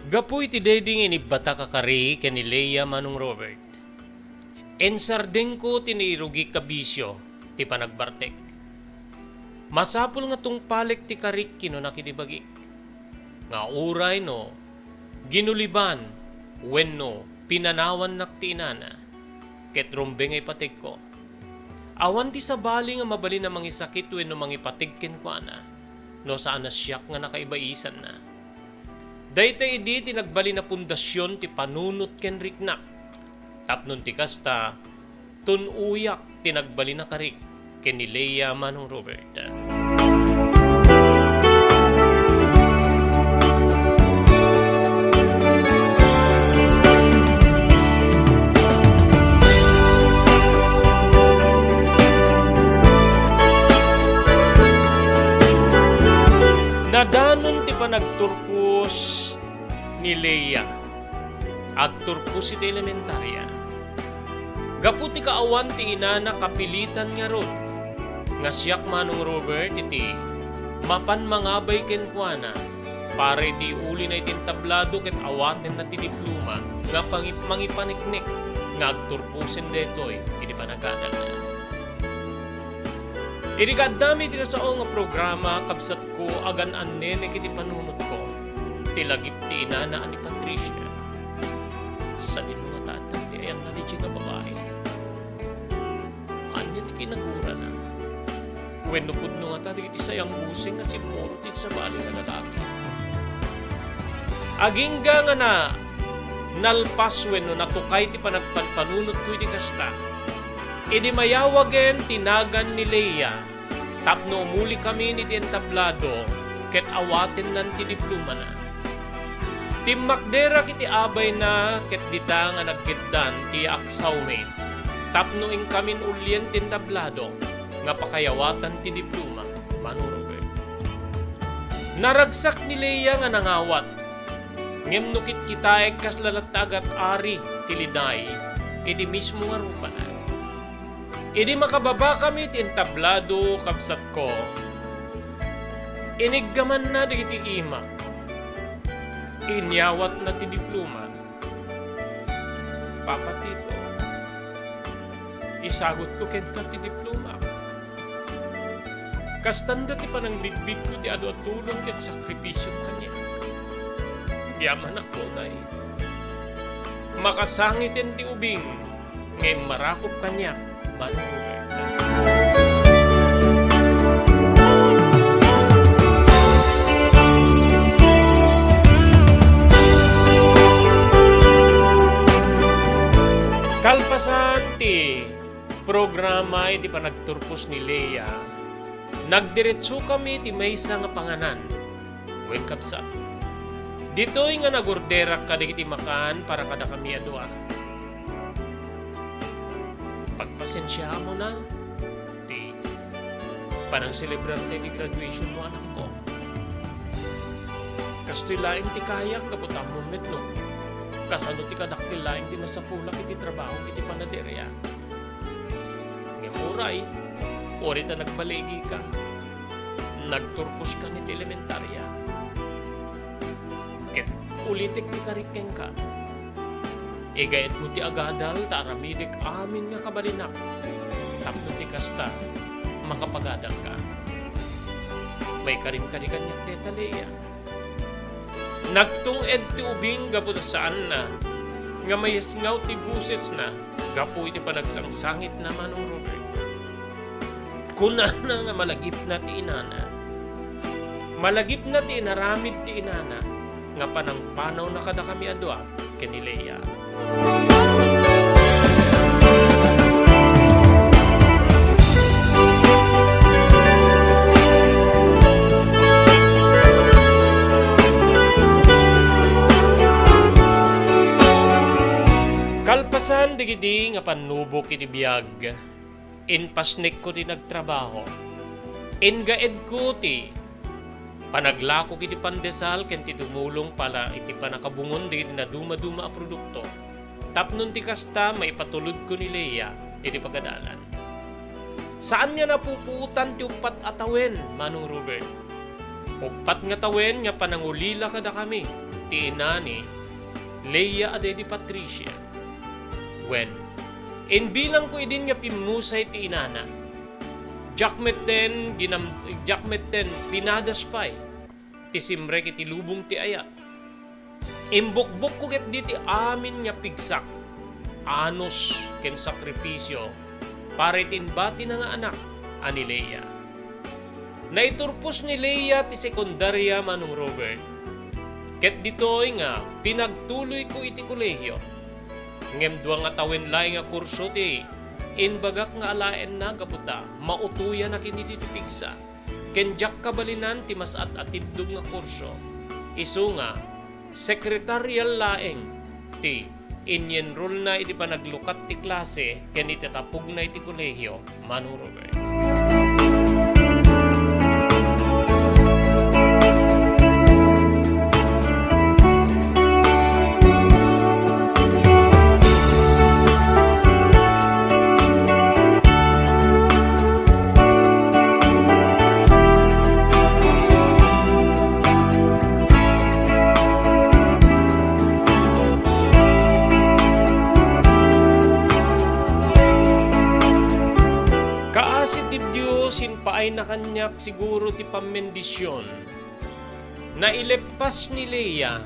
Gapu iti daydi nga inibbatak a kari ken ni Lea Manong Robert, insardengko ti nairugik a bisio ti panagbartek. Masapul nga tungpalek ti karik, kinuna iti bagik, nga uray no ginuliban wenno pinanawannak ti inana, ket rumbeng a ipategko. Awan ti sabali nga mabalin a mangisakit wenno mangipateg kenkuana no saan a siak nga nakaibaisanna. Dayta idi ti nagbalin a pundasion ti panunot ken riknak. Tapno ti kasta, tun-oyak ti nagbalin a karik ken ni Lea Manong Robert. Nadanon ti panagturpos ni Lea. Agturpos iti elementaria. Gapu ti kaawan ti inana, kapilitan ngarud nga siak, Manong Robert, iti mapan mangabay kenkuana para iti ulina iti entablado ket awatenna ti diploma nga pangi-, mangipaneknek nga agturposen daytoy iti panagadalna. Idi kaaddami iti nasao nga programa, kabsatko, agan-annenek iti panunotko ti lagip ti inana a ni Patricia. Sadino ngata ti ayanna daydiay nga babai? Ania ti kinagurana? Wenno pudno ngata dagiti sayangbuseng nga simmurot iti sabali nga lalaki? Agingga nga na-, nalpas wenno natukay ti panagpanpanunotko iti kasta, idi mayawagen ti nagan ni Lea tapno umulikami iti entablado ket awatennan ti diplomana. Timmakderak iti abayna ket dita nga naggeddan ti yaaksawmi tapno inkamin ulien ti entablado nga pakayawatan ti diploma, Manong Robert. Naragsak ni Lea nga nangawat, ngem no kitkitaek, kasla latta agat-ari ti liday iti mismo nga rupana. Idi makababakami ti entablado, kabsatko, iniggamanna dagiti imak. Inyawatna ti diploma. Papa Tito, isagutko kenka ti diplomak. Kasta met ti panangbigbigko ti adu a tulong ken sakripisiom kaniak. Diak manak unay. Makasangiten ti ubing nga immarakop kaniak, Manong Roberta. Kalpasan ti programa iti panagturpos ni Lea, nagdiretsokami iti maysa nga panganan. Wen, kabsat, ditoy nga nagorderak kadagiti makan para kadakami a dua. Pagpasensiaamona ti panangselebrar ti graduationmo, anakko. Kastoy laeng ti kayak gapu ta ammom met no kasano ti kadakkel laeng ti masapulak iti trabaho iti panaderia. Ngem uray, uray ta nagbaligika, nagturposka iti elementaria. Ket ulitek ti karik kenka. Igaetmo ti agadal ta aramidek amin nga kabalinak. Tapno ti kasta, makapagadalka. Maikarim kadi kaniak dayta, Lea. Nagtung-ed ti ubing gapu ta saanna nga mayesngaw ti bosesna gapu iti panagsangsangitna, Manong Robert. Kunana nga malagipna ti inana. Malagipna ti inaramid ti inana nga panangpanawna kadakami a dua ken ni Lea. Kalpasan dagidi nga pannubok iti biag, impasnekko ti nagtrabaho. Ingaedko ti panaglakok iti pandesal ken ti tumulong para iti pannakabungon dagiti nadumaduma a produkto. Tapno ti kasta, maipatulodko ni Lea iti pagadalan. Saan nga napupuotan ti uppat a tawen, Manong Robert. Uppat nga tawen nga panangulila kadakami ti ina ni Lea a daydi Patricia. Wen, imbilangko idin nga pimmusay ti inana. Diak metten ginam-, diak metten pinadas pay ti simrek iti lubong ti ayat. Imbukbokko ketdi ti amin nga pigsak, anus, ken sakripisio para iti imbatina nga anak a ni Lea. Naiturpos ni Lea ti sekundaria, Manong Robert, ket ditoy nga pinagtuloyko iti kolehio. Ngem dua nga tawen laeng nga kurso ti imbagak nga alaenna gapu ta mautoyanak iti pigsa. Ken diak kabalinan ti mas at-atiddog nga kurso. Isu nga, sekretarial laeng ti inyenrolna iti panaglukat ti klase ken iti tapogna iti kolehio, Manong Robert. Kaasi ti Dios, impaayna kaniak siguro ti pammendision. Naileppas ni Lea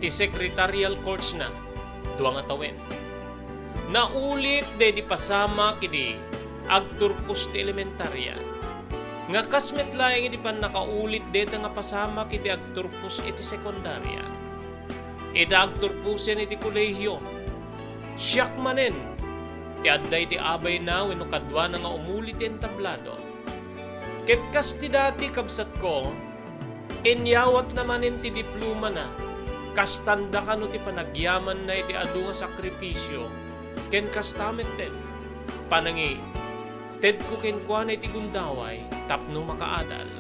ti secretarial course-na, dua nga tawen. Naulit daydi pasamak idi agturpos ti elementaria. Nga kas met laeng idi pannakaulit dayta nga pasamak idi agturpos iti sekundaria. Ita agturposen iti kolehio, siak manen ti adda iti abayna wenno kaduana nga umuli ti entablado. Ket kas ti dati, kabsatko, inyawatna manen ti diplomana. Kastanda kano ti panagyamanna iti adu nga sakripisio, ken kasta met ti panangitedko kenkuana iti gundaway tapno makaadal.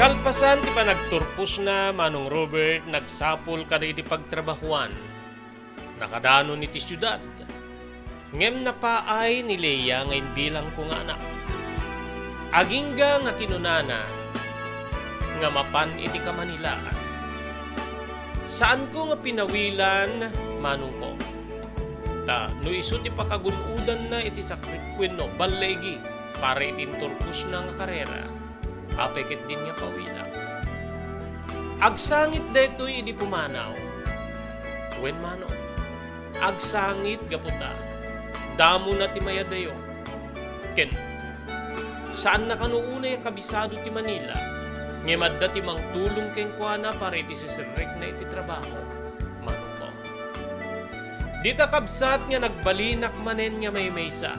Kalpasan ti panagturposna, Manong Robert, nagsapul kadagiti pagtrabahuan. Nakadanon iti siudad. Ngem napaay ni Leia nga imbilangko nga anak. Agingga nga kinunana nga mapan iti Kamanilaan, saanko nga pinawilan, manongko. Ta no isu ti pakagun-odanna iti sakrit wenno balligi para iti inturposna nga karera, apay ketdin nga pawilak? Agsangit daytoy idi pumanaw. Wen manong, agsangit gapu ta damona ti mayadayo. Ken, saanna kano unay a kabisado ti Manila, ngem adda ti mangtulong kenkuana para iti siserrekna iti trabaho. Manongko. Dita kabsat nga nagbalinak manen nga maymaysa.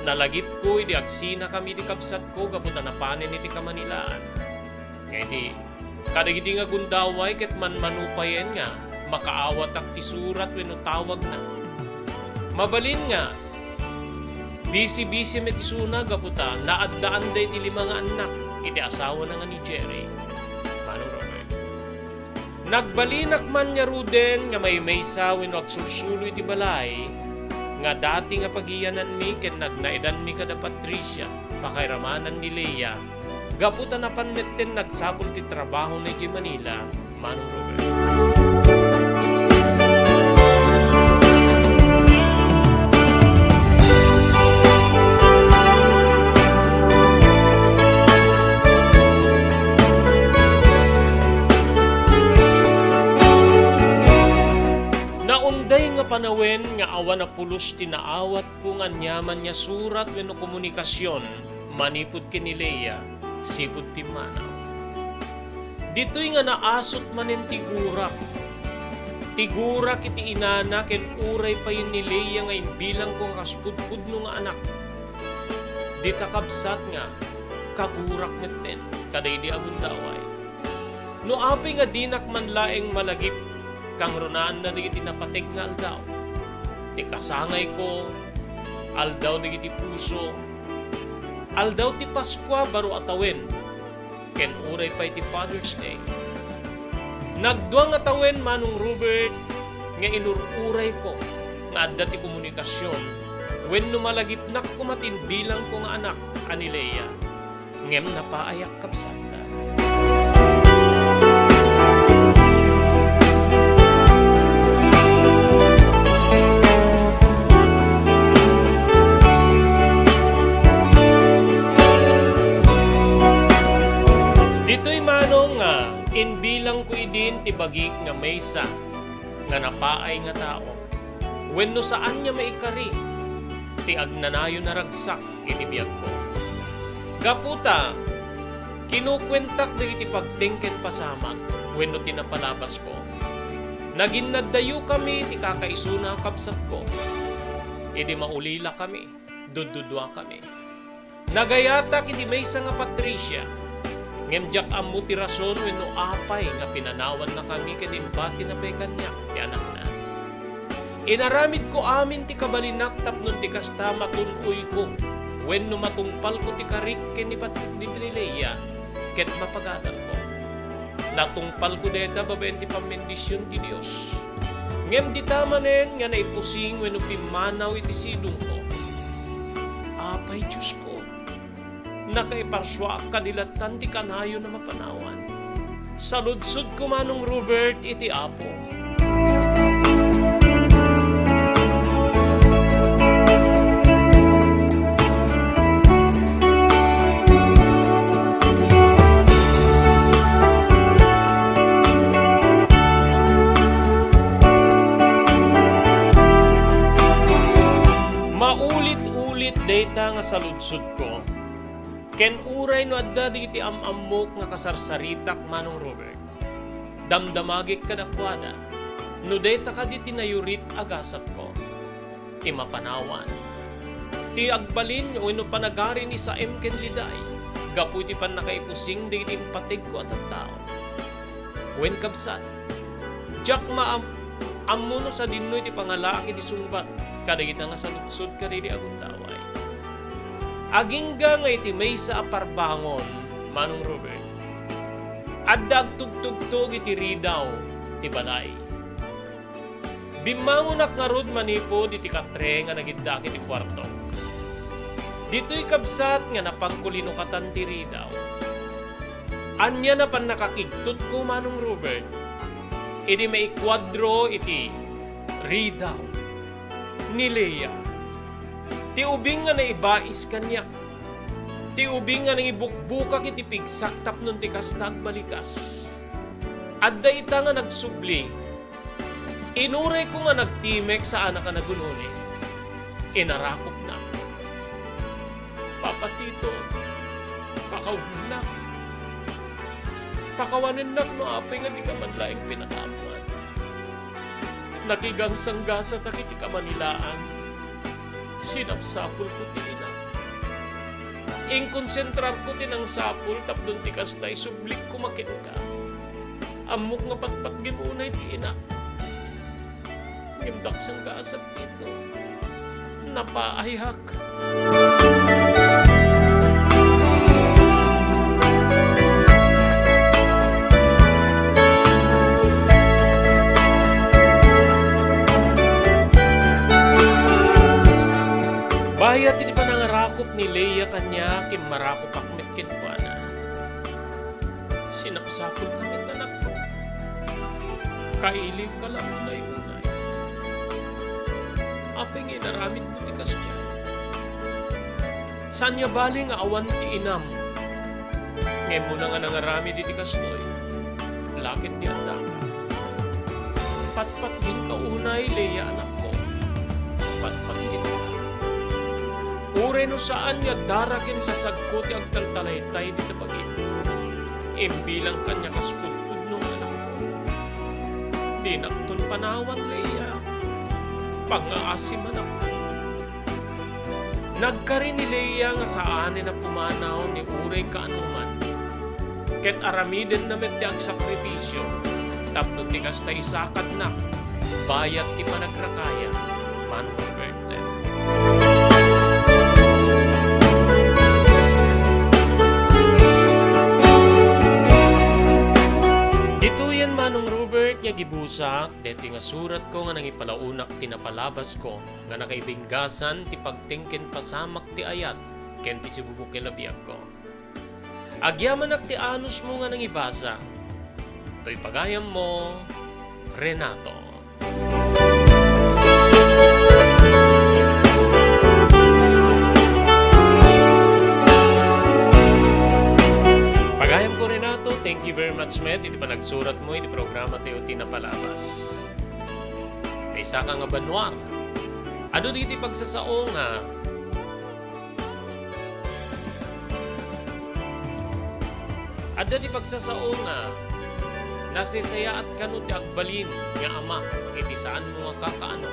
Nalagipko idi agsinakami iti kabsatko gapu ta napanen iti Kamanilaan. Nga idi, kadagidi nga gundaway ket manmanupayen nga makaawatak ti surat wenno tawagna. Mabalin nga, bisi-bisi met isuna gapu ta naaddaanda iti lima nga annak iti asawana nga ni Jerry. Manong Robert. Nagbalinak man ngaruden nga maymaysa wenno agsursulo iti balay nga dati nga pagiyananmi ken nagnaedanmi kada Patricia, pakairamanan ni Leia, gapu ta napan metten nagsapul ti trabahona idiay Manila, Manong Robert. Naunday nga panawen nga awan a pulos ti naawatko nga aniaman nga surat wenno komunikasion manipud ken ni Leia sipud pimmanaw. Ditoy nga naasut manen ti gurak. Ti gurak iti inana ken uray pay ni Leia nga imbilangko nga kas pudpudno nga anak. Dita kabsat nga kagurak metten kadaydi a gundaway. No apay nga dinak man laeng malagip, kangrunaanna dagiti napateg nga aldaw. Ti kasangayko, aldaw dagiti puso, aldaw ti Paskua baro a tawen, ken uray pay ti Father's Day. Nagdua nga tawen, Manong Robert, nga inur-urayko nga adda ti komunikasion wenno malagipnak koma ti imbilangko nga anak a ni Leia. Ngem napaayak kabsatda. Ditoy manong nga imbilangko idin ti bagik nga maysa nga napaay nga tao wenno saan nga maikari ti agnanayon a ragsak iti biagko. Gapu ta, kinukuentak dagiti pagteng ken pasamak wenno ti napalabasko. Naginnadayokami ti kakaisuna a kabsatko. Idi maulilakami, dudduduakami. Nagayatak iti maysa nga Patricia, ngem diak ammo ti rason wenno apay nga pinanawannakami ket imbatina pay kaniak ti anakna. Inaramidko amin ti kabalinak tapno ti kasta matun-oyko wenno matungpalko ti karik ken ni Pat-, ni Leia ket mapagadalko. Natungpalko dayta babaen ti pammendision ti Dios. Ngem dita manen nga naipusing wenno pimmanaw iti sidongko. Apay, Diosko, nakaiparsuaak kadi lattan ti kanayon a mapanawan. Saludsodko, Manong Robert, iti Apo. Maulit-ulit dayta nga saludsodko. Ken uray no adda dagiti am-ammok nga kasarsaritak, Manong Robert, damdamagek kadakuada no dayta kadi ti nayurit a gasatko, ti mapanawan, ti agbalin wenno panagari ni Saem ken Liday gapu iti pannakaipusing dagiti impategko a tattao. Wen, kabsat, diak maam-, ammo no sadinno iti pangalaak iti sungbat kadagita nga saludsod kadaydi a gundaway. Agingga nga iti maysa a parbangon, Manong Robert, adda agtugtugtog iti ridaw ti balay. Bimmangonak ngarud manipud iti katre nga nagiddaki ti kuartok. Ditoy kabsat nga napangko linukatan ti ridaw. Ania na pannakakigtutko, Manong Robert, idi maikuadro iti ridaw ni Lea. Ti ubing nga naibais kaniak. Ti ubing nga nangibukbukak iti pigsak tapno ti kasta agbalikas. Adda ita nga nagsubli. Inurayko nga nagtimek, saanak a nagunoni. Inarakopnak. Papa Tito, pakawanennak. Pakawanennak no apay nga dika man laeng pinakaammoan. Nakigangsanggasatak iti kamanilaan. Sinapsapulko ti ina. Inkonsentrarko ti nangsapul tapno ti kasta isublik koma kenka. Ammok nga patpatgem unay ti ina. Ngem daksanggasat dito. Napaayak. Bayat iti panangarakop ni Lea kaniak, immarakop met kenkuana. Sinapsapulka met, anakko. Kailiwka la unay-unay. Apay nga inaramidmo ti kasdiay? Saan nga bali nga awan ti inam? Ngem muna nga nangaramid iti kastoy, lakit ti addaka. Patpatgenka unay, Lea, anakko. Patpatgenka. Uray no saan nga dara ken lasagko ti agtaltalaytay dita bagim. Imbilang kaniak kas pudpudno nga anakko. Dinakton panawan, Lea. Pangngaasim, anakko. Nagkari ni Lea nga saanen a pumanaw ni uray kaanoman, ket aramidenna met ti agsakrifisio tapno ti kasta isakadnak bayat ti panagrakaya, Manong Roberto. Ditoyen, Manong Robert, nga gibusak daytoy nga suratko nga nangipalaonak ti napalabasko nga nakaibinggasan ti pagteng ken pasamak ti ayat ken ti sibubukil a biagko. Agyamanak ti anusmo nga nangibasa. Toy pagayammo, Renato. Pagayamko, Renato, thank you very much met iti panagsuratmo iti programa tayo ti napalabas. Maysaka nga banua. Adu diti pagsasao nga Adda ti pagsasao nga naseseyaat kano ti agbalin nga ama iti saanmo nga kakaano,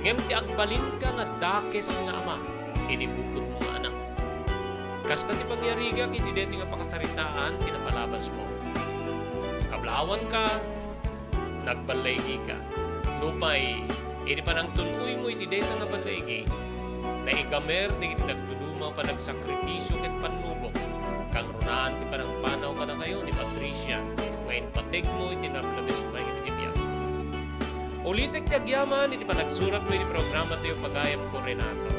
ngem ti agbalinka nga dakes nga ama iti bukodmo nga anak. Kasta ti pangyarigak iti daytoy nga pakasaritaan ti napalabasmo. Kablawanka, nagballaigika. Nupay, iti panangtun-oymo iti dayta nga ballaigi, naigamer dagiti nagduduma a panagsakripisio ket pannubok, kangrunaan ti panangpanaw kadakayo ni Patricia nga impategmo iti narnabes pay iti biag. Ulitek ti agyaman iti panagsuratmo iti programa tayo, pagayamko, Renato.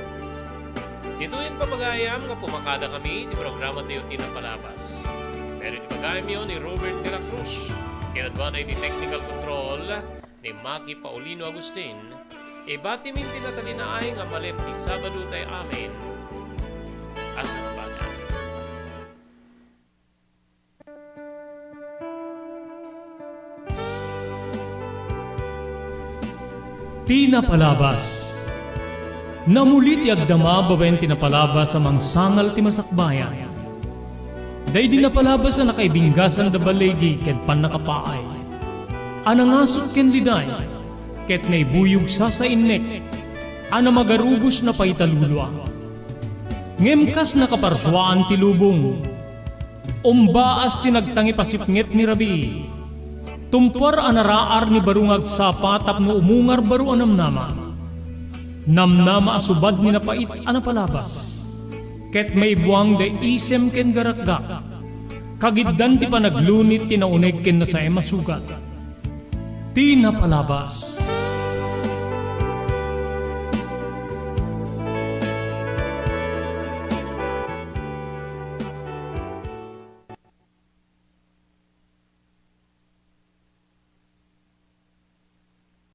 Ditoyen, papagayam, nga pumakada kami iti programa tayo ti napalabas. Pero iti pagayamyo ni Robert de la Cruz, ken adda iti technical control ni Maki Paulino Agustin, ibatimin ti natalinaay nga malem ti Sabado tay amin a sangabagan. Ti napalabas. Namuli ti agdama babaen ti napalabas a mangsangal ti masakbayan. Daydi napalabas a nakaibinggasan da baligi ket pannakapaay, a nangasut ken liday, ket naibuyog sasainnek, a namagarubos na paitalulua. Ngem kas nakaparsuaan ti lubong, umbaas ti nagtangipasipnget ni rabii. Tumpuar a naraar ni baro nga agsapa tapno umungar baro a namnama. Namnama a subad ni napait a napalabas. Ket maibuang da isem ken garakgak. Kagiddan ti panaglunit ti nauneg ken nasaem a sugat. Ti napalabas.